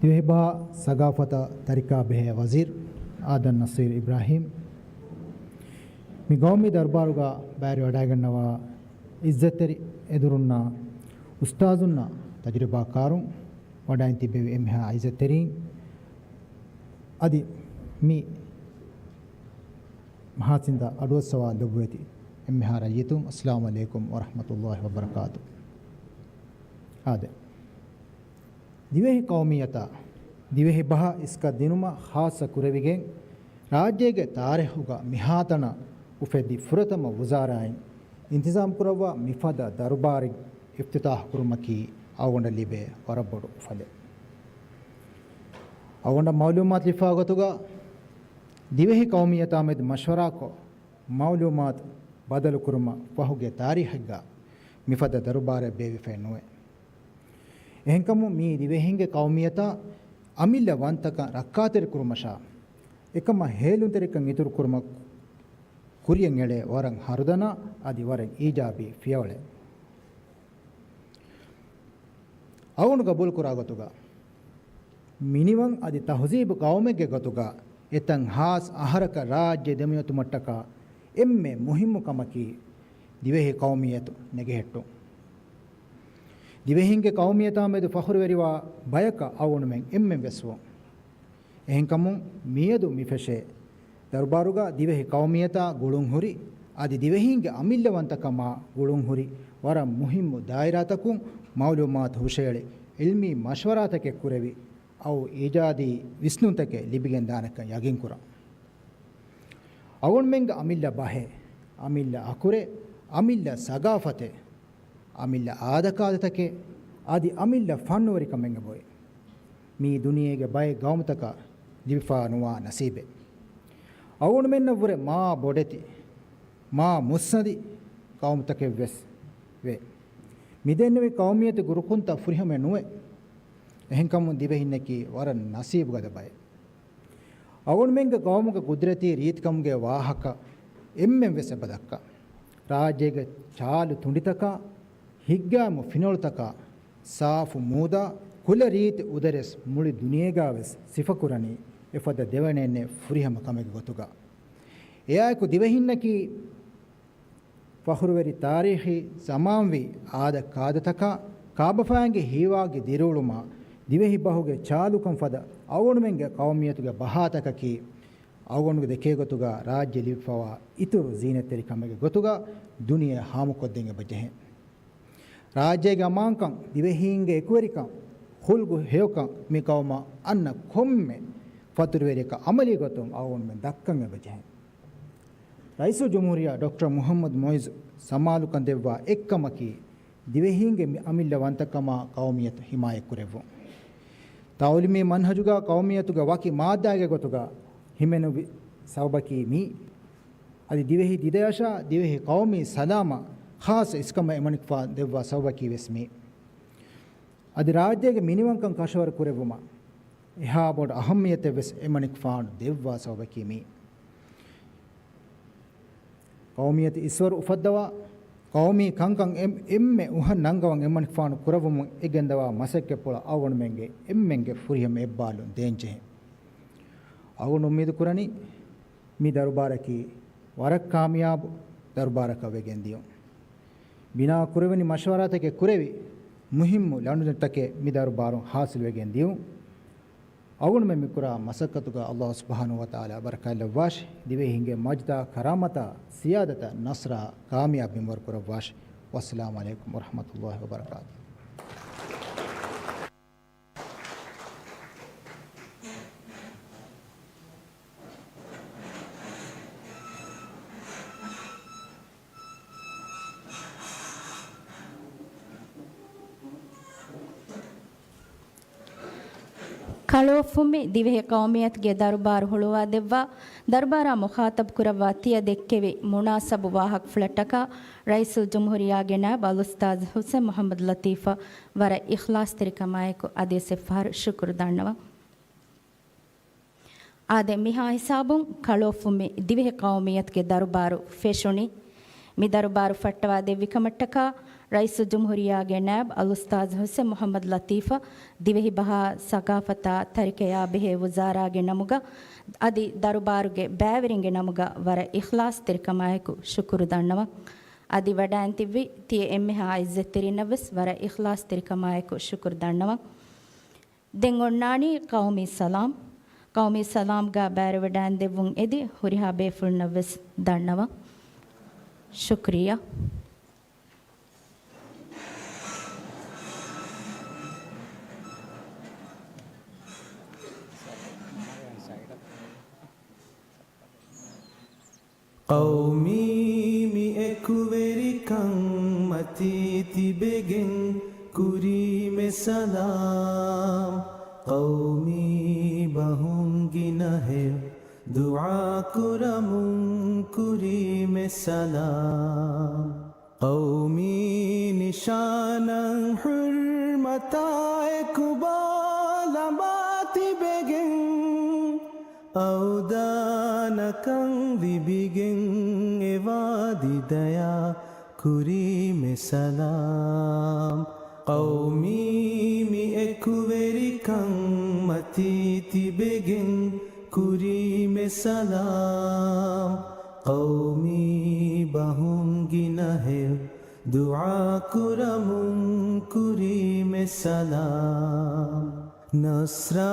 ދިވެހިބަހާ ސަގާފަތާ ތަރިކަޔާ ބެހޭ ވަޒީރު އާދަމް ނަސީރު އިބްރާހީމް، މި ގައުމީ ދަރުބާރުގަ ބައިވެރިވަޑައިގަންނަވާ އިއްޒަތްތެރި އެދުރުންނާ އުސްތާޒުންނާ ތަޖުރިބާކާރުން، ވަޑައިން ތިއްބެވި އެންމެހާ އިއްޒަތްތެރީން، އަދި މި މަހާސިނދަ އަޑުއައްސަވާ ލޮބުވެތި އެންމެހާ ރައްޔިތުން، އައްސަލާމު ޢަލައިކުމް ވަރަޙްމަތުﷲި ވަބަރަކާތު. އާދެ، ދިވެހި ޤައުމިއްޔަތާ ދިވެހި ބަހަށް އިސްކަތް ދިނުމަށް ޚާއްޞަ ކުރެވިގެން، ރާއްޖޭގެ ތާރީޚުގަ މިހާތަނަށް އުފެދި ފުރަތަމަ ވުޒާރާއިން އިންތިޒާމް ކުރައްވާ މިފަދަ ދަރުބާރެއް އިފްތިތާޙު ކުރުމަކީ އަޅުގަނޑަށް ލިބޭ ވަރަށް ބޮޑު އުފަލެއް. އަޅުގަނޑަށް މަޢުލޫމާތު ލިބިފައި ގޮތުގަ، ދިވެހި ޤައުމިއްޔަތާމެދު މަޝްވަރާކޮށް، މަޢުލޫމާތު ބަދަލުކުރުމަށް ފަހުގެ ތާރީޚެއްގަ މިފަދަ ދަރުބާރެއް ބޭއްވިފައެއް ނުވޭ. އެހެންކަމުން މީ ދިވެހިންގެ ޤައުމިއްޔަތާ އަމިއްލަ ވަންތަކަން ރައްކާތެރިކުރުމަށާ، އެކަމަށް ހޭލުންތެރިކަން އިތުރުކުރުމަށް ކުރިޔަށް އެޅޭ ވަރަށް ހަރުދަނާ އަދި ވަރަށް އީޖާބީ ފިޔަވަޅެއް. އަޅުގަނޑު ގަބޫލުކުރާ ގޮތުގަ، މިނިވަން އަދި ތަހުޒީބު ޤައުމެއްގެ ގޮތުގަ އެތަން ހާސް އަހަރަކަށް ރާއްޖެ ދެމިއޮތުމަށްޓަކާ އެންމެ މުހިއްމު ކަމަކީ ދިވެހި ޤައުމިއްޔަތު ނެގެހެއްޓުން. ދިވެހިންގެ ޤައުމިއްޔަތާމެދު ފަޚުރުވެރިވާ ބަޔަކަށް އަޅުގަނޑުމެން އެންމެން ވެސް ވުން. އެހެންކަމުން މިއަދު މި ފެށޭ ދަރުބާރުގަ ދިވެހި ޤައުމިއްޔަތާ ގުޅުންހުރި، އަދި ދިވެހީންގެ އަމިއްލަވަންތަކަމާ ގުޅުންހުރި ވަރަށް މުހިއްމު ދާއިރާތަކުން މަޢުލޫމާތު ހުށައެޅި، ޢިލްމީ މަޝްވަރާތަކެއް ކުރެވި، އައު އީޖާދީ ވިސްނުންތަކެއް ލިބިގެން ދާނެކަން ޔަގީންކުރަން. އަޅުގަނޑުމެންގެ އަމިއްލަ ބަހެއް، އަމިއްލަ އަކުރެއް، އަމިއްލަ ސަގާފަތެއް، އަމިއްލަ އާދަކާދަތަކެއް، އަދި އަމިއްލަ ފަންނުވެރިކަމެއް އެބައޮތް. މީ ދުނިޔޭގެ ބައެއް ގައުމުތަކަށް ލިބިފާ ނުވާ ނަސީބެއް. އަޅުގަނޑުމެންނަށްވުރެ މާ ބޮޑެތި، މާ މުއްސަނދި ގައުމުތަކެއްވެސް ވޭ. މިދެންނެވި ޤައުމިއްޔަތުގެ ރުކުންތައް ފުރިހަމައެއް ނުވޭ. އެހެންކަމުން ދިވެހިންނަކީ ވަރަށް ނަސީބުގަދަ ބައެއް. އަޅުގަނޑުމެންގެ ޤައުމުގެ ޤުދްރަތީ ރީތިކަމުގެ ވާހަކަ އެންމެން ވެސް އެބަ ދައްކާ. ރާއްޖޭގެ ޗާލު ތުނޑިތަކާ، ހިތްގައިމު ފިނޮޅުތަކާ، ސާފު މޫދާ، ކުލަ ރީތި އުދަރެސް މުޅި ދުނިޔޭގަ ވެސް ސިފަކުރަނީ އެފަދަ ދެވަނައެއްނެތް ފުރިހަމަ ކަމެއްގެ ގޮތުގަ. އެއާއެކު ދިވެހިންނަކީ ފަޚުރުވެރި ތާރީޚީ ޒަމާންވީ އާދަ ކާދަތަކާ، ކާބަފައިންގެ ހީވާގި ދިރިއުޅުމާ، ދިވެހި ބަހުގެ ޗާލުކަން ފަދަ އަޅުގަނޑުމެންގެ ޤައުމިއްޔަތުގެ ބަހާތަކަކީ، އަޅުގަނޑުގެ ދެކޭ ގޮތުގަ ރާއްޖެ ލިބިފަވާ އިތުރު ޒީނަތްތެރި ކަމެއްގެ ގޮތުގަ ދުނިޔެ ހާމަކޮށްދޭން އެބަ ޖެހޭ. ރާއްޖޭގެ އަމާންކަން، ދިވެހީންގެ އެކުވެރިކަން، ޚުލްޤު ހެޔޮކަން މި ޤައުމަށް އަންނަ ކޮންމެ ފަތުރުވެރިޔަކަށް އަމަލީ ގޮތުން އަޅުގަނޑުމެން ދައްކަން އެބަ ޖެހޭ. ރައީސުލްޖުމްހޫރިއްޔާ ޑޮކްޓަރ މުޙައްމަދު މުޢިއްޒު ސަމާލުކަން ދެއްވާ އެއްކަމަކީ، ދިވެހީންގެ މި އަމިއްލަ ވަންތަކަމާ ޤައުމިއްޔަތު ހިމާޔަތްކުރެއްވުން. ތަޢުލީމީ މަންހަޖުގަ ޤައުމިއްޔަތުގެ ވަކި މާއްދާއެއްގެ ގޮތުގަ ހިމެނުވި ސަބަބަކީ މީ. އަދި ދިވެހި ދިދަޔަށާ ދިވެހި ޤައުމީ ސަލާމަތް ޚާއްޞަ އިސްކަމެއް އެމަނިކުފާނު ދެއްވާ ސަބަބަކީ ވެސް މީ. އަދި ރާއްޖޭގެ މިނިވަންކަން ކަށަވަރު ކުރެއްވުމަށް އެހާ ބޮޑު އަހައްމިއްޔަތެއް ވެސް އެމަނިކުފާނު ދެއްވާ ސަބަބަކީ މީ. ޤައުމިއްޔަތު އިސްވަރު އުފައްދަވާ، ޤައުމީ ކަންކަން އެ-، އެންމެ އުހަށް ނަންގަވަން އެމަނިކުފާނު ކުރައްވަމުން އެ ގެންދަވާ މަސައްކަތްޕުޅަށް އަޅުގަނޑުމެންގެ އެންމެންގެ ފުރިހަމަ އެއްބާލުން ދޭންޖެހޭ. އަޅުގަނޑު އުއްމީދު ކުރަނީ، މި ދަރުބާރަކީ ވަރަށް ކާމިޔާބު ދަރުބާރަކަށް ވެގެން ދިޔުން. ބިނާ ކުރެވެނި މަޝްވަރާތަކެއް ކުރެވި، މުހިއްމު ލަނޑުދަނޑުތަކެއް މި ދަރުބާރުން ހާސިލް ވެގެން ދިޔުން. އަޅުގަނޑުމެން މި ކުރާ މަސައްކަތުގަ ﷲ ސުބްޙާނަހޫ ވަތަޢާލާ ބަރަކާތްލައްވާށި. ދިވެހިންގެ މަޖްދާ، ކަރާމަތާ، ސިޔާދަތާ، ނަޞްރާ، ކާމިޔާބު މިންވަރު ކުރައްވާށި. ވައްސަލާމު ޢަލައިކުމް ވަރަޙްމަތުﷲި ވަބަރަކާތުހު. ކަޅުއޮށްފުމި ދިވެހި ޤައުމިއްޔަތުގެ ދަރުބާރު ހުޅުވާދެއްވާ، ދަރުބާރާ މުޚާޠަބު ކުރައްވާ ތިޔަ ދެއްކެވި މުނާސަބު ވާހަކަފުޅަށްޓަކާ، ރައީސުލްޖުމްހޫރިއްޔާގެ ނާއިބު އަލްއުސްތާޛު ޙުސެން މުޙައްމަދު ލަޠީފަށް ވަރަށް އިޚްލާޞްތެރިކަމާއެކު އަދިވެސް އެއްފަހަރު ޝުކުރު ދަންނަވަން. އާދެ، މިހާ ހިސާބުން ކަޅުއޮށްފުމި ދިވެހި ޤައުމިއްޔަތުގެ ދަރުބާރު ފެށުނީ. މި ދަރުބާރު ފައްޓަވާ ދެއްވިކަމަށްޓަކާ، ރައީސުލްޖުމްހޫރިއްޔާގެ ނާއިބު އަލްއުސްތާޛު ޙުސެން މުޙައްމަދު ލަޠީފަށް ދިވެހި ބަހާ ސަޤާފަތާ ތަރިކަޔާ ބެހޭ ވުޒާރާގެ ނަމުގަ އަދި ދަރުބާރުގެ ބައިވެރިންގެ ނަމުގަ ވަރަށް އިޚްލާޞްތެރިކަމާއެކު ޝުކުރު ދަންނަވަން. އަދި ވަޑައިން ތިއްބި ތިޔަ އެންމެހާ އިއްޒަތްތެރިންނަށްވެސް ވަރަށް އިޚްލާޞްތެރިކަމާއެކު ޝުކުރު ދަންނަވަން. ދެން އޮންނާނީ ޤައުމީ ސަލާމް. ޤައުމީ ސަލާމްގަ ބައިވެރިވެޑައިން ދެއްވުން އެދި ހުރިހާ ބޭފުޅުންނަށްވެސް ދަންނަވަން. ޝުކްރިއްޔާ. ޤައުމީ މި އެކުވެރިކަން މަތީ ތިބެގެން ކުރީމެ ސަލާމް. ޤައުމީ ބަހުން ގިނަ ހެޔޮ ދުޢާ ކުރަމުން ކުރީމެ ސަލާމް. ޤައުމީ ނިޝާނަށް ޙުރްމަތާ އެކުބާ ލަނބާ ތިބެގެން، އަވްދާނަކަން ލިބިގެން އެ ވާދި ދަޔާ ކުރީމެ ސަލާމް. ޤައުމީ މި އެކުވެރިކަން މަތީ ތިބެގެން ކުރީމެ ސަލާމް. ޤައުމީ ބަހުން ގިނަ ހެޔޮ ދުޢާ ކުރަމުން ކުރީމެ ސަލާމް. ނަޞްރާ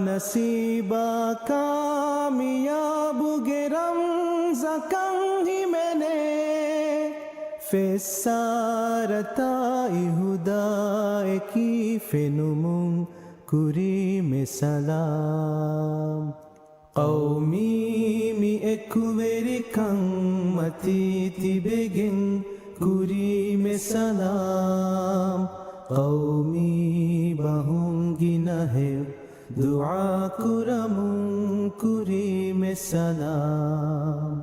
ނަސީބާ ކާމިޔާބުގެ ރަމްޒަކަށް ހިމެނޭ، ފެއްސާރަތާ އިހުދާއެކީ ފެނުމުން ކުރީމެ ސަލާމް. ޤައުމީ މި އެކުވެރިކަން މަތީ ތިބެގެން ކުރީމެ ސަލާމް. ޤައުމީ ބަހުން ގިނަ ހެޔޮ ދުޢާ ކުރަމުން ކުރީމެ ސަލާމް.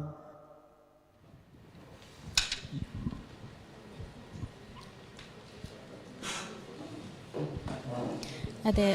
އަދި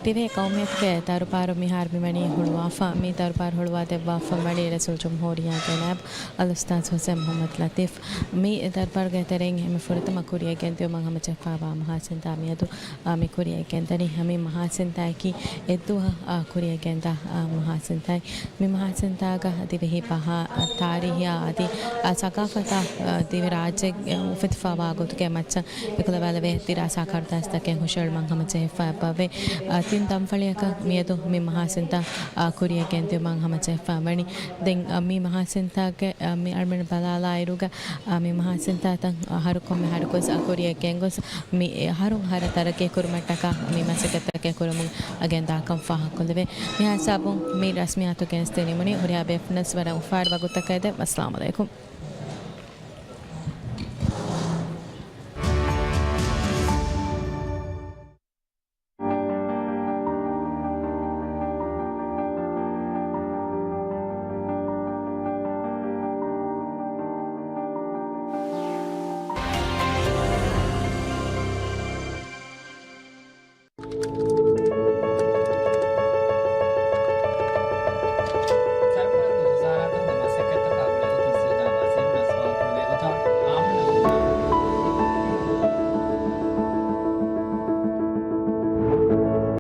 ދިވެހި ޤައުމިއްޔަތުގެ ދަރުބާރު މިހާރު މިވަނީ ހުޅުވާފަ. މި ދަރުބާރު ހުޅުވާ ދެއްވާފަ ވަނީ ރައީސުލްޖުމްހޫރިއްޔާގެ ނާއިބު އަލްއުސްތާޛު ޙުސެން މުޙައްމަދު ލަޠީފް. މި ދަރުބާރުގެ ތެރެއިން އެންމެ ފުރަތަމަ ކުރިއަށް ގެންދިއުމަށް ހަމަޖެހިފައިވާ މަހާސިންތާ މިއަދު، އާ، މި ކުރިއަށް ގެންދަނީ. މި މަހާސިންތާއަކީ އެއްދުވަހަށް، އާ، ކުރިއަށް ގެންދާ، އާ، މަހާސިންތާއެއް. މި މަހާސިންތާގަ ދިވެހި ބަހާ، އާ، ތާރީހާ އަދި، އާ، ސަޤާފަތާ، އާ، ދިވެހި ރާއްޖޭގަ އުފެދިފައިވާ ގޮތުގެ މައްޗަށް އެކުލަވާލެވޭ ދިރާސާ ކަރުދާސްތަކެއް ހުށައެޅުމަށް ހަމަޖެހިފައި އެބަވޭ. އާ، ތިން ދަންފަޅިއަކަށް މިއަދު މި މަހާސިންތާ، އާ، ކުރިއަށް ގެންދިއުމަށް ހަމަޖެހިފައި ވަނީ. ދެން، އާ، މި މަހާސިންތާގެ، އާ، މި އަޅުމެން ބަލާލާއިރުގަ، އާ، މި މަހާސިންތާތައް، އާ، އަހަރު ކޮންމެ އަހަރަކުވެސް، އާ، ކުރިއަށް ގެންގޮސް، މި އަހަރު އަހަރަށް ތަރައްގީ ކުރުމަށްޓަކާ މި މަސައްކަތްތަކެއް ކުރަމުން ގެންދާކަން ފާހަގަކޮށްލެވޭ. މިހާ ހިސާބުން މި ރަސްމިއްޔާތު ގެނެސްދިނީމުނީ. ހުރިހާ ބޭފުޅުންނަށް ވަރަށް އުފާވެރި ވަގުތުތަކެއް ދޭ. އައްސަލާމު ޢަލައިކުމް.